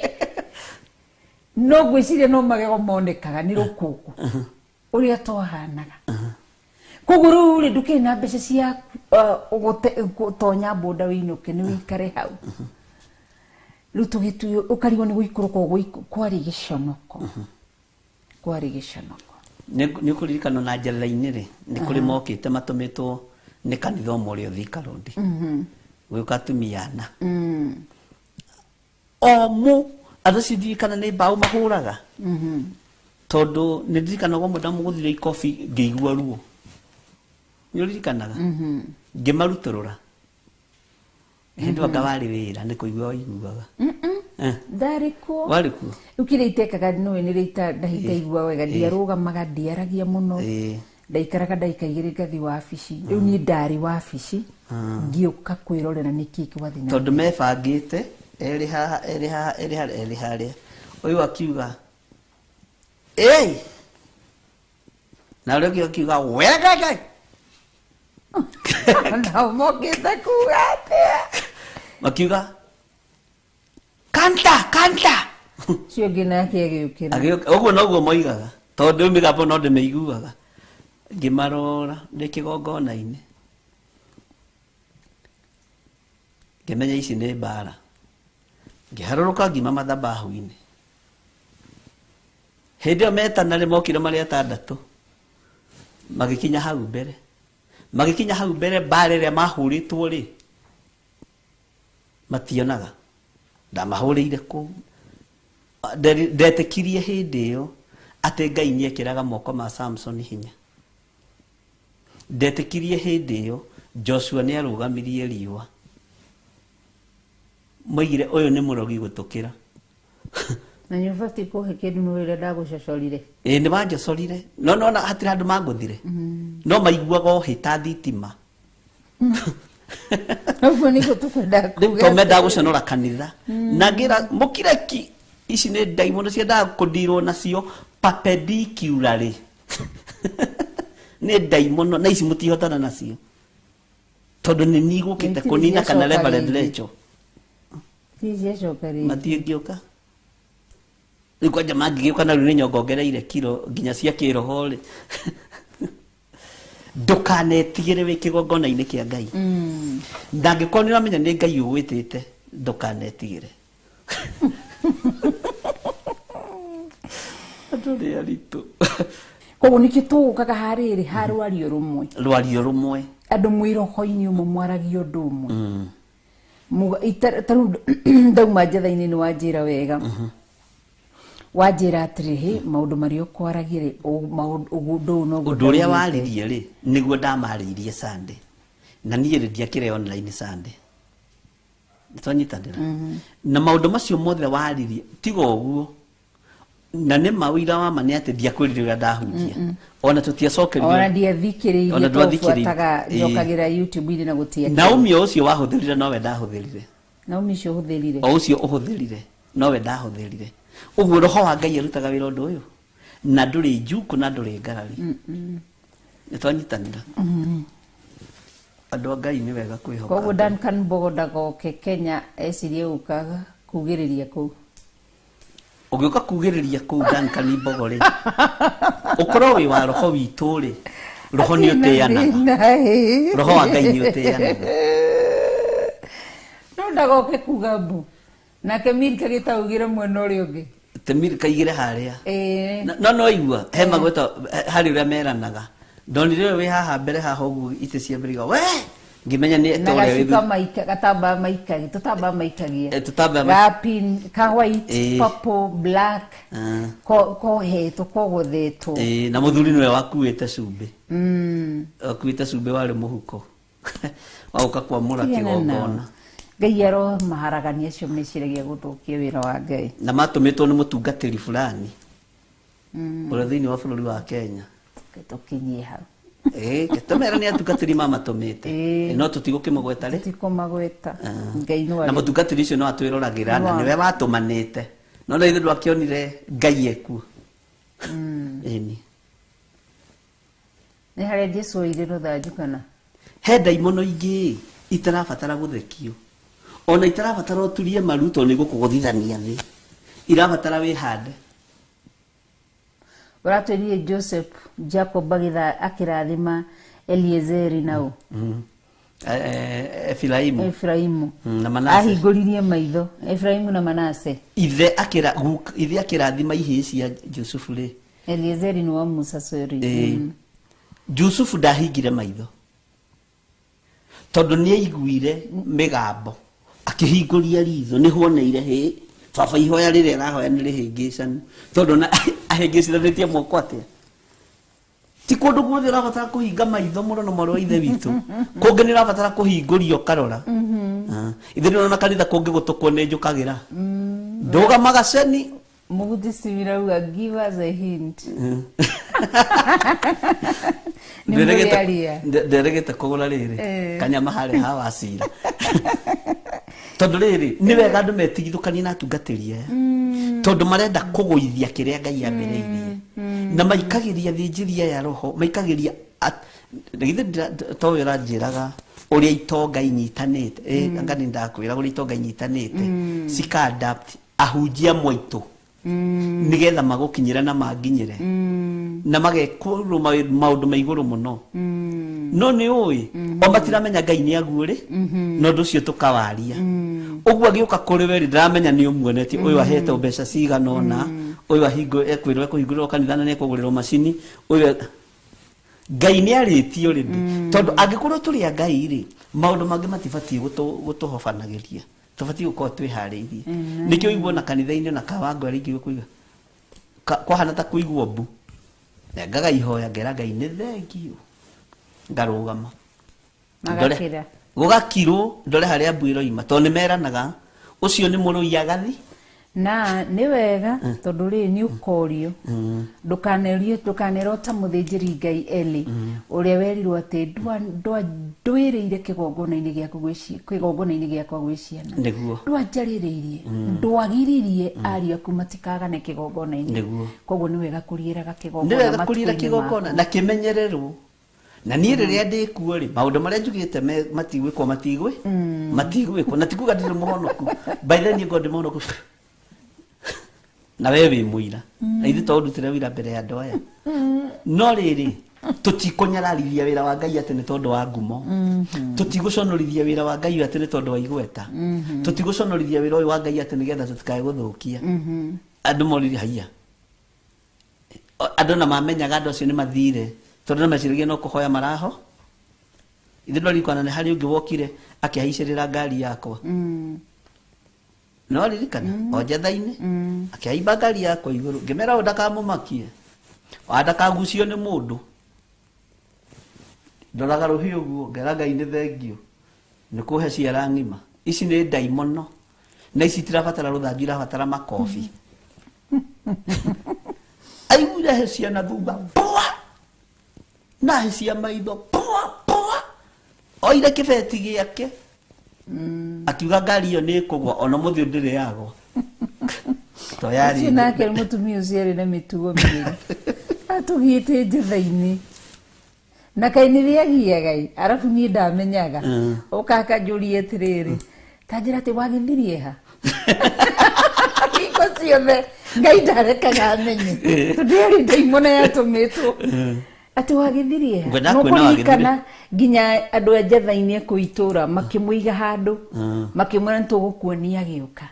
No ngwĩciria no magego monekaga nĩ rũkũngũ ũrĩa twahanaga. Koguo rĩu rĩ ndũkĩrĩ na mbeca cia gũtonya boda wĩinũke nĩ wĩikare hau. Rĩu tũgĩtuo ũkarigwo nĩ gũikũrũka ũguo, kwarĩ gĩconoko. Kwarĩ gĩconoko. Nĩ ũkũririkana na njera-inĩ rĩ, nĩ kũrĩ mokĩte matũmĩtwo nĩ kanitha ũmwe ũrĩa Thika Road. Gũgĩũka atumia ana. O mũ andũ acio ndirikana nĩ mbaũ mahũraga. Tondũ nĩ ndirikanaga ũmwe ndamũgũthire ikobi ngĩigua ruo. Nĩ ũririkanaga? Ngĩmarutũrũra. Hĩndĩ anga warĩ wĩra nĩ kũigua waiguaga. Ndarĩ kuo. Warĩ kuo? Rĩu kĩrĩa itekaga nĩũĩ nĩ rĩita ndahitaigua wega, ndiarũgamaga, ndiaragia mũno. Ndaikaraga ndagĩka 2 ngathiĩ wabici. Rĩu niĩ ndarĩ wabici, ngĩũka kwĩrorera nĩkĩĩ kĩrathiĩ na Tondũ mebangĩte erĩ haha, erĩ haha, erĩ harĩa, erĩ harĩa. Ũyũ akiuga, ĩĩ! Na ũrĩa ũngĩ akiuga, wegege! Nao mokĩte kuga atĩa? Makiuga, kanta, kanta! Ũcio ũngĩ nake agĩũkĩra. Agĩũka, ũguo noguo moigaga, tondũ mĩgambo no ndĩmĩiguaga. Ngĩmarora ndĩ kĩgongona-inĩ. Ngĩmenya ici nĩ mbara. Ngĩharũrũka ngiuma mathabahu-inĩ. Hĩndĩ ĩyo metana rĩ, mokire marĩ atandatũ. Magĩkinya hau mbere. Magĩkinya hau mbere mbara ĩrĩa mahũrĩtwo rĩ, mationaga. Ndamahũrĩire kũu. Ndetĩkirie hĩndĩ ĩyo atĩ Ngai nĩekĩraga moko ma Samson hinya. Ndetĩkirie hĩndĩ ĩyo Joshua nĩarũgamirie riũa. Moigire ũyũ nĩ mũrogi gũtũkĩra. Na nĩ ũbatiĩ kũhe kĩndũ nĩ ũrĩa ndagũcocorire. Ĩĩ nĩ wanjocorire, no nona hatirĩ handũ mangũthire, no maiguaga ũhĩ ta thitima. Ũguo nĩguo tũkwenda rĩu kuga. to mendaga gũconora kanitha na ngĩra mũkireki ici nĩ ndaimono ciendaga kũndirwo nacio perpendicularly. Nĩ ndaimono na ici mũtihotana nacio tondũ nĩ nigũkĩte Itirĩ kũnina kana ciacoka Reverend rĩngĩ. Rachel. Itirĩ ciacoka rĩngĩ. Matiĩngĩũka rĩu kwanja mangĩgĩũka na rĩu nĩ nyongongereire kiro nginya cia kĩroho rĩ. Ndũkanetigĩre wĩ kĩgongona-inĩ kĩa Ngai, na angĩkorwo nĩ ũramenya nĩ Ngai ũgwĩtĩte, ndũkanetigĩre. Andũ nĩ aritũ. Koguo nĩkĩo tũgũkaga harĩrĩ ha rwario rũmwe. Rwario rũmwe. Andũ mwĩ roho-inĩ ũmwe mwaragia ũndũ ũmwe. Ta rĩu ndauma njetha-inĩ nĩ wanjĩra wega, wanjĩra atĩrĩ, "Hĩ, maũndũ marĩa ũkwaragia rĩ, ũndũ ũyũ noguo Ũndũ ũrĩa ndaugĩte." waririe rĩ, nĩguo ndamarĩirie Sunday, na niĩ rĩ ndiakĩrĩ online Sunday, nĩtwanyitanĩra na maũndũ macio mothe waririe tiga ũguo. Na nĩ ma ũira wa ma nĩ atĩ ndiakwĩrire ũrĩa ndahunjia, ona tũtiacokeririe. Ona ndiathikĩrĩirie. Ona ndwathikĩrĩirie. Tondũ buataga njokagĩra YouTube-inĩ na gũtiakĩrĩ. Naomi o ũcio wahũthĩrire nowe ndahũthĩrire. Naomi ũcio ũhũthĩrire. O ũcio ũhũthĩrire nowe ndahũthĩrire. Ũguo roho wa Ngai arutaga wĩra ũndũ ũyũ na ndũrĩ njuku na ndũrĩ ngarari. Nĩtwanyitanĩra, andũ a Ngai, nĩ wega kwĩhoka Koguo Ngai. Duncan Mbogo ndagoke Kenya ecirie gũka kugĩrĩria kũu. Ũgĩũka kugĩrĩria kũu Duncan Mbogo rĩ, ũkorwo wĩ wa roho witũ rĩ, roho nĩ ũtĩanaga, roho wa Ngai nĩ ũtĩanaga. No ndagoke kuga mbu nake Milka gĩtaugire mwena ũrĩa ũngĩ. Temiri kaigĩre harĩa. Ĩĩ. No no igua he magweta harĩ ũrĩa meranaga, ndonire ũyũ wĩ haha mbere haha ũguo itĩ cia mbere iga we ngĩmenya nĩ Na ta ũrĩa wĩ gacuka thutha. maika gatambaya maikagia tũtambaya maikagia. Eh, tũtambaya ga pink ka white, Ĩĩ. purple, black, Ah. kohetwo kogothetwo. Ĩĩ, na mũthuri nĩwe wakuĩte cumbĩ, wakuĩte cumbĩ warĩ mũhuko waũka kwamũra Tigana nao. kĩgongona. Ngai aromaharagania acio meciragia gũthũkia wĩra wa Ngai. Na matũmĩtwo nĩ mũtungatĩri fulani ũrĩa thĩinĩ wa bũrũri wa Kenya. Tũkinyie hau. Ĩĩ, tũmera nĩ atungatĩri mamatũmĩte. Ĩĩ. No tũtigũkĩmũgweta rĩ. Tũtikũmagweta. Ngai no Na arĩ mũtungatĩri ũcio no atwĩroragĩra na No. nĩwe watũmanĩte, no na ithuĩ ndwakĩonire Ngai ekuo. Ĩni. Nĩ harĩa Jesu oire rũthanju kana He ndaimono ingĩ itarabatara gũthekio, ona itarabatara ũturie maru tondũ nĩ gũkũgũthithania thĩ, irabatara wĩhande. Ũratwĩrire Joseph Jacob akĩrathima Eliezeri nau. Efiraimu. Efraimu. Na Manase. Ahingũririe maitho Efraimu na Manase. Ithe akĩra ithe akĩrathima ihĩĩ cia Jusufu rĩ. Eliezeri nĩ wa Musa, sorry. Ĩĩ. Jusufu ndahingire maitho tondũ nĩ aiguire mĩgambo, akĩhingũria ritho nĩho oneire hĩ baba ihoya rĩrĩa arahoya nĩ rĩhĩngĩcanu, tondũ na ahĩngĩcithanĩtie moko atĩa. Ti kũndũ guothe ũrabatara kũhinga maitho mũno na mwarĩ wa ithe witũ, kũngĩ nĩ ũrabatara kũhingũria ũkarora. Ah, ithe nĩ ũrona kanitha kũngĩ gũtũkwo nĩ njũkagĩra ndũgamaga ceni. Mũguti Simirauga, give us a hint. Nĩ mũrĩaria. Nderegete kũgũra rĩrĩ Eh. kanyama harĩa ha wacira, tondũ rĩrĩ nĩ wega andũ metigithũkanie na atungatĩri aya, tondũ marenda kũgũithia kĩrĩa Ngai ambĩrĩirie, na maikagĩria thĩnjĩri aya roho maikagĩria githĩ to we ũranjĩraga ũrĩa itonga inyitanĩte. Ĩ, anga nĩ ndakwĩra ũrĩa itonga inyitanĩte cika adapt ahunjia mwaitũ nĩgetha magũkinyĩre na manginyĩre na magekũrwo maũndũ ma igũrũ mũno, no nĩ ũĩ o matiramenya Ngai nĩ aguo rĩ, na ũndũ ũcio tũkawaria ũguo agĩũka kũrĩ we rĩ, ndaramenya nĩ ũmuonetie ũyũ ahetwo mbeca cigana ũna, ũyũ ekwĩrwo ekũhingũrĩrwo kanitha na nĩ ekũgũrĩrwo macini ũyũ Ngai nĩ arĩtio rĩndĩ, tondũ angĩkorwo tũrĩ a Ngai rĩ, maũndũ mangĩ matibatiĩ gũtũhobanagĩria, tũbatiĩ gũkorwo twĩharĩirie. Nĩkĩo ũiguo na kanitha-inĩ na kawango arĩa ingĩ kũiga kwahana ta kũigua mbu na ngaga ihoya ngera Ngai nĩ thengio ngarũgama. Magakira. Gũgakirwo ndore harĩa mbu ĩroima, tondũ nĩ meranaga ũcio nĩ mũrũi agathi. Na nĩ wega tondũ rĩ nĩ ũkorio ndũkanerio ndũkanerwo ta mũthĩnjĩri Ngai Eli ũrĩa werirwo atĩ ndwĩrĩire kĩgongona-inĩ gĩaku kĩgongona-inĩ gĩakwa gwĩ ciana. Nĩguo. Ndwanjarĩrĩirie, ndwagiririe ariũ aku matikagane kĩgongona-inĩ. Nĩguo. Koguo nĩ wega kũriĩraga nĩ kĩgongona wega kũrira matukũ-inĩ kĩgongona maku. Na kĩmenyererwo na niĩ rĩrĩa ndĩkuo rĩ maũndũ marĩa njugĩte matigwĩkwo matigwĩkwo na tikuga ndirĩ mũhonoku. By then niĩ ngorwo ndĩ mũhonoku na we wĩ mũira na ithuĩ to ũndutĩre wĩra mbere ya andũ aya. No rĩrĩ tũtikũnyararithia wĩra wa Ngai atĩ nĩ tondũ wa ngumo, tũtigũconorithia wĩra wa Ngai atĩ nĩ tondũ wa igweta, tũtigũconorithia wĩra ũyũ wa Ngai atĩ nĩgetha tũtikae gũthũkia. Andũ moririe haiya, andũ na mamenyaga andũ acio nĩ mathire tondũ nĩ meciragia no kũhoya maraho. Ithuĩ ndwaririkana nĩ harĩ ũngĩ wokire akĩhaicĩrĩra ngari yakwa. No ririkana o njatha-inĩ akĩhaimba ngari yakwa igũrũ ngĩmera ũyũ ndakamũmakie wa ndakagucio nĩ mũndũ. Ndoraga rũhiũ ũguo ngera Ngai nĩ thengio nĩ kũhe ciara ng'ima. Ici nĩ ndaimono na ici itirabatara rũthanju, irabatara makobi. Aiguire he ciana thutha pua na he cia maitho pua pua, oire kĩbeti gĩake akiuga ngari ĩyo nĩ ĩkũgwa ona mũthĩ ndĩrĩ yagwa. To yarĩ Ũcio nake nĩ mũtumia ũcio arĩ na mĩtugo mĩũru atũgiĩte njatha-inĩ na kaĩ nĩ rĩagiaga ĩ arabu niĩ ndamenyaga ũkakanjũria atĩrĩrĩ tanjĩra atĩ wagĩthirie ha hingo ciothe Ngai ndarekaga amenye tondũ yarĩ ndaimono yatũmĩtwo atĩ wagĩthirie ha. Ngwenda No kuona wagĩthirie. kũririkana nginya andũ a njatha-inĩ kũu itũra makĩmũiga handũ makĩmwĩra nĩ tũgũkuonia agĩũka.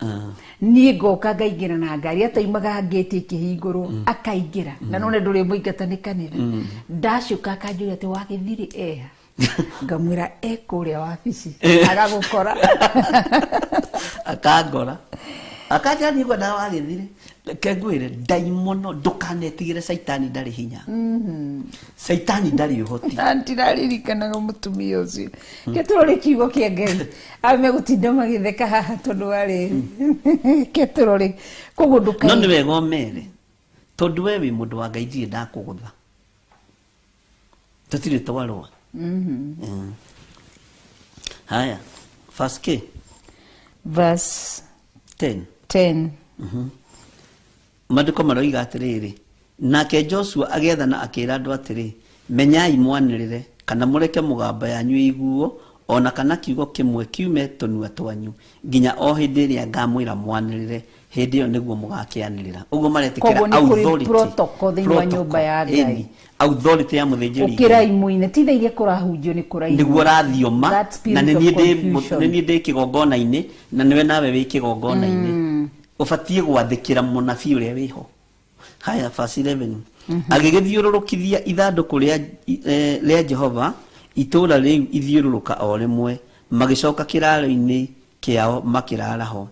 Niĩ ngoka ngaingĩra na ngari ataimaga ngĩti ĩkĩhingũrwo akaingĩra na none ndũrĩ mũingata nĩ kanitha. Ndacoka akanjũria atĩ wagĩthirĩ eha ngamwĩra e kũrĩa wabici agagũkora akangora akanjĩra niĩ ngwendaga wagĩthire. Reke ngwĩre ndaimono ndũkanetigĩre caitani ndarĩ hinya, caitani ndarĩ ũhoti. Na ndiraririkanaga mũtumia ũcio ke tũrore kiugo kĩa Ngai amegũtinda magĩtheka haha tondũ warĩ ke tũrore koguo No ndũka nĩ wega ũmere tondũ we wĩ mũndũ wa Ngai ndirĩ ndakũgũtha tũtirĩ twarũa. Haya, verse K verse 10 10. Maandĩko maroiga atĩrĩrĩ, nake Joshua agĩathana akĩra andũ atĩrĩ, menyai mwanĩrĩre kana mũreke mũgambo yanyu ĩiguo ona kana kiugo kĩmwe kiume tũnua twanyu nginya o hĩndĩ ĩrĩa ngamwĩra mwanĩrĩre, hĩndĩ ĩyo nĩguo mũgakĩanĩrĩra. Ũguo maretĩkĩra Koguo nĩ kũrĩ authority. protocol thĩinĩ wa nyũmba ya Ngai. Ĩni, authority ya mũthĩnjĩri Ũkĩrai mũine ti thaa iria kũrahunjio nĩ kũrainwo nĩguo rathioma That spirit na nĩ of niĩ ndĩ confusion. nĩ niĩ ndĩ kĩgongona-inĩ na nĩwe nawe wĩ kĩgongona-inĩ ũbatiĩ gwathĩkĩra mũnabii ũrĩa wĩho. Haya, verse 11 agĩgĩthiũrũrũkithia ithandũkũ rĩa Jehova itũũra rĩu ithiũrũrũka o rĩmwe magĩcoka kĩraro-inĩ kĩao makĩrara ho.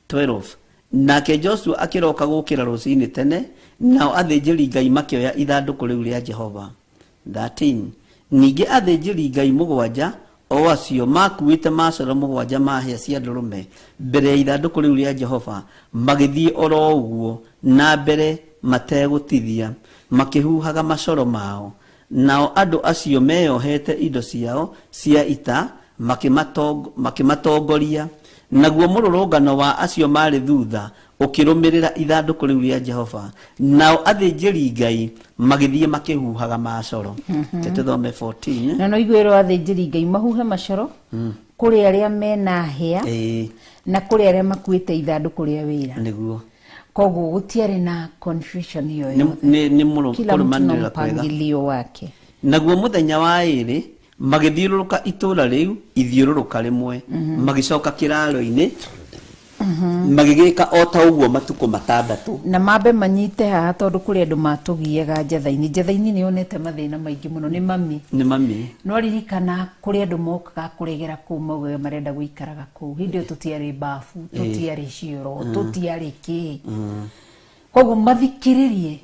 12 nake Joshua akĩroka gũkĩra rũcinĩ tene nao athĩnjĩri Ngai makĩoya ithandũkũ rĩu rĩa Jehova. 13 ningĩ athĩnjĩri Ngai mũgwanja o acio makuĩte macoro mũgwanja ma hĩa cia ndũrũme mbere ya ithandũkũ rĩu rĩa Jehova magĩthiĩ oro ũguo na mbere mategũtithia makĩhuhaga macoro mao. Nao andũ acio meyohete indo ciao cia ita makĩmatongoria naguo mũrũrũngano wa acio marĩ thutha ũkĩrũmĩrĩra ithandũkũ rĩu rĩa Jehova. Nao athĩnjĩri Ngai magĩthiĩ makĩhuhaga macoro. Tũthome 14. Na no iguĩrwo athĩnjĩri Ngai mahuhe macoro kũrĩ arĩa mena hĩa na kũrĩ arĩa makuĩte ithandũkũ rĩa wĩra. Nĩguo. Koguo gũtiarĩ na confusion hiyo yote. Nĩ kũrũmanĩrĩra kwega. Mpangilio wake. Naguo mũthenya wa ĩrĩ magĩthiũrũrũka itũũra rĩu ithiũrũrũka rĩmwe magĩcoka kĩraro-inĩ magĩgĩka o ta ũguo matukũ matandatũ. Na mambe manyite haha tondũ kũrĩ andũ matũgiaga njatha-inĩ. Njatha-inĩ nĩ yonete mathĩna maingĩ mũno nĩ mami. Nĩ mami. No ririkana kũrĩ andũ mokaga kũregera kũu maugaga marenda gũikaraga kũu. Hĩndĩ ĩyo tũtiarĩ bafu, tũtiarĩ cioro, tũtiarĩ kĩ. Koguo mathikĩrĩrie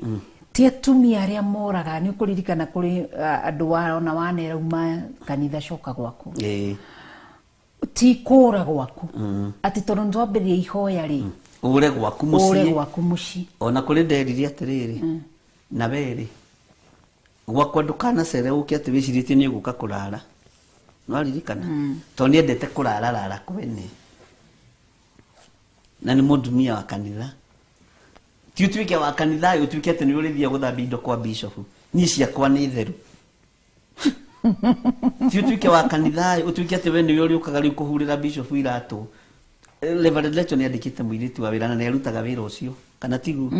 ti atumia arĩa moraga. Nĩ ũkũririkana kũrĩ andũ ona wanerauma kanitha coka gwaku. Ti kũra gwaku atĩ tondũ nĩtwambĩrĩria ihoya rĩ Ure gwaku Ure muciĩ. Gwaku muciĩ. Ona kũrĩ nderire atĩrĩrĩ, na werĩ gwakwa ndũkanacere ũke atĩ wĩcirĩtie nĩ ũgũka kũrara, nĩwaririkana? Tondũ nĩendete kũrara rara kwene, na nĩ mũndumia wa kanitha. Ti ũtuĩke wa kanitha ĩ, ũtuĩke atĩ nĩ ũrĩthiia gũthambia indo kwa bishop, niĩ ciakwa nĩ theru. Ti ũtuĩke wa kanitha ĩ, ũtuĩke atĩ we nĩwe ũrĩũkaga rĩu kũhurĩra bishop iratũ. Reverend Lecho nĩ andĩkĩte mũirĩtu wa wĩra na nĩ arutaga wĩra ũcio, kana tiguo?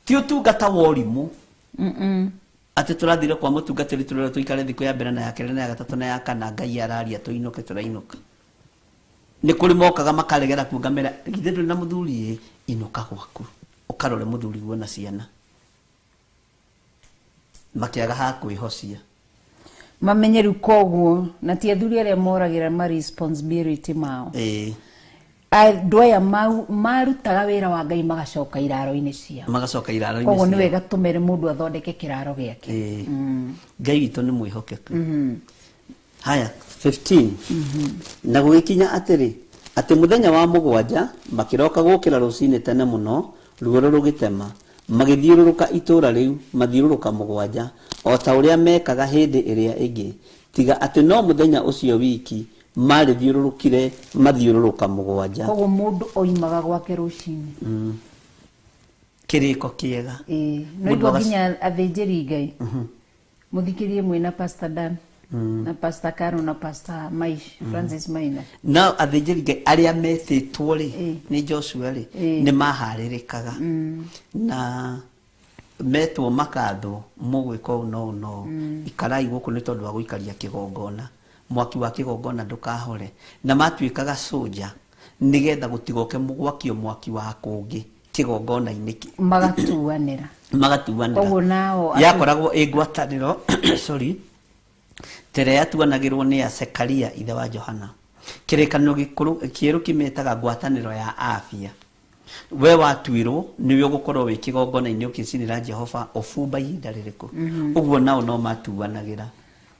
Ti ũtungata wa ũrimũ atĩ tũrathire kwa mũtungatĩri tũrĩrwo tũikare thikũ ya mbere na ya kerĩ na ya gatatũ na ya kana, Ngai araria tũinũke, tũrainũka. Nĩ kũrĩ mokaga makaregera kuo, ngamera githĩ ndũrĩ na mũthuri? Ĩ, inũka gwaku ũkarore mũthuri guo na ciana, makĩaga ha kwĩhocia. Mamenye rĩu koguo na ti athuri arĩa moragĩra ma responsibility mao. Andũ aya marutaga wĩra wa Ngai magacoka iraro-inĩ ciao. Magacoka iraro-inĩ Koguo nĩ ciao. wega tũmere mũndũ athondeke kĩraro gĩake. Ĩĩ. Ngai witũ nĩ mwĩhokeku. Haya, 15. Na gũgĩkinya atĩrĩ, atĩ mũthenya wa mũgwanja makĩroka gũkĩra rũcinĩ tene mũno, ruoro rũgĩtema, magĩthiũrũrũka itũũra rĩu mathiũrũrũka mũgwanja, o ta ũrĩa mekaga hĩndĩ ĩrĩa ĩngĩ, tiga atĩ no mũthenya ũcio wiki marĩthiũrũrũkire mathiũrũrũka mũgwanja. Koguo mũndũ oimaga gwake rũcinĩ. Kĩrĩko kĩega. Ĩĩ, no Mũndũ igua nginya athĩnjĩri Ngai mũthikĩrie mwĩna Pastor Dan na Pastor Caro na Pastor Maish Francis Maina. No athĩnjĩri Ngai arĩa metĩtwo rĩ, nĩ Joshua rĩ, nĩ maharĩrĩkaga na metwo makathwo, mũgwĩka ũũ no ũũ no ũũ, ikarai gũkũ nĩ tondũ wa gũikaria kĩgongona, mwaki wa kĩgongona ndũkahore, na matuĩkaga soja nĩgetha gũtigoke gwakio mwaki wa kũngĩ kĩgongona-inĩ Magatuanĩra. Magatuanĩra. Koguo nao Yakoragwo ĩ ngwatanĩro, sorry, tere yatuanagĩrwo nĩ ya Sekaria ithe wa Johana. Kĩrĩkanĩro gĩkũrũ kĩerũ kĩmetaga ngwatanĩro ya afia. We watuĩrwo nĩwe ũgũkorwo wĩ kĩgongona-inĩ ũkĩcinĩra Jehova ũbumba ihinda rĩrĩkũ. Ũguo nao no matuanagĩra.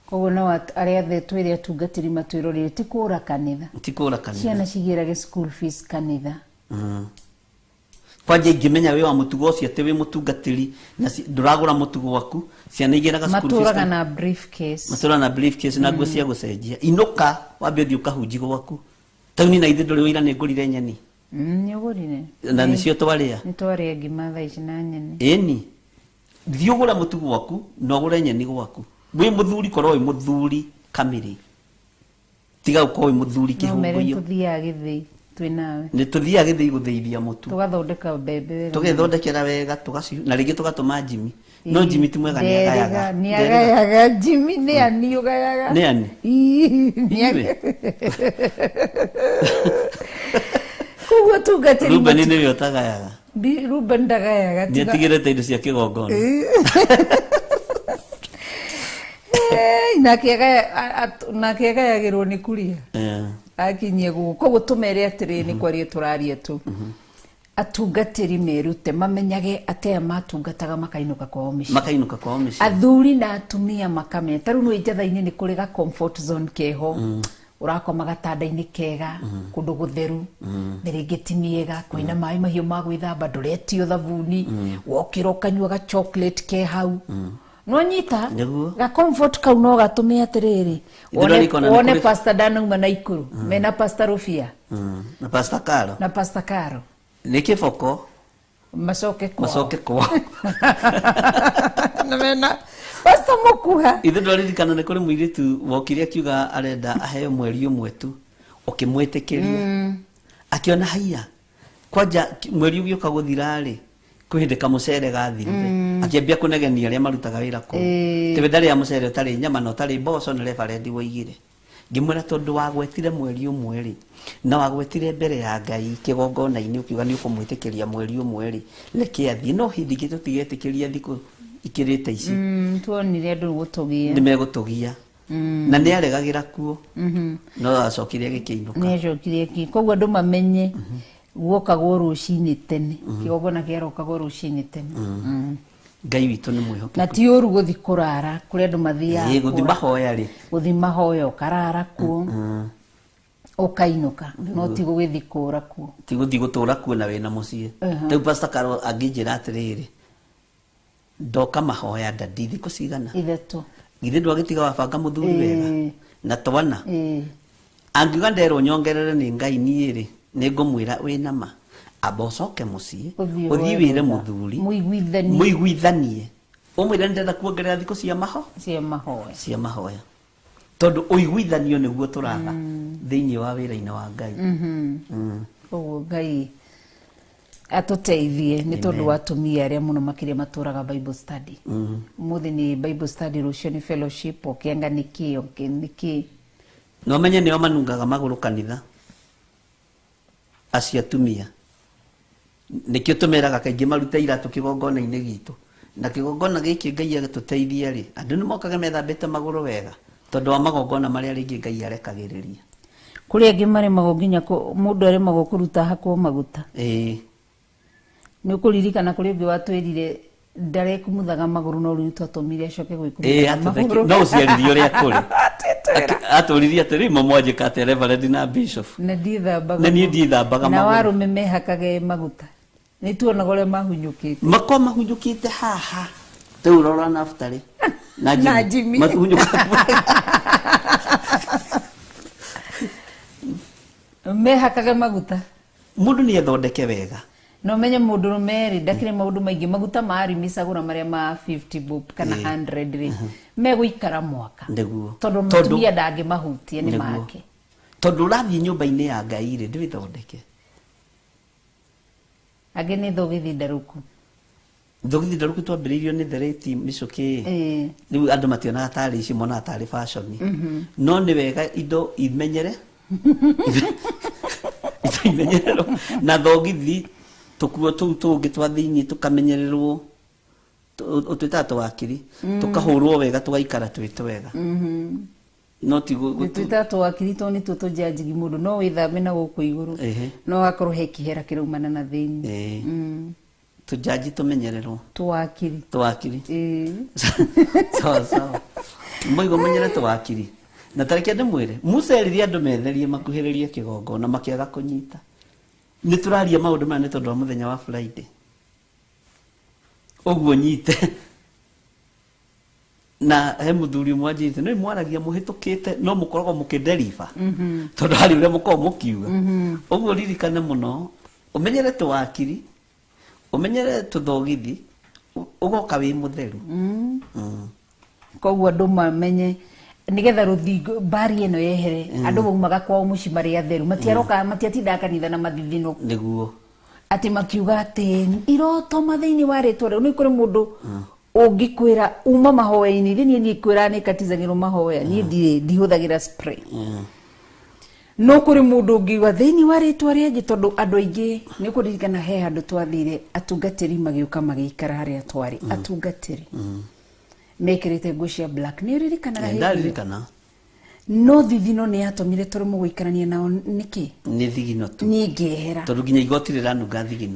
Koguo no arĩa othe twĩre atungatĩri matwĩrwo rĩrĩ ti kũra kanitha. Ti kũra kanitha. Ciana cigĩrage school fees kanitha. Kwanja ingĩmenya wĩ wa mũtugo ũcio atĩ wĩ mũtungatĩri na ndũragũra mũtugo waku, ciana igĩraga school fees. Matũraga na briefcase. Matũraga na briefcase na nguo cia gũcenjia. Inũka wambe ũthiĩ ũkahunji gwaku tauni, na ithe ndũrĩ wĩira nĩ ngũrire nyeni. Nĩ ũgũrire. Na nĩcio twarĩa. Nĩ twarĩa ngima thaa ici na nyeni. Ĩni, thiĩ ũgũre mũtugo waku na ũgũre nyeni gwaku. Wĩ mũthuri, korwo wĩ mũthuri kamĩrĩ, tiga gũkorwo wĩ mũthuri No mere kĩhũngũyũ. Tũthiaga gĩthĩi twĩ nawe. Nĩ tũthiaga gĩthĩi gũthĩithia mũtu. Tũgathondeka mbembe wega. Tũgethondekera wega, tũgaci na rĩngĩ tũgatũma Jimmy, no Jimmy ti mwega, nĩ agayaga. Nĩ agayaga Jimmy, nĩ ani ũgayaga. Nĩ ani? Ii, nĩ Inyuĩ? Koguo tungatĩri Ruben nĩwe ũtagayaga. Ruben ndagayaga. Nĩ atigĩrĩte indo cia kĩgongona. Nake nake agayagĩrwo nĩ kuria. Akinyie gũkũ. Koguo tũmere atĩrĩ, nĩ kwaria tũraria tu, atungatĩri merute mamenyage atĩ aya matungataga makainũka kwao mĩciĩ. Makainũka kwao mĩciĩ. Athuri na atumia makamenya ta rĩu nĩ njatha-inĩ nĩ kũrĩ ga comfort zone keho, ũrakoma gatanda-inĩ kega, kũndũ gũtheru, mĩrĩngĩti ti mĩega, kwĩna maĩ mahiũ ma gwĩthamba, ndũretio thabuni, wokĩra ũkanyua ga chocolate ke hau, nonyita. Nĩguo. Ga comfort kau no gatũme atĩrĩrĩ, Ithe ndũrarikona nĩ wone kũrĩ- Pastor Danauma na Ikuru mena Pastor Rufia. Na Pastor Karo. Na Pastor Karo. Nĩ kĩboko. Macoke kwao. Macoke kwao. Na mena Pastor Mukuha. Ithe ndwaririkana nĩ kũrĩ mũirĩtu wokire akiuga arenda aheo mweri ũmwe tu, ũkĩmwĩtĩkĩria, akiona haiya kwanja mweri ũgĩũka gũthira rĩ, kwĩ hĩndĩ kamũcere gathirire, akĩambia kũnegenia arĩa marutaga wĩra kũu. Tiwe ndarĩa mũcere ũtarĩ nyama na ũtarĩ mboco, nĩ reverend woigire. Ngĩmwĩra tondũ wagwetire mweri ũmwe rĩ, na wagwetire mbere ya Ngai kĩgongona-inĩ ũkiuga nĩ ũkũmwĩtĩkĩria mweri ũmwe rĩ, reke athiĩ. No hĩndĩ ĩngĩ tũtigetĩkĩria thikũ ikĩrĩte ici. Tuonire andũ gũtũgia. Nĩ megũtũgia, na nĩ aregagĩra kuo, no acokire agĩkĩinũka. Nĩ acokire ki. Koguo andũ mamenye guokagwo rũcinĩ tene, kĩgongona kĩarokagwo rũcinĩ tene. Ngai witũ nĩ mwĩhokeku. Na ti ũru gũthi kũrara kũrĩa andũ mathiaga. Ĩĩ, gũthi mahoya rĩ. Gũthi mahoya ũkarara kuo. Ũkainũka no ti gũgĩthiĩ kũũra kuo. Ti gũthiĩ gũtũra kuo na wĩna mũciĩ. Rĩu Pastor Carol angĩnjĩra atĩrĩrĩ, ndoka mahoya ndadi thikũ cigana? 3. Githĩ ndwagĩtiga wabanga mũthuri wega na twana? Angiuga nderwo nyongerere nĩ Ngai niĩ rĩ, nĩ ngũmwĩra wĩna ma, amba ũcoke mũciĩ ũthiĩ wĩre mũthuri mũiguithanie, ũmwĩre ndĩrenda kuongerera thikũ cia mahoya, cia mahoya, tondũ ũiguithanio nĩguo tũraga thĩinĩ wa wĩra-inĩ wa Ngai. Koguo Ngai atũteithie nĩ tondũ wa atumia arĩa mũno makĩria matũraga Bible study. Ũmũthĩ nĩ Bible study, rũciũ nĩ fellowship, ũkĩanga nĩkĩ nĩkĩ. No menye nĩo manungaga magũrũ kanitha acio atumia. Nĩkĩo tũmeraga kaingĩ marute iratũ kĩgongona-inĩ gitũ, na kĩgongona gĩkĩ Ngai agĩtũteithia rĩ, andũ nĩ mokaga methambĩte magũrũ wega tondũ wa magongona marĩa rĩngĩ Ngai arekagĩrĩria. Kũrĩ angĩ maremagwo nginya mũndũ aremagwo kũruta hakwo maguta. Nĩ ũkũririkana kũrĩ ũngĩ watwĩrire ndarekumuthaga magũrũ no rĩu twatũmire acoke gwĩkumuthaga magũrũ. No ũciaririe ũrĩa kũrĩ. Atũririe atĩrĩ mamwanjĩka atĩa Reverend na Bishop. Na ndithambaga. Na niĩ ndithambaga magũrũ. Na warũme mehakage maguta. Nĩ tuonaga ũrĩa mahunyũkĩte. Makwa mahunyũkĩte haha. Rĩu rora nabutarĩ. Na Jimmy. Mahunyũkaga. Mehakage maguta. Mũndũ nĩ ethondeke wega. No menye mũndũ rũme rĩ ndakĩrĩ maũndũ maingĩ, maguta ma micagũra marĩa ma 50 bob kana 100 rĩ megũikara mwaka. Nĩguo. Tondũ mũtumia ndangĩmahutia nĩ make. Tondũ ũrathiĩ nyũmba-inĩ ya Ngai rĩ, ndwĩthondeke. Angĩ nĩ thogithi ndarũku. Thogithi ndarũku twambĩrĩirio nĩ thereti mĩcũkĩ. Rĩu andũ mationaga tarĩ ici, monaga tarĩ fashion. No nĩ wega indo imenyere. Indo imenyererwo na thogithi tũkuo tũu tũngĩ twa thĩinĩ tũkamenyererwo, ũtwĩtaga tũwakiri, tũkahũrwo wega tũgaikara twĩ twega. No ti twĩtaga tũwakiri tondũ nĩtuo tũnjanjigi mũndũ no wĩthambe na gũkũ igũrũ no hakorwo he kĩhera kĩraumana na thĩinĩ. Tũnjanji tũmenyererwo. Tũwakiri. Tũwakiri. Sawa sawa. Mũigo menyere tũwakiri. Na tareke ndĩmwĩre, Musa erire andũ metherie makuhĩrĩrie kĩgongona makĩaga kũnyita. Nĩ tũraria maũndũ maya nĩ tondũ wa mũthenya wa Friday. Ũguo nyite. Na he mũthuri ũmwe anjĩrĩte, nĩ mwaragia mũhĩtũkĩte no mũkoragwo mũkĩnderiba. Tondũ harĩ ũrĩa mũkoragwo mũkiuga. Ũguo ririkane mũno, ũmenyere tũwakiri, ũmenyere tũthogithi, ũgoka wĩ mũtheru. Koguo andũ mamenye nigetha rũthingo mbari ĩno yehere, andũ maumaga kwao mũciĩ marĩ atheru, matiaroka matiatindaga kanitha na mathithino. Nĩguo. Atĩ makiuga atĩ iroto mathĩinĩ wa rĩtwa rĩu. Nĩ kũrĩ mũndũ ũngĩkwĩra uma mahoya-inĩ, niĩ niĩ kwĩra nĩ katizagĩrwo mahoya, niĩ ndihũthagĩra spray. No kũrĩ mũndũ ũngiuga thĩinĩ wa rĩtwa rĩa Jesũ, tondũ andũ aingĩ nĩ kũririkana he handũ twathire atungatĩri magĩũka magĩikara harĩa twarĩ, atungatĩri mekĩrĩte nguo cia black. Nĩ ũririkanaga hĩndĩ ĩyo? Ndaririkana. No thithino nĩ yatũmire tũremwo gũikarania nao nĩkĩ? Nĩ thigino tu. Niĩ ngĩehera. Tondũ nginya igoti rĩranunga thigino.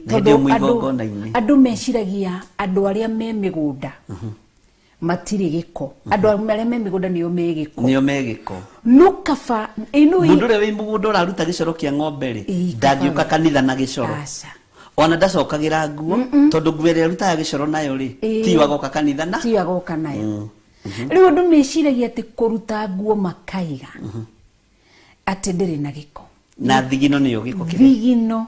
Tondũ andũ meciragia andũ arĩa me mĩgũnda matirĩ gĩko. Andũ arĩa me mĩgũnda nĩo me gĩko. Nĩo me gĩko. No kaba ĩno mũndũ ũrĩa wĩ mũgũnda ũraruta gĩcoro kĩa ng'ombe rĩ, ndangĩũka kanitha na gĩcoro. Aca. Ona ndacokagĩra nguo tondũ nguo ĩrĩa arutaga gĩcoro nayo rĩ, tiyo agoka kanitha na tiyo agoka nayo. Rĩu andũ meciragia atĩ kũruta nguo makaiga atĩ ndĩrĩ na gĩko. Na thigino nĩyo gĩko kĩrĩa. Thigino.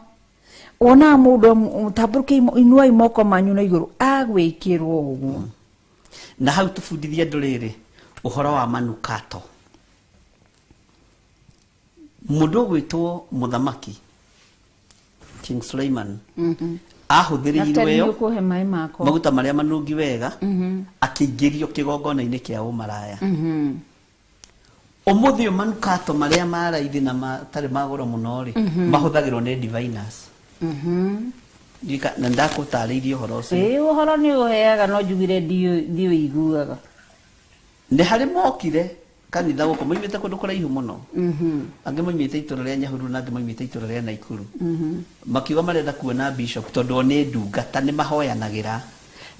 Wonaga mũndũ tambũrũkia inuai moko manyu na igũrũ agwĩkĩrwo ũguo. Na hau tũbundithie andũ rĩrĩ ũhoro wa manukato. Mũndũ ũgwĩtwo mũthamaki King Suleiman ahũthĩrĩirwo ĩyo maguta marĩa manungi wega, akĩingĩrio kĩgongona-inĩ kĩa ũmaraya. Ũmũthĩ ũyũ manukato marĩa ma raithi na matarĩ ma goro mũno rĩ, mahũthagĩrwo nĩ diviners. Na ndakũtarĩirie ũhoro ũcio. Ũhoro nĩ ũheaga no njugire ndiũiguaga. Nĩ harĩ mokire kanitha gũkũ moimĩte kũndũ kũraihu mũno. Angĩ moimĩte itũra rĩa Nyahururu na angĩ moimĩte itũra rĩa Naikuru. Makiuga marenda kuona bishop tondũ o nĩ ndungata, nĩ mahoyanagĩra.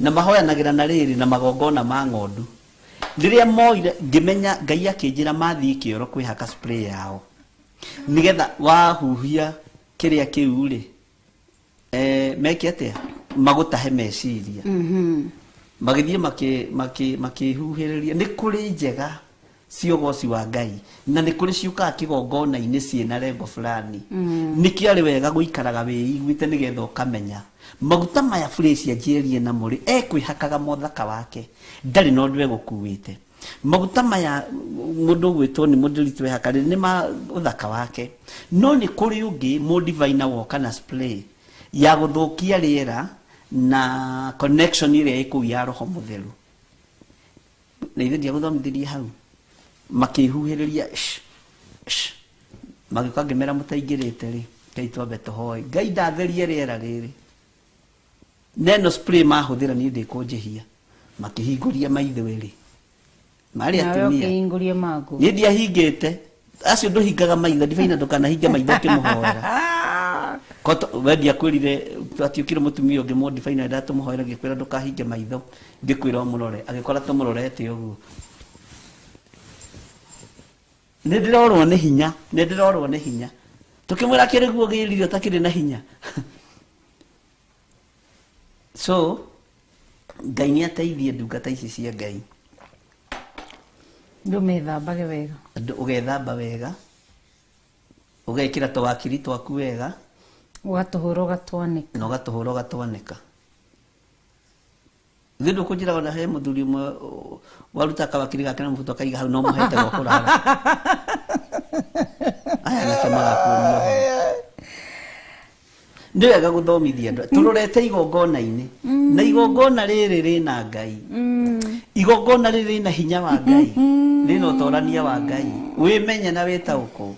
Na mahoyanagĩra na rĩrĩ na magongona ma ng'ondu. Rĩrĩa moire ngĩmenya Ngai akĩnjĩra mathiĩ kĩoro kwĩhaka spray yao. Nĩgetha wahuhia kĩrĩa kĩu rĩ, meke atĩa? Magũtahe meciria. Magĩthiĩ makĩhuhĩrĩria. Nĩ kũrĩ njega cia ũgoci wa Ngai na nĩ kũrĩ ciũkaga kĩgongona-inĩ ciĩna lengo fulani. Nĩkĩo arĩ wega gũikaraga wĩiguĩte nĩgetha ũkamenya maguta maya Felicia Njierie namo rĩ, ekwĩhakaga mothaka wake, ndarĩ na ũndũ egũkuĩte. Maguta maya mũndũ ũgwĩtwo nĩ mũndĩri twehaka rĩ, nĩ ma ũthaka wake. No nĩ kũrĩ ũngĩ mũdivaina woka na spray ya gũthũkia rĩera na connection ĩrĩa ĩ kũu ya roho mũtheru. Na ithe ndiagũthomithirie hau. Makĩhuhĩrĩria magĩũka ngĩmera mũtaingĩrĩte rĩ, Ngai twambe tũhoe. Ngai ndatherie rĩera rĩrĩ. Neno spray mahũthĩra niĩ ndĩkũnjĩhia. Makĩhingũria maitho ĩrĩ. Marĩ atumia. Ũkĩhingũria maku. Niĩ ndiahingĩte. Acio ndũhingaga maitho, ndibaina ndũkanahinge maitho ũkĩmũhoera. Koto we ndiakwĩrire atiũkire mũtumia ũngĩ mũndibaina ndatũmũhoera ngĩkwĩra ndũkahinge maitho, ngĩkwĩra ũmũrore, agĩkora tũmũrorete ũguo. Nĩ ndĩrorwo nĩ hinya, nĩ ndĩrorwo nĩ hinya. Tũkĩmwĩra kĩrĩ guo gĩrire ũtakĩrĩ na hinya. So Ngai nĩ ateithie ndungata ici cia Ngai. Andũ methambage wega. Andũ ũgethamba wega, ũgekĩra tũwakiri twaku wega, ũgatũhũra ũgatwanĩka. Na ũgatũhũra ũgatwanĩka. Thĩ ndũkũnjĩra ona he mũthuri ũmwe waruta kawakiri gake na mũbuto akaiga hau no mũhete gwa kũrara. Aya nake magakuonia ũhoro. Nĩ wega gũthomithia andũ. Tũrorete igongona-inĩ. Na igongona rĩrĩ rĩna Ngai. Igongona rĩrĩ rĩna hinya wa Ngai. Rĩna ũtorania wa Ngai. Wĩmenye na wĩtaũkwo.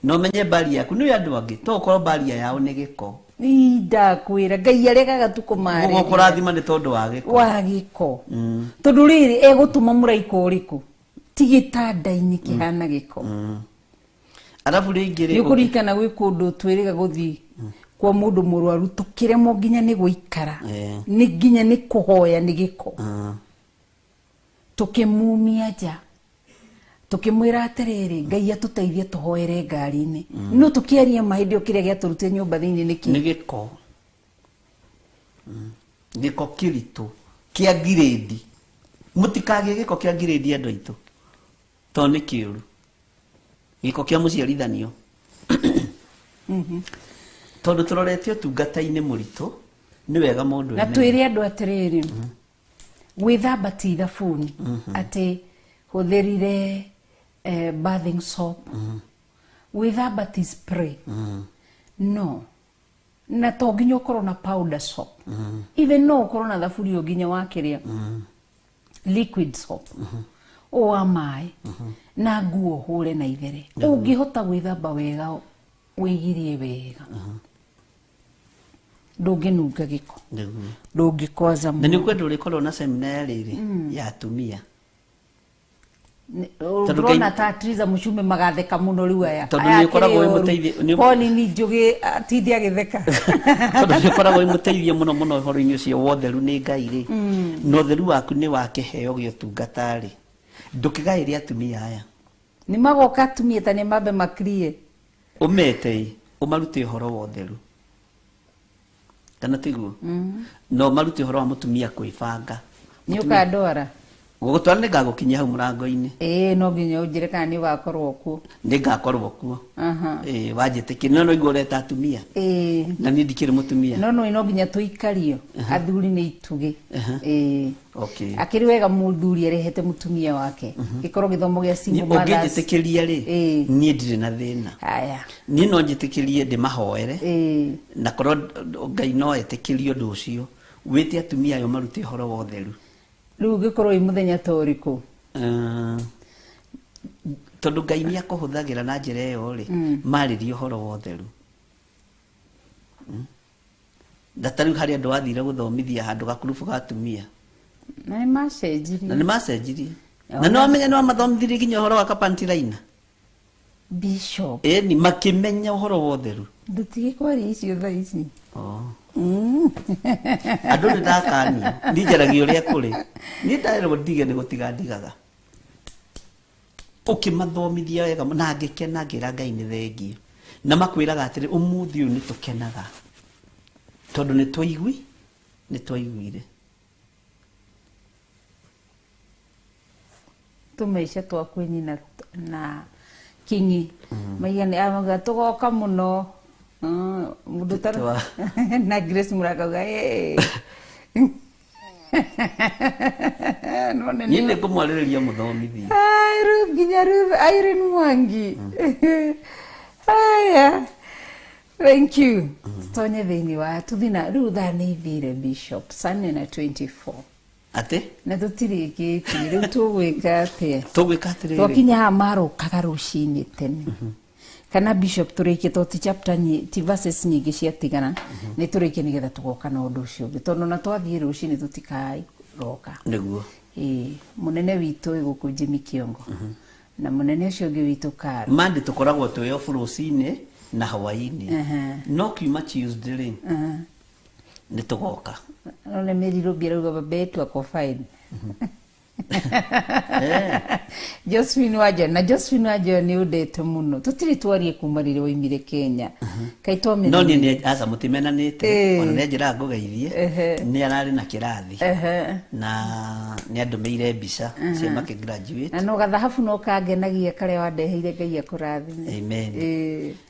Na ũmenye mbari yaku. Nĩ andũ angĩ to ũkorwo mbaria yao nĩ gĩko. Ndakwĩra Ngai aregaga tu kũmarĩria. Ũguo kũrathima nĩ tondũ wa gĩko. Wa gĩko. Tondũ rĩrĩ egũtũma mũraika ũrĩkũ? Ti gĩtanda-inĩ kĩhana gĩko. Arabu rĩngĩ rĩ, Nĩ ũkũririkana gwĩ kũndũ twĩrĩga gũthiĩ kwa mũndũ mũrwaru tũkĩremwo nginya nĩ gũikara. Nĩ nginya nĩ kũhoya nĩ gĩko. Tũkĩmumia nja. Tũkĩmwĩra atĩrĩrĩ, Ngai atũteithie tũhoere ngari-inĩ. No tũkĩaria ma hĩndĩ ĩyo kĩrĩa gĩatũrutire nyũmba thĩinĩ nĩ kĩ? Nĩ gĩko. Gĩko kĩritũ kĩa ngirĩndi. Mũtikagĩe gĩko kĩa ngirĩndi andũ aitũ. Tondũ nĩ kĩũru. Gĩko kĩa mũciarithanio. Tondũ tũrorete ũtungata-inĩ mũritũ, nĩ wega mũndũ Na emenye. twĩre andũ atĩrĩrĩ, gwĩthamba ti thabuni, atĩ hũthĩrire bathing soap, gwĩthamba ti spray. No na to nginya ũkorwo na powder soap. Even no ũkorwo na thaburi o nginya wa kĩrĩa liquid soap o wa maĩ na nguo ũhũre na ithere. Ũngĩhota gwĩthamba wega wĩgirie wega, ndũngĩnunga gĩko, ndũngĩkwaza Na nĩ ũkwenda ũrĩkorwo na semina ya rĩrĩ ya atumia. Ndũrona ta Triza Mũcume magatheka mũno rĩu aya. Tondũ nĩ ũkoragwo wĩ mũteithio, Pauline Njũgĩ atinde agĩtheka. Tondũ nĩ ũkoragwo wĩ mũteithio mũno mũno ũhoro-inĩ ũcio wa ũtheru nĩ Ngai rĩ. Na ũtheru waku nĩ wa kĩheo gĩa ũtungata rĩ. Ndũkĩgaĩre atumia aya. Nĩ magoka atumia ta nĩ mambe makirie. Ũmete ĩ, ũmarute ũhoro wa ũtheru. Kana tiguo? Na ũmarute ũhoro wa mũtumia kwĩbanga. Nĩ ũkandwara? Gũgũtwara nĩ ngagũkinyia hau mũrango-inĩ. Ĩĩ, no nginya ũnjĩre kana nĩ ũgakorwo kuo. Nĩ ngakorwo kuo. Ĩĩ, wanjĩtĩkĩria. No no igua ũreta atumia. Ĩĩ. Na niĩ ndikĩrĩ mũtumia. No no no nginya tũikario. Athuri nĩ itugĩ. Ĩĩ. Okay. Akĩrĩ wega mũthuri arehete mũtumia wake. Gĩkorwo gĩthomo gĩa single mothers. Ũngĩnjĩtĩkĩria rĩ, niĩ ndirĩ na thĩna. Haya. Niĩ no njĩtĩkĩrie ndĩmahoere. Ĩĩ. Na korwo Ngai no etĩkĩrie ũndũ ũcio, wĩte atumia ayo marute ũhoro wa ũtheru. Rĩu ũngĩkorwo wĩ mũthenya ta ũrĩkũ? Tondũ Ngai nĩ akũhũthagĩra na njĩra ĩyo rĩ, marĩrie ũhoro wa ũtheru. Na ta rĩu harĩ andũ wathire gũthomithia handũ gakurubu ga atumia. Na nĩ macenjirie. Na nĩ macenjirie. Na nĩ wamenya nĩ wamathomithirie nginya ũhoro wa kapanti-raina. Bishop. Ĩni, makĩmenya ũhoro wa ũtheru. Ndũtige kwaria icio thaa ici. Andũ nĩ ndakanio, niĩ njaragia ũrĩa kũrĩ. Niĩ ndarerwo ndige nĩ gũtiga ndigaga. Ũkĩmathomithia wega na ngĩkena ngĩra Ngai nĩ thengiũ. Na makwĩraga atĩrĩ ũmũthĩ ũyũ nĩ tũkenaga tondũ nĩ twaiguire. Tũmaica twa kwĩnyina na kingi maigane amaga tũgoka mũno mũndũ tara na Grace Mũrakauga niĩ nĩ ngũmwarĩrĩria mũthomithia. Ai nginya Ruth Irene Mwangi. Haya, thank you. Tutonye thĩinĩ wa tũthiĩ na rĩu thaa nĩ ithire Bishop 4:24. Atĩ na tũtirĩkĩtie rĩu tũgwĩka atĩa? Tũgwĩka atĩrĩrĩ, twakinya haha marokaga rũcinĩ tene kana Bishop tũrĩkie to ti chapter ti verses nyingĩ ciatigana nĩ tũrĩkie nĩgetha tũgoka na ũndũ ũcio ũngĩ tondũ na twathiĩ rũcinĩ tũtikaroka. Nĩguo. Ĩĩ mũnene witũ ĩ gũkũ Jimmy Kiongo na mũnene ũcio ũngĩ witũ Karo. Monday tũkoragwo twĩ off rũcinĩ na hwaĩ-inĩ. No kiuma Tuesday rĩ nĩ tũgoka. None Mary Rũbi arauga baba yetu ako fine. Josephine Wanjoya na Josephine Wanjoya nĩ ũndete mũno tũtirĩ twarie kuma rĩrĩa waimire Kenya kaĩ twamenyanire. No niĩ nĩ aca mũtimenanĩte ona nĩ anjĩraga ngũgeithie nĩ ararĩ na kĩrathi na nĩ andũmĩire mbica cia makĩ graduate na no gathahabu no kangenagia karĩa wandeheire Ngai akũrathime. Amen.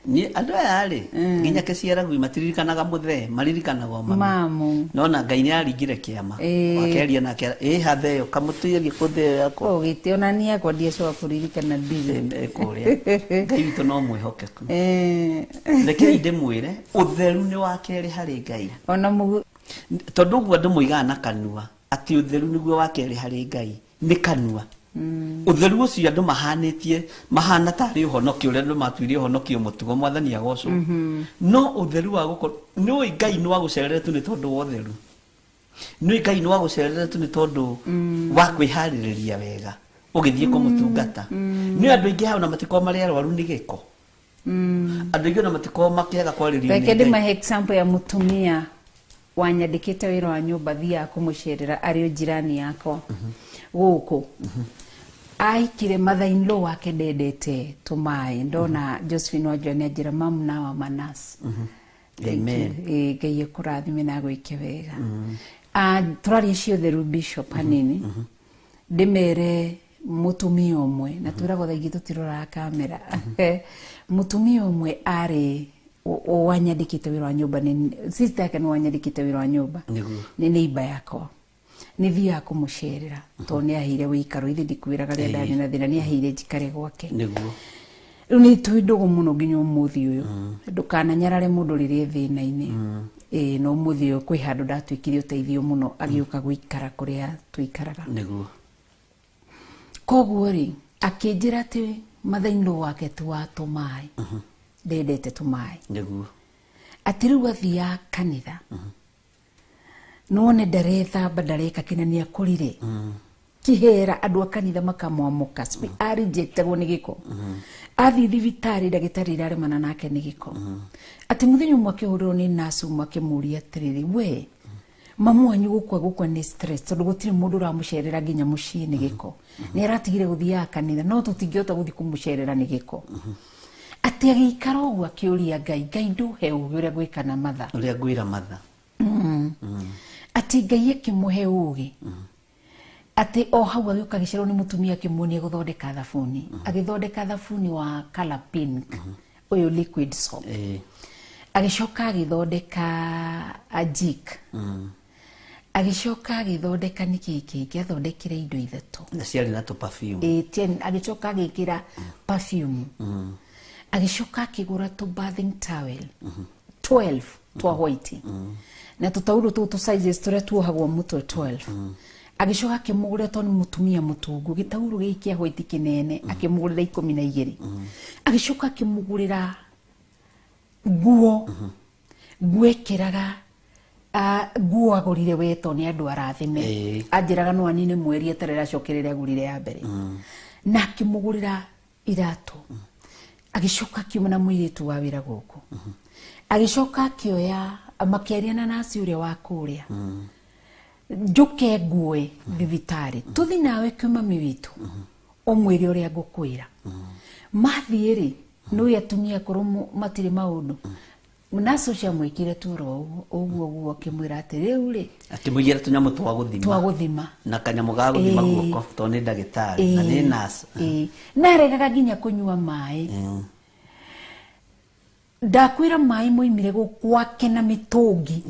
Niĩ andũ aya rĩ nginya kĩciaragwi matiririkanaga mũthee maririkanaga o mami. Nona Ngai nĩ aringire kĩama akeria nake ĩ hatheo kamũtuĩrie kũtheo yakwa ũgĩte ona niĩ yakwa ndiacoka kũririkana ndire kũrĩa. Ngai witũ no mwĩhokeku. Rekei ndĩmwĩre ũtheru nĩ wa kerĩ harĩ Ngai. Ona tondũ ũguo andũ moigaga na kanua atĩ ũtheru nĩguo wa kerĩ harĩ Ngai nĩ kanua. Ũtheru ũcio andũ mahanĩtie mahana tarĩ ũhonokio ũrĩa andũ matuire ũhonokio mũtugo mwathani agocwo. No ũtheru wa gũkorwo nĩũĩ Ngai nĩ wagũcerere tu nĩ tondũ wa ũtheru. Nĩũĩ Ngai nĩ wagũcerere tu nĩ tondũ wa kwĩharĩrĩria wega ũgĩthiĩ kũmũtungata. Nĩ andũ aingĩ hau na matikoragwo marĩ arwaru nĩ gĩko. Andũ aingĩ ona matikoragwo makĩaga kwarĩrio nĩ Reke Ngai. ndĩmahe example ya mũtumia wanyandĩkĩte wĩra wa nyũmba thiaga kũmũcerera arĩ o jirani yakwa gũkũ. Aikire mother-in-law wake ndendete tũmaĩ ndona Josephine Wanjoya nĩ anjĩra mamu nawa manas. Amen. Ngai akũrathime na agwĩke wega. Tũraria ciothe Bishop hanini ndĩmere mũtumia ũmwe na twĩragwo thaa ingĩ tũtiroraga kamera. Mũtumia ũmwe arĩ wanyandĩkĩte wĩra wa nyũmba sister yake nĩ wanyandĩkĩte wĩra wa nyũmba nĩ neighbor yakwa nĩ thiaga kũmũcerera tondũ nĩ aheire wĩikaro ithe ndikwĩraga rĩrĩa ndarĩ na thĩna nĩ aheire njikare gwake. Nĩguo. Rĩu nĩ twĩ ndũgũ mũno nginya ũmũthĩ ũyũ ndũkananyarare mũndũ rĩrĩa thĩna-inĩ. Ĩĩ no ũmũthĩ ũyũ kwĩ handũ ndatuĩkire ũteithio mũno agĩũka gũikara kũrĩa tũikaraga. Nĩguo. Koguo rĩ akĩnjĩra atĩ mother-in-law wake ti wa tũmaĩ ndendete tũmaĩ. Nĩguo. Atĩ rĩu athiaga kanitha none ndarethamba ndareka kĩna nĩ akũrire kĩhera andũ a kanitha makamwamũka arejectagwo nĩ gĩko. Athiĩ thibitarĩ ndagĩtarĩ iraremana nake nĩ gĩko. Atĩ mũthenya ũmwe akĩhũrĩrwo nĩ nurse ũmwe akĩmũria atĩrĩrĩ we mamu wanyu gũkua nĩ stress tondũ gũtirĩ mũndũ ũramũcerera nginya mũciĩ nĩ gĩko. Nĩ aratigire gũthiaga kanitha no tũtingĩhota gũthiĩ kũmũcerera nĩ gĩko. Atĩ agĩikara ũguo akĩũria Ngai, Ngai ndũhe ũgĩ ũrĩa ngwĩka na matha. Ũrĩa ngwĩra matha. Atĩ Ngai akĩmũhe ũgĩ. Atĩ o hau agĩũka agĩcerwo nĩ mũtumia akĩmuonia gũthondeka thabuni. Agĩthondeka thabuni wa color pink ũyũ liquid soap. Agĩcoka agĩthondeka Jik. Agĩcoka agĩthondeka nĩkĩ kĩngĩ athondekire indo ithatũ. Na ciarĩ na tũ perfume. Agĩcoka agĩkĩra perfume. Agĩcoka akĩgũra tũ bathing towel 12 twa white. Na tũtaurũ tũu tũ sizes tũrĩa tuohagwo mũtwe 12. Agĩcoka akĩmũgũrĩra tondũ nĩ mũtumia mũtungu gĩtaurũ gĩkĩ kĩa white kĩnene akĩmũgũrĩra 12. Agĩcoka akĩmũgũrĩra nguo nguo ĩkĩraga nguo agũrire we tondũ nĩ andũ arathime. Anjĩraga no anine mweri eterere acokerere agũrire ya mbere. Na akĩmũgũrĩra iratũ. Agĩcoka akiuma na mũirĩtu wa wĩra gũkũ. Agĩcoka akĩoya makĩaria na nasi ũrĩa wa kũrĩa. Njũke nguoe thibitarĩ tũthi nawe kwĩ mami witũ Ũmwĩre ũrĩa ngũkwĩra. Mathiĩ rĩ, nĩũĩ atumia akũrũ matirĩ maũndũ. Nurse ũcio amwĩkire tu oro ũguo ũguo akĩmwĩra atĩ rĩu rĩ akĩmũigĩra tũnyamũ twa gũthima twa gũthima na kanyamũ ga gũthima guoko tondũ nĩ ndagĩtarĩ na nĩ nurse. Na aregaga nginya kũnyua maĩ. Ndakwĩra maĩ moimire gwake na mĩtũngi.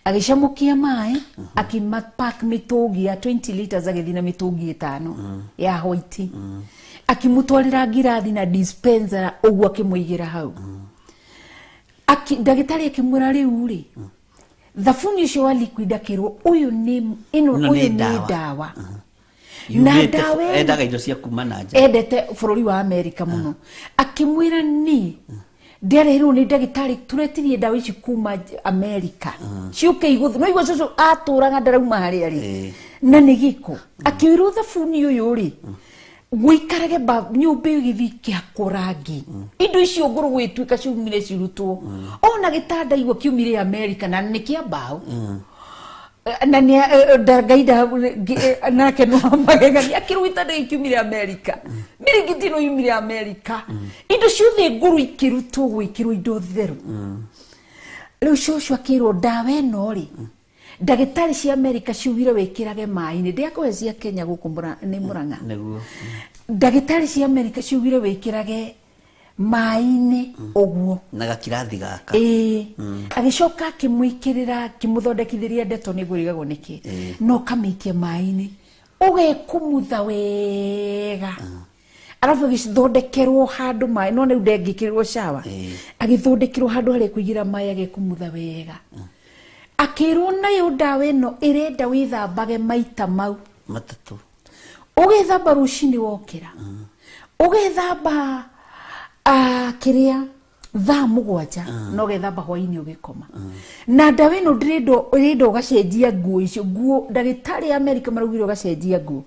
Agĩcamũkia maĩ, akĩmapack mĩtũngi ya 20 liters agĩthiĩ na mĩtũngi 5 ya white. Akĩmũtwarĩra ngirathi na dispenser ũguo akĩmũigĩra hau. Ndagĩtarĩ akĩmwĩra rĩu rĩ, thabuni ũcio wa liquid akĩrwo ũyũ nĩ ĩno ũyũ nĩ ndawa. Na ndawa endaga indo cia kuma na nja. Endete bũrũri wa Amerika mũno. Akĩmwĩra ni ndereirwo nĩ ndagĩtarĩ tũretirie ndawa ici kuma Amerika. Ciũke igũthĩ. No igua cũcũ atũraga ndarauma harĩa rĩ. Na nĩ gĩko. Akĩwĩrwo thabuni ũyũ rĩ, gũikarage nyũmba ĩyo ĩgĩthiĩ ĩkĩhakwo rangi. Indo icio ngũrũ gwĩtuĩka ciumire cirutwo. Ona gĩtanda igua kiumire Amerika na nĩ kĩa mbaũ. Na nĩ Ngai nake no magegania akĩrwo gĩtanda gĩkĩ kiumire Amerika. Mĩrĩngĩti ĩno yumire Amerika. Indo ciothe ngũrũ ikĩrutwo gwĩkĩrwo indo theru. Rĩu cũcũ akĩrwo ndawa ĩno rĩ, ndagĩtarĩ cia Amerika ciugire wĩkĩrage maĩ-inĩ. Ndĩakũhe cia Kenya gũkũ nĩ Murang'a. Ndagĩtarĩ cia Amerika ciugire wĩkĩrage maĩ-inĩ ũguo. Na gakirathi gaka. Agĩcoka akĩmwĩkĩrĩra, akĩmũthondekithĩria ndeto nĩ ngũrigagwo nĩkĩ. No ũkamĩikia maĩ-inĩ. Ũgekumutha wega. Arabu agĩthondekerwo handũ maĩ, no rĩu ndengĩkĩrĩrwo shower. Agĩthondekerwo handũ harĩa kũigĩra maĩ agekumutha wega. Akĩrwo nayo ndawa ĩno ĩrenda wĩthambage maita mau matatũ. Ũgethamba rũcinĩ wokĩra. Ũgethamba kĩrĩa thaa 7 na ũgethamba hwaĩ-inĩ ũgĩkoma. Na ndawa ĩno ndĩrenda ũgacenjia nguo icio. Nguo ndagĩtarĩ Amerika maraugire ũgacenjia nguo.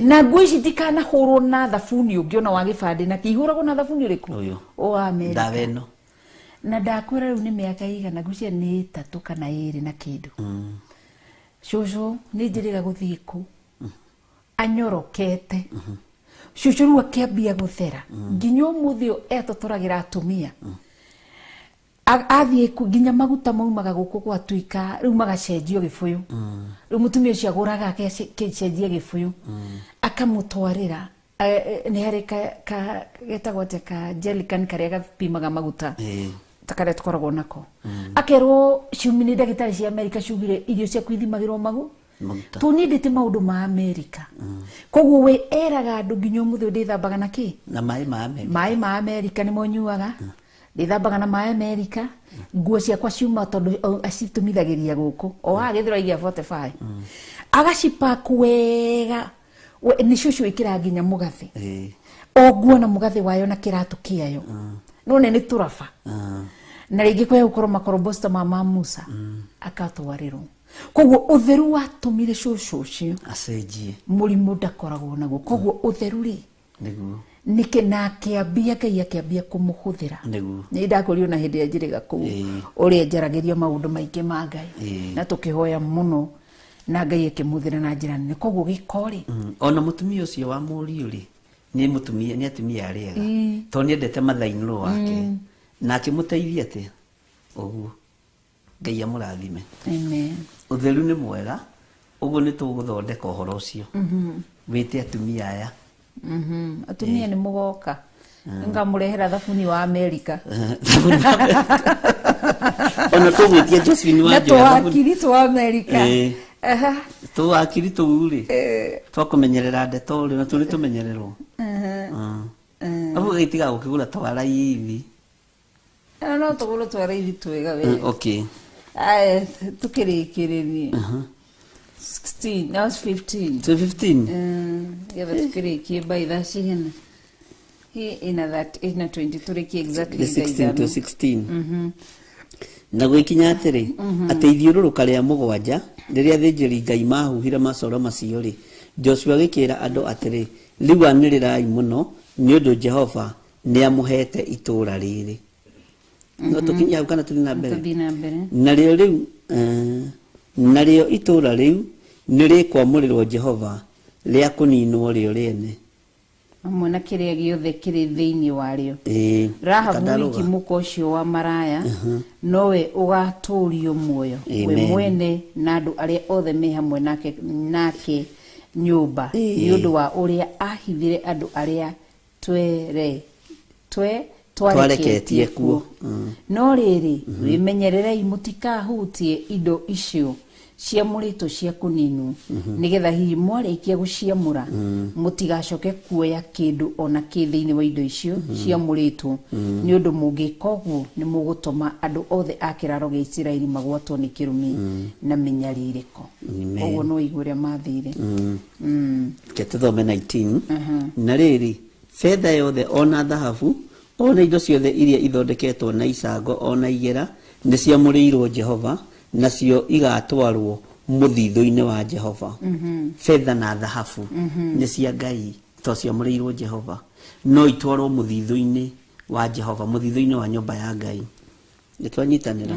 Na nguo ici itikanahũrwo na thabuni ũngĩ ona wa gĩbandĩ na kĩihũragwo na thabuni ũrĩkũ? O wa Amerika. Ndawa ĩno. Na ndakwĩra rĩu nĩ mĩaka igana ngwĩciria nĩ 3 kana 2 na kĩndũ. Cũcũ nĩ njĩrĩga gũthiĩ kũ anyorokete. Cũcũ rĩu akĩambia gũthera nginya ũmũthĩ ũyũ etotoragĩra atumia. Athiĩ kũ nginya maguta maumaga gũkũ gwatuĩka rĩu magacenjio gĩbũyũ. Rĩu mũtumia ũcio agũraga agecenjia gĩbũyũ akamũtwarĩra. Nĩ harĩ getagwo atĩa ka jerrycan karĩa gapimaga maguta ta karĩa tũkoragwo nako. Akerwo ciumi nĩ ndagĩtarĩ cia Amerika ciugire irio ciaku ithimagĩrwo maguta. Tondũ niĩ ndĩte maũndũ ma Amerika. Koguo we eraga andũ nginya ũmũthĩ ndĩthambaga na kĩ? Na maĩ ma Amerika. Maĩ ma Amerika nĩmo nyuaga. Ndĩthambaga na maĩ Amerika. Nguo ciakwa ciuma tondũ acitũmithagĩria gũkũ. O haha Gĩthũrai gĩa 45. Agacipack wega. Nĩ cũcũ ĩkĩraga nginya mũgathĩ. O nguo na mũgathĩ wayo na kĩratũ kĩayo. No nĩ tũraba. Na rĩngĩ kwaya gũkorwo makorombosta ma Musa akatwarĩrwo. Koguo ũtheru watũmire cũcũ ũcio acenjie mũrimũ ndakoragwo naguo. Koguo ũtheru rĩ nĩguo nĩkĩ na akĩambia Ngai akĩambia kũmũhũthĩra. Nĩguo nĩ ndakũrio na hĩndĩ ĩrĩa njĩrĩga kũu ũrĩa njaragĩria maũndũ maingĩ ma Ngai na tũkĩhoya mũno na Ngai akĩmũhũthĩra na njĩra nene. Koguo gĩko rĩ ona mũtumia ũcio wa mũriũ rĩ nĩ mũtumia nĩ atumia arĩa ega tondũ nĩendete mathainĩrwo wake na akĩmũteithia atĩa ũguo. Ngai amũrathime. Amen. Ũtheru nĩ mwega ũguo nĩ tũgũthondeka ũhoro ũcio. Wĩte atumia aya. Atumia nĩ mũgoka. Ngamũrehera thabuni wa Amerika. Ona tũgwĩtia Josephine wa Na Njoya thabuni. tũwakiri twa Amerika. Tũwakiri tũu rĩ twakũmenyerera ndeto rĩ na tũ nĩ tũmenyererwo. Abu gĩtiga gũkĩgũra twa raithi. No tũgũre twa raithi twega we. Okay. Aya tukĩrĩkĩrĩrie. 16, now it's 15. So 15. Getha tukĩrĩkie by thaa cigana? Ina that ina 20 tũrĩkie exactly The 16 to 16. Na gwĩkinya atĩrĩ atĩ ithiũrũrũka rĩa 7 rĩrĩa athĩnjĩri Ngai mahuhire macoro macio rĩ, Joshua agĩkĩra andũ atĩrĩ, rĩu anĩrĩrai mũno nĩ ũndũ Jehova nĩamũheete itũũra rĩrĩ. No tũkinye hau kana tũthiĩ na mbere? Tũthiĩ na mbere. Narĩo rĩu narĩo itũũra rĩu nĩ rĩkwamũrĩrwo Jehova rĩa kũninwo rĩo rĩene. Hamwe na kĩrĩa gĩothe kĩrĩ thĩinĩ warĩo. Ĩĩ, Rahabu kandarũga. wiki mũka ũcio wa maraya nowe ũgatũũrio muoyo we Amen. mwene na andũ arĩa othe me hamwe nake nyũmba, Ĩĩ. nĩ ũndũ wa ũrĩa ahithire andũ arĩa Twareketie twareketie kuo. kuo. No rĩrĩ, wĩmenyererei mũtikahutie indo icio ciamũrĩtwo cia kũninwo, nĩgetha hihi mwarĩkia gũciamũra mũtigacoke kuoya kĩndũ ona kĩ thĩinĩ wa indo icio ciamũrĩtwo, nĩ ũndũ mũngĩka ũguo nĩ mũgũtũma andũ othe a kĩraro gĩa Isiraeli magwatwo nĩ kĩrumi na mĩnyarirĩko. Amen. Ũguo no igue ũrĩa mathire. Reke tũthome 19. Na rĩrĩ, betha yothe ona thahabu ona indo ciothe iria ithondeketwo na icango ona igera nĩ ciamũrĩirwo Jehova, nacio igatwarwo mũthithũ-inĩ wa Jehova. Betha na thahabu nĩ cia Ngai to ciamũrĩirwo Jehova, no itwarwo mũthithũ-inĩ wa Jehova, mũthithũ-inĩ wa nyũmba ya Ngai. Nĩ twanyitanĩra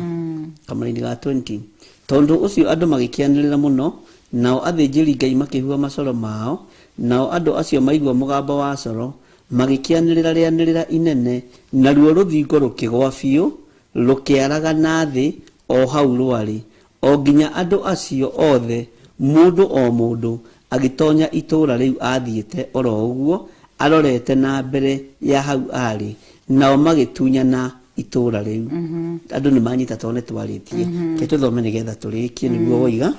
kamũraini ga 20. Tondũ ũcio andũ magĩkĩanĩrĩra mũno, nao athĩnjĩri Ngai makĩhuha macoro mao, nao andũ acio maigua mũgambo wa coro magĩkĩanĩrĩra rĩanĩrĩra inene, naruo rũthingo rũkĩgwa biũ rũkĩaragana thĩ o hau rwarĩ, o nginya andũ acio othe mũndũ o mũndũ agĩtonya itũũra rĩu athiĩte oro ũguo arorete na mbere ya hau arĩ, nao magĩtunyana itũũra rĩu. Andũ nĩ manyita tondũ nĩ twarĩtie. Reke tũthome nĩgetha tũrĩkie nĩguo woiga.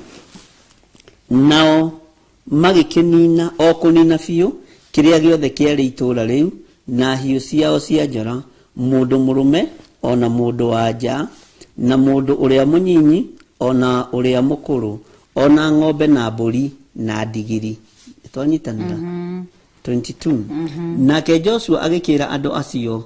Nao magĩkĩnina o kũnina biũ kĩrĩa gĩothe kĩarĩ itũũra rĩu na hiũ ciao cia njora, mũndũ mũrũme ona mũndũ wa nja, na mũndũ ũrĩa mũnyinyi ona ũrĩa mũkũrũ, ona ng'ombe na mbũri na ndigiri. Twanyitanĩra 22. Nake Joshua agĩkĩra andũ acio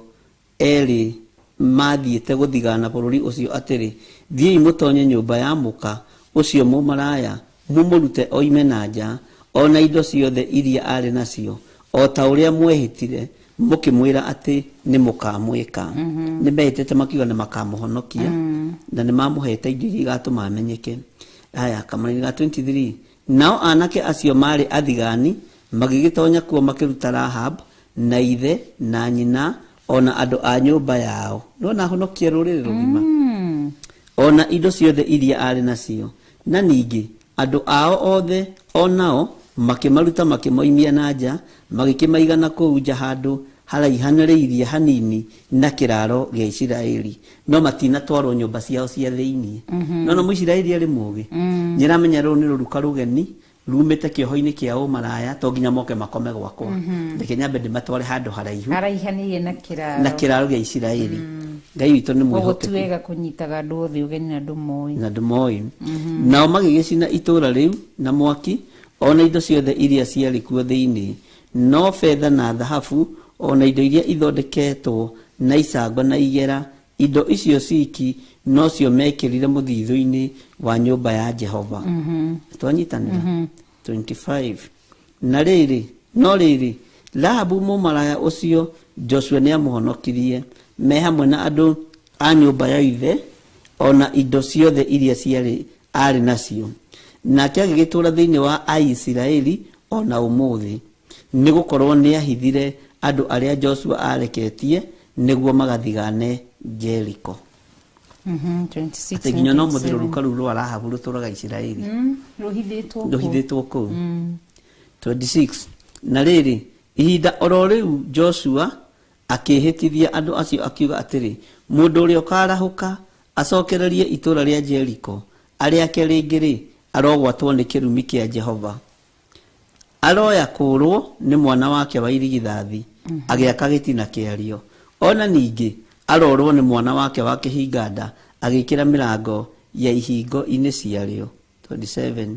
erĩ mathiĩte gũthigana bũrũri ũcio atĩrĩ, thiĩi mũtonye nyũmba ya mũka ũcio mũmaraya, mũmũrute oime na nja, ona indo ciothe iria arĩ nacio, o ta ũrĩa mwehĩtire mũkĩmwĩra atĩ nĩ mũkamwĩka. Nĩ mehĩtĩte makiuga nĩ makamũhonokia, na nĩ mamũhete indo iria igatũma amenyeke. Haya, kamũraini ga 23. Nao anake acio marĩ athigani magĩgĩtonya kuo makĩruta Rahab na ithe na nyina ona andũ a nyũmba yao. Nĩwona ahonokia rũrĩrĩ rũgima, ona indo ciothe iria arĩ nacio. Na ningĩ andũ ao othe onao makĩmaruta makĩmoimia na nja, magĩkĩmaigana kũu nja handũ haraihanĩrĩirie hanini na kĩraro gĩa Isiraeli, no matinatwarwo nyũmba ciao cia thĩinĩ. No no Mũisiraeli arĩ mũũgĩ, nĩaramenya rũrũ nĩ rũruka rũgeni rumĩte kĩoho-inĩ kĩa ũmaraya, to nginya moke makome gwakwa, reke nyambe ndĩmatware handũ haraihu haraihanĩirie na kĩraro na kĩraro gĩa Isiraeli. Ngai witũ nĩ koguo ti mwĩhokeku wega kũnyitaga andũ othe ũgeni na ndũmoĩ. Na ndũmoĩ. Nao magĩgĩcina itũũra rĩu na mwaki ona indo ciothe iria ciarĩ kuo thĩinĩ, no betha na thahabu ona indo iria ithondeketwo na icango na igera, indo icio ciki nocio mekĩrire mũthithũ-inĩ wa nyũmba ya Jehova. Twanyitanĩra 25. Na rĩrĩ, no rĩrĩ, Rahabu mũmaraya ũcio Joshua nĩamũhonokirie me hamwe na andũ a nyũmba ya ithe ona indo ciothe iria ciarĩ arĩ nacio, nake agĩgĩtũũra thĩinĩ wa Aisiraeli ona ũmũthĩ, nĩgũkorwo nĩahithire andũ arĩa Joshua areketie nĩguo magathigane Jeriko. 26 Atĩ nginya no 27. mũthirũrũka rũu rwa Rahabu rũtũũraga Isiraeli, Rũhithĩtwo kũu. rũhithĩtwo kũu. 26. Na rĩrĩ, ihinda oro rĩu Joshua akĩhĩtithia andũ acio akiuga atĩrĩ, mũndũ ũrĩa ũkarahũka acokererie itũũra rĩa Jeriko arĩake rĩngĩ rĩ, arogwatwo nĩ kĩrumi kĩa Jehova, aroya kũũrwo nĩ mwana wake wa irigithathi agĩaka gĩtina kĩario, ona ningĩ arorwo nĩ mwana wake wa kĩhinganda agĩkĩra mĩrango ya ihingo-inĩ ciarĩo. 27.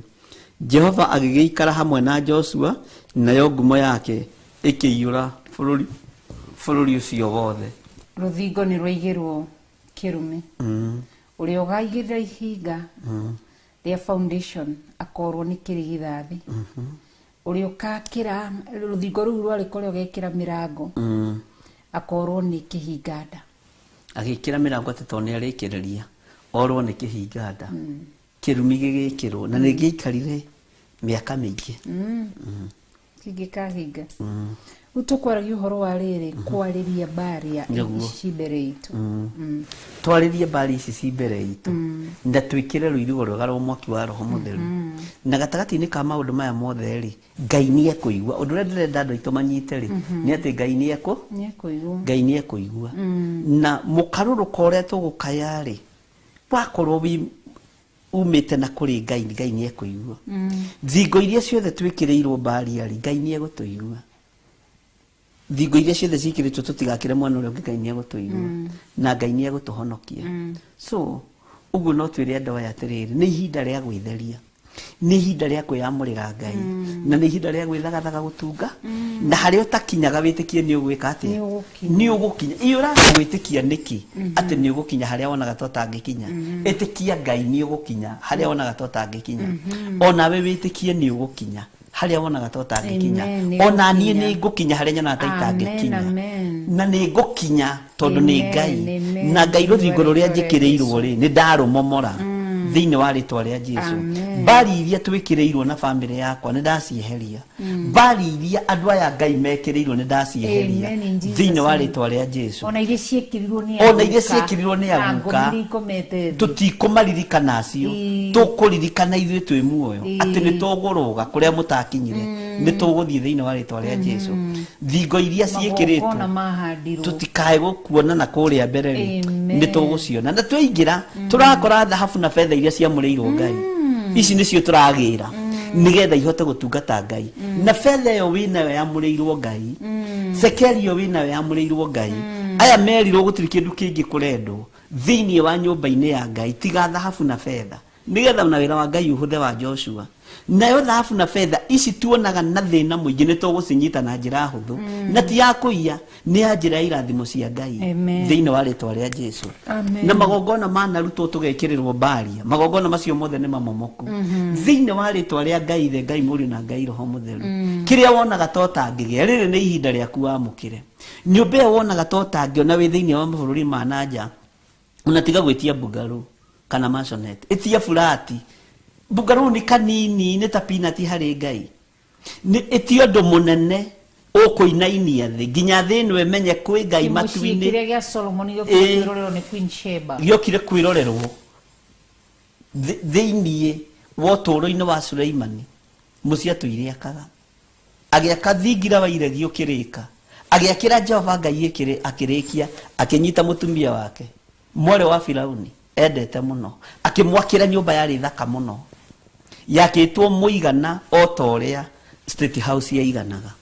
Jehova agĩgĩikara hamwe na Joshua, nayo ngumo yake ĩkĩiyũra bũrũri ũcio wothe. Rũthingo nĩ rwaigĩrwo kĩrumi. Ũrĩa ũgaigĩrĩra ihinga rĩa foundation akorwo nĩ kĩrigithathi. Ũrĩa ũgakĩra rũthingo rũu rwarĩ kũrĩa ũgekĩra mĩrango akorwo nĩ kĩhinganda. Agĩkĩra mĩrango atĩ tondũ nĩarĩkĩrĩria orwo nĩ kĩhinganda. Kĩrumi gĩgĩkĩrwo na nĩgĩaikarire mĩaka mĩingĩ. Kĩngĩkahinga. Rĩu tũkwaragia ũhoro wa rĩrĩ kwarĩria mbaria Nĩguo. ici mbere itũ. Twarĩrie mbari ici ci mbere itũ na twĩkĩre rũirigo rwega rwa mwaki wa roho mũtheru na gatagatĩ-inĩ ka maũndũ maya mothe rĩ, Ngai nĩ ekũigua. Ũndũ ũrĩa ndĩrenda andũ aitũ manyite rĩ, nĩ atĩ Ngai nĩ ekũ Nĩ ekũigua. Ngai nĩ ekũigua. Na mũkarũrũko ũrĩa tũgũkaya rĩ, wakorwo wĩ umĩte na kũrĩ Ngai, Ngai nĩ ekũigua. Thingo iria ciothe twĩkĩrĩirwo mbaria rĩ, Ngai nĩ egũtũigua. Thingo iria ciothe ciĩkĩrĩtwo tũtigakĩre mwena ũrĩa ũngĩ, Ngai nĩ egũtũigua na Ngai nĩ egũtũhonokia. So ũguo no twĩre andũ aya atĩrĩrĩ, nĩ ihinda rĩa gwĩtheria, nĩ ihinda rĩa kwĩyamũrĩra Ngai, na nĩ ihinda rĩa gwĩthagathaga gũtunga, na harĩa ũtakinyaga wĩtĩkie nĩ ũgwĩka atĩa? Nĩ ũgũkinya. Nĩ ũgũkinya. Ĩ ũraga gwĩtĩkia nĩkĩ atĩ nĩ ũgũkinya harĩa wonaga ta ũtangĩkinya? Ĩtĩkia Ngai nĩ ũgũkinya harĩa wonaga ta ũtangĩkinya. Onawe wĩtĩkie nĩ ũgũkinya harĩa wonaga ta ũtangĩkinya. Amen, nĩ Ona niĩ ngũkinya. nĩ ngũkinya harĩa nyonaga ta Amen, itangĩkinya. amen. Na nĩ ngũkinya tondũ nĩ Amen, Ngai. amen. Na Ngai rũthingo rũrĩa Rĩtwa rĩa njĩkĩrĩirwo rĩ, nĩ ndarũmomora thĩinĩ wa rĩtwa rĩa Jesu. Amen. Mbari iria twĩkĩrĩirwo na bamĩrĩ yakwa nĩ ndacieheria. Mbari iria andũ aya Ngai mekĩrĩirwo nĩ ndacieheria Amen, in Jesus' thĩinĩ wa name. rĩtwa rĩa Jesu. Ona iria ciĩkĩrirwo nĩ Ona iria aguka, ciĩkĩrirwo nĩ na aguka, ngomi iria ikomete thĩ. Tũtikũmaririkana acio. Ĩĩ. Tũkũririkana ithuĩ twĩ muoyo Ĩĩ. atĩ nĩ tũgũrũga kũrĩa mũtakinyire, nĩ tũgũthiĩ thĩinĩ wa rĩtwa rĩa Jesu. Thingo iria ciĩkĩrĩtwo Magongona mahandirwo. tutikae gũkuona na kũrĩa mbere rĩ, Amen. nĩ tũgũciona na twaingĩra tũrakora thahabu na betha iria ciamũrĩirwo Ngai. Ici nĩcio tũragĩra nĩgetha ihote gũtungata Ngai. Na betha ĩyo wĩnayo yamũrĩirwo Ngai, cekeri ĩyo wĩnayo yamũrĩirwo Ngai. Aya merirwo gũtirĩ kĩndũ kĩngĩ kũrendwo thĩinĩ wa nyũmba-inĩ ya Ngai tiga thahabu na betha, nĩgetha na wĩra wa Ngai ũhũthe wa Joshua. Nayo thahabu na betha ici tuonaga na thĩna mũingĩ nĩ tũgũcinyita na njĩra hũthũ, na ti ya kũiya, nĩ ya njĩra ya irathimo cia Ngai Amen. thĩinĩ wa rĩtwa rĩa Jesu. Amen. Na magongona manarutwo tũgekĩrĩrwo mbaria, magongona macio mothe nĩ mamomoku thĩinĩ wa rĩtwa rĩa Ngai Ithe, Ngai Mũriũ na Ngai Roho Mũtheru. Kĩrĩa wonaga ta ũtangĩgĩa, rĩrĩ nĩ ihinda rĩaku wamũkĩre. Nyũmba ĩyo wonaga ta ũtangĩona wĩ thĩinĩ wa mabũrũri ma na nja, ona tiga gwĩtia bungalow kana maisonette, ĩtia burati. Bungalow nĩ kanini, nĩ ta peanut harĩ Ngai. Nĩ ĩtia ũndũ mũnene ũkũinainia thĩ nginya thĩ ĩno ĩmenye kwĩ Ngai Kĩmũciĩ matu-inĩ. kĩrĩa gĩa Solomon gĩokire Ĩĩ. kwĩrorerwo nĩ Queen Sheba. Gĩokire kwĩrorerwo thĩinĩ wa ũtũũro-inĩ wa Suleimani. Mũciĩ atũire akaga, agĩaka thingira wa iregi ũkĩrĩka, agĩakĩra Jehova Ngai akĩrĩkia, akĩnyita mũtumia wake mwarĩ wa Firauni endete mũno, akĩmwakĩra nyũmba yarĩ thaka mũno, yakĩtwo mũigana o ta ũrĩa State House yaiganaga.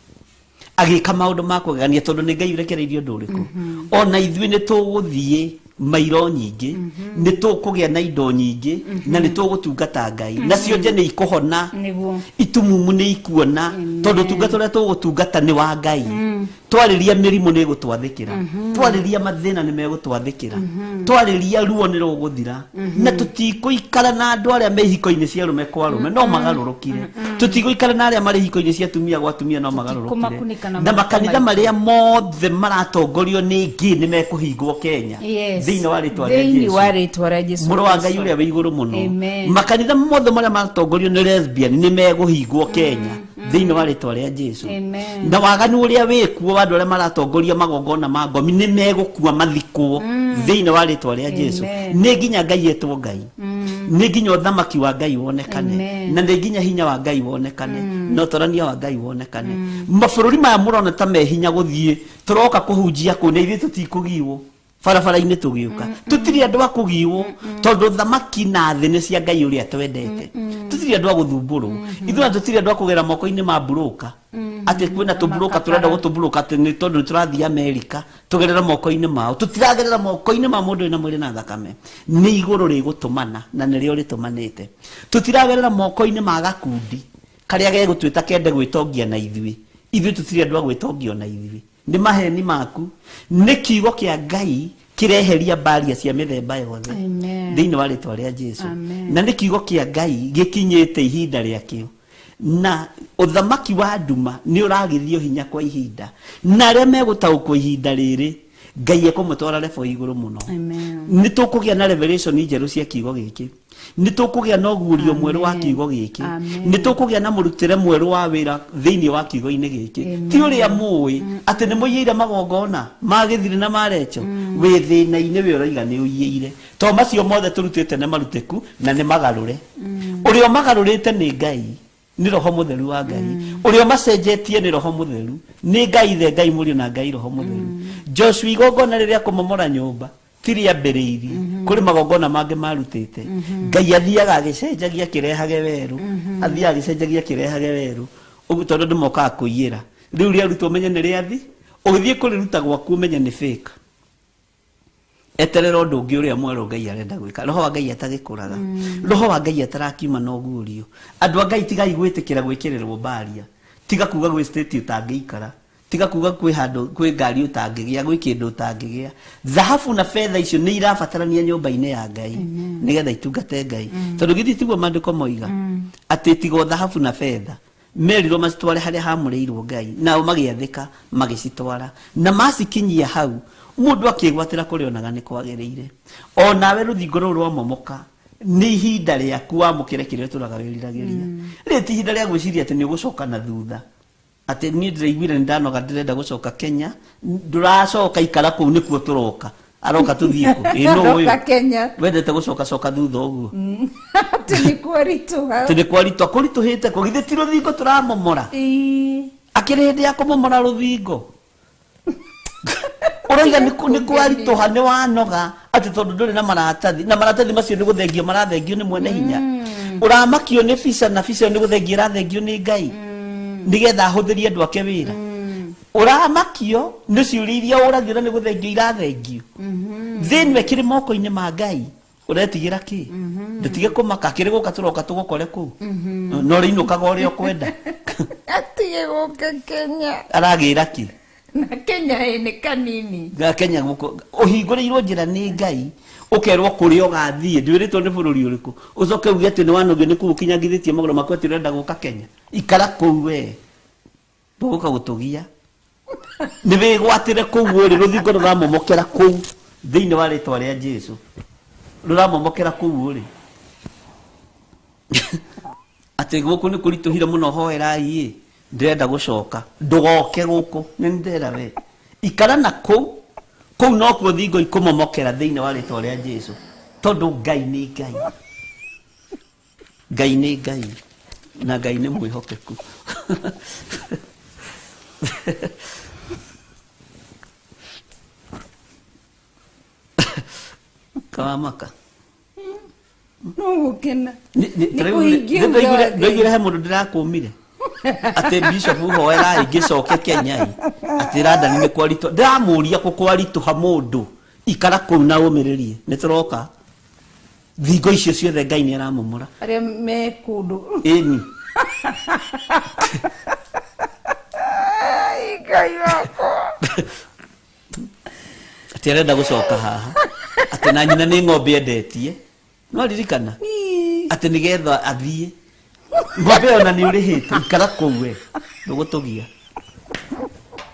Agĩka maũndũ ma kũgegania tondũ nĩ Ngai ũrekereirie ũndũ ũrĩkũ. Ona ithuĩ nĩ tũgũthiĩ mairo nyingĩ, nĩ tũkũgĩa na indo nyingĩ, na nĩ tũgũtungata Ngai, na cionje nĩ ikũhona. Nĩguo. Itumumu nĩ ikuona, tondũ ũtungata ũrĩa tũgũtungata nĩ wa Ngai. Twarĩria mĩrimũ nĩ ĩgũtwathĩkĩra, twarĩria mathĩna nĩ megũtwathĩkĩra, twarĩria ruo nĩ rũgũthira. Na tũtikũikara na andũ arĩa me ihiko-inĩ cia arũme kwa arũme no magarũrũkire, tũtigũikara na arĩa marĩ ihiko-inĩ cia atumia gwa atumia no magarũrũkire, Tũtikũmakunĩka na na maguta makanitha maitũ. marĩa mothe maratongorio nĩ ngĩ nĩ mekũhingwo Kenya. Yes. Thĩinĩ wa rĩtwa rĩa Thĩinĩ Jesu. wa rĩtwa rĩa Jesu Mũrũ wa Ngai Kristo. ũrĩa wĩ igũrũ mũno. Amen. Makanitha mothe marĩa maratongorio nĩ lesbian nĩ megũhingwo Kenya thĩinĩ wa rĩtwa rĩa Jesu. Amen. Na waganu ũrĩa wĩkuo wa andũ arĩa maratongoria magongona ma ngomi nĩ megũkua mathikwo thĩinĩ wa rĩtwa rĩa Jesu. Amen. Nĩ nginya Ngai etwo Ngai, nĩ nginya ũthamaki wa Ngai wonekane, Amen. na nĩ nginya hinya wa Ngai wonekane, na ũtorania wa Ngai wonekane. Mabũrũri maya mũrona ta me hinya gũthiĩ, tũroka kũhunjia kũu na ithuĩ tũtikũgiwo barabara-inĩ tũgĩũka. Tũtirĩ andũ a kũgiwo tondũ thamaki na thĩ nĩ cia Ngai ũrĩa twendete. Tũtirĩ andũ a gũthumbũrwo ithuĩ, na tũtirĩ andũ a kũgera moko-inĩ ma mburũka, atĩ kwĩna tũmburũka tũrenda gũtũmburũka atĩ nĩ tondũ nĩ tũrathiĩ Amerika tũgerera moko-inĩ mao. Tũtiragerera moko-inĩ ma mũndũ wĩna mwĩrĩ na thakame, nĩ igũrũ rĩgũtũmana na nĩrĩo rĩtũmanĩte. Tũtiragerera moko-inĩ ma gakundi karĩa gegũtuĩta kende gwĩtongia na ithuĩ. Ithuĩ tũtirĩ andũ a gwĩtongio na ithuĩ, nĩ maheni maku. Nĩ kiugo kĩa Ngai kĩreheria mbaria cia mĩthemba yothe Amen. thĩinĩ wa rĩtwa rĩa Jesu. Amen. Na nĩ kiugo kĩa Ngai gĩkinyĩte ihinda rĩakĩo, na ũthamaki wa nduma nĩ ũragithio hinya kwa ihinda, na arĩa megũtaũkwo ihinda rĩrĩ Ngai ekũmũtwara level igũrũ mũno. Amen. Nĩ tũkũgĩa na revelation njerũ cia kiugo gĩkĩ. Nĩ tũkũgĩa na ũguũrio mwerũ wa kiugo gĩkĩ. Nĩ tũkũgĩa na mũrutĩre mwerũ wa wĩra thĩinĩ wa kiugo-inĩ gĩkĩ. Ti ũrĩa mũĩ atĩ nĩ mũiyĩire magongona ma gĩthiri na marecho. Wĩ thĩna-inĩ wĩ ũroiga nĩ ũiyĩire. To macio mothe tũrutĩte nĩ marutĩku na nĩ magarũre. Ũrĩa ũmagarũrĩte nĩ Ngai. Nĩ roho mũtheru wa Ngai. Ũrĩa ũmacenjetie nĩ roho mũtheru. Nĩ Ngai Ithe, Ngai Mũriũ na Ngai roho mũtheru. Joshua igongona rĩrĩa kũmomora nyũmba ti rĩambĩrĩirie. Kũrĩ magongona mangĩ marutĩte. Ngai athiaga agĩcenjagia kĩrehage werũ. Athiaga agĩcenjagia kĩrehage werũ. Ũguo tondũ andũ mokaga kũiyĩra. Rĩu rĩarutwo ũmenye nĩ rĩathi. Ũgĩthiĩ kũrĩruta gwaku ũmenye nĩ fake. Eterera ũndũ ũngĩ ũrĩa mwerũ Ngai arenda gwĩka. Roho wa Ngai atagĩkũraga. Roho wa Ngai atarakiuma na ũguũrio. Andũ a Ngai tigai gwĩtĩkĩra gwĩkĩrĩrwo mbaria. Tiga kuga gwĩ state ũtangĩikara. Tiga kuga kwĩ handũ kwĩ ngari ũtangĩgĩa, gwĩ kĩndũ ũtangĩgĩa. Thahabu na betha icio nĩ irabatarania nyũmba-inĩ ya Ngai nĩgetha itungate Ngai. Tondũ githĩ tiguo maandĩko moiga atĩ tiga thahabu na betha merirwo macitware harĩa hamũrĩirwo Ngai, nao magĩathĩka magĩcitwara na macikinyia hau mũndũ akĩgwatĩra kũrĩa onaga nĩ kwagĩrĩire. O nawe rũthingo rũu rwamomoka nĩ ihinda rĩaku wamũkĩre kĩrĩa ũtũraga wĩriragĩria. Rĩrĩ ti ihinda rĩa gwĩciria atĩ nĩ ũgũcoka na thutha. Atĩ niĩ ndĩraiguire nĩ ndanoga ndĩrenda gũcoka Kenya, ndũracoka ikara kũu nĩkuo tũroka. Aroka tũthiĩ kũ? Ĩ nũ ũyũ? Aroka Kenya. Wendete gũcoka coka thutha ũguo. Atĩ nĩ kwaritũha. Atĩ nĩ kwaritũha, kũritũhĩte kũ? Githĩ ti rũthingo tũramomora? Akĩrĩ hĩndĩ ya kũmomora rũthingo. Ũroiga nĩ kwaritũha, nĩ wanoga atĩ tondũ ndũrĩ na maratathi, na maratathi macio nĩ gũthengio marathengio nĩ mwene hinya. Ũramakio nĩ visa na visa ĩyo nĩ gũthengio ĩrathengio nĩ Ngai nĩgetha ahũthĩrie andũ ake wĩra. Ũramakio nĩ ciũria iria ũragio na nĩ gũthengio irathengio. Thĩ ĩno ĩkĩrĩ moko-inĩ ma Ngai. Ũretigĩra kĩ? Ndũtige kũmaka, akĩrĩ gũka tũroka tũgũkore kũu. No ũrĩinũkaga ũrĩa ũkwenda. Atige gũka Kenya. Aragĩra kĩ? Na Kenya ĩ nĩ kanini. Na Kenya gũkũ ũhingũrĩirwo njĩra nĩ Ngai, ũkerwo kũrĩa ũgathiĩ, ndwĩrĩtwo nĩ bũrũri ũrĩkũ. Ũcoke uge atĩ nĩ wanogio nĩ kũu ũkinyangithĩtie magũrũ maku atĩ ũrenda gũka Kenya. Ikara kũu we. Ndũgũka gũtũgia. Nĩ wĩgwatĩre kũu ũrĩ, rũthingo rũramomokera kũu thĩinĩ wa rĩtwa rĩa Jesũ. Rũramomokera kũu ũrĩ. Atĩ gũkũ nĩ kũritũhire mũno, hoerai ĩ. Ndĩrenda gũcoka. Ndũgoke gũkũ. Nĩ ndĩrera we. Ikara na kũu. Kũu nokuo thingo ikũmomokera thĩinĩ wa rĩtwa rĩa Jesũ. Tondũ Ngai nĩ Ngai. Ngai nĩ Ngai. Na Ngai nĩ mwĩhokeku. Kawamaka. No gũkena. Nĩ kũhingia uga wa Ngai. Ndoigire he mũndũ ndĩrakũmire. Atĩ Bishop hoera ingĩcoke Kenya ĩ. Atĩ London nĩ kwaritũ. Ndĩramũria kũ kwaritũha mũndũ. Ikara kũu na ũmĩrĩrie. Nĩ tũroka. Thingo icio ciothe Ngai nĩ aramomora. Arĩa me kũndũ. Ĩni. Ai, Ngai wakwa. Atĩ arenda gũcoka haha. Atĩ na nyina nĩ ng'ombe endetie. No ririkana. Atĩ nĩgetha athiĩ. Ng'ombe ĩyo na nĩ ũrĩhĩte, ikara kũu we. Ndũgũtũgia.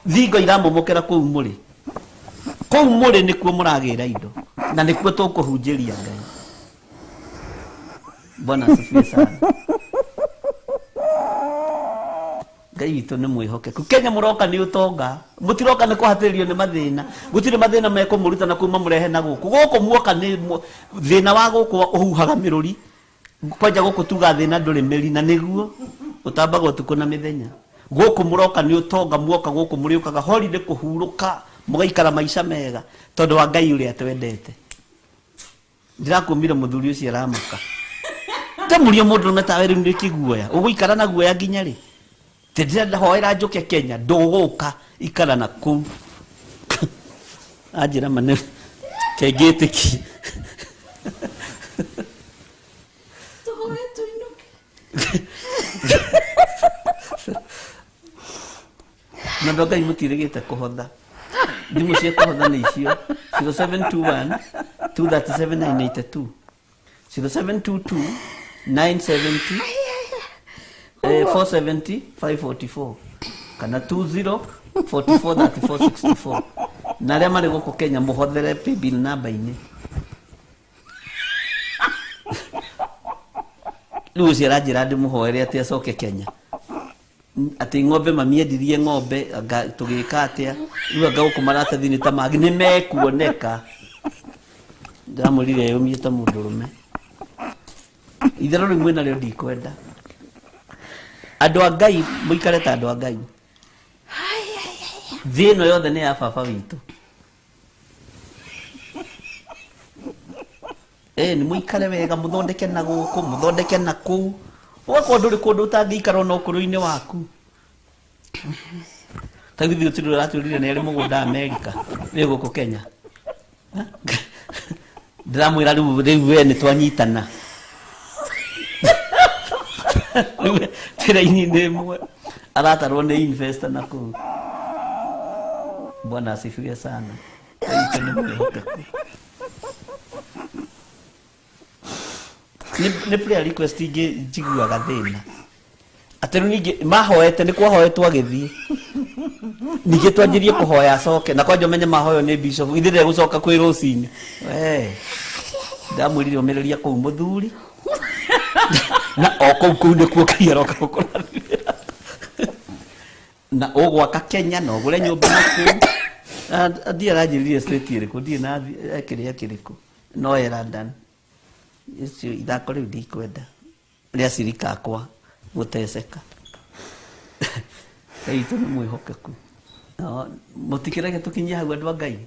Thingo iramomokera kũu mũrĩ. Kũu mũrĩ nĩkuo mũragĩra indo. Na nĩkuo tũkũhunjĩria Ngai. Bwana asifiwe sana. Ngai witũ nĩ mwĩhokeku. Kenya mũroka nĩ ũtonga. Mũtiroka nĩ kũhatĩrĩrio nĩ mathĩna. Gũtirĩ mathĩna mekũmũruta na kuma mũrehe na gũkũ. Gũkũ muoka nĩ thĩna wa gũkũ ũhuhaga mĩrũri. Kwanja gũkũ tuga thĩna ndũrĩ mĩri na nĩguo ũtambaga ũtukũ na mĩthenya. Gũkũ mũroka nĩ ũtonga, muoka gũkũ mũrĩũkaga holiday kũhurũka, mũgaikara maica mega tondũ wa Ngai ũrĩa twendete. Ndĩrakũmire mũthuri ũcio aramaka. Ndamũria mũndũ ũrũme tawe rĩu nĩ kĩguoya. Ũgũikara na guoya nginya rĩ? Tĩ ndĩrenda hoera njũke Kenya, ndũgũka, ikara na kũu. Anjĩra ma nĩ kengĩtĩkie. Tũhoe tũinũke. Na ndo Ngai mũtirĩgĩte kũhotha. Thimũ cia kũhotha nĩ icio. 0721 237 982. 0722 970 470 544 kana 20 44 34 64. Na arĩa marĩ gũkũ Kenya mũhothere paybill namba-inĩ. Rĩu ũcio aranjĩra ndĩmũhoere atĩ acoke Kenya, atĩ ng'ombe mamiendirie ng'ombe anga tũgĩka atĩa. Rĩu anga gũkũ maratathi nĩ ta mangĩ nĩ mekuoneka. Ndĩramwĩrire eyũmie ta mũndũrũme. Itherũ rĩu mwĩnarĩo ndikwenda. Andũ a Ngai mũikare ta andũ a Ngai. Thĩ ĩno yothe nĩ ya baba witũ. Nĩ mũikare wega, mũthondeke na gũkũ, mũthondeke na kũu. Ũgakorwo ndũrĩ kũndũ ũtangĩikara ona ũkũrũ-inĩ waku. Ta githĩ gũtirĩ ũratwĩrire nĩ arĩ mũgũnda Amerika, wĩ gũkũ Kenya. Ndĩramwĩra rĩu rĩu we nĩ twanyitana. Rĩu twĩ raini-inĩ ĩmwe. Aratarwo nĩ investor na kũu. Bwana asifiwe sana. Ngai witũ nĩ mwĩhokeku. Nĩ prayer request ingĩ njiguaga thĩna. Atĩ rĩu ningĩ mahoete nĩ kwahoetwo agĩthiĩ. Ningĩ twanjirie kũhoya acoke na kwanja ũmenye mahoyo nĩ bishop ithe ndegũcoka kwĩ rũcinĩ. We ndamwĩrire ũmĩrĩria kũu mũthuri. Na o kũu kũu nĩkuo Ngai aroka gũkũrathimĩra. Na ũgwaka Kenya na ũgũre nyũmba na kũu. Ndiĩ aranjĩrire state ĩrĩkũ, ndiĩ na kĩrĩa kĩrĩkũ. No e London. Icio ithako rĩu ndikwenda rĩa cirika akwa gũteceka. Ngai witũ nĩ mwĩhokeku. No, mũtikĩreke tũkinyie hau andũ a Ngai.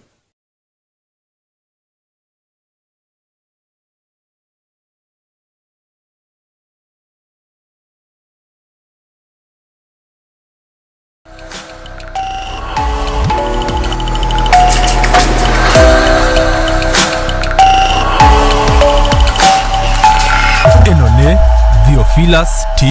Ĩno nĩ Theophilus T.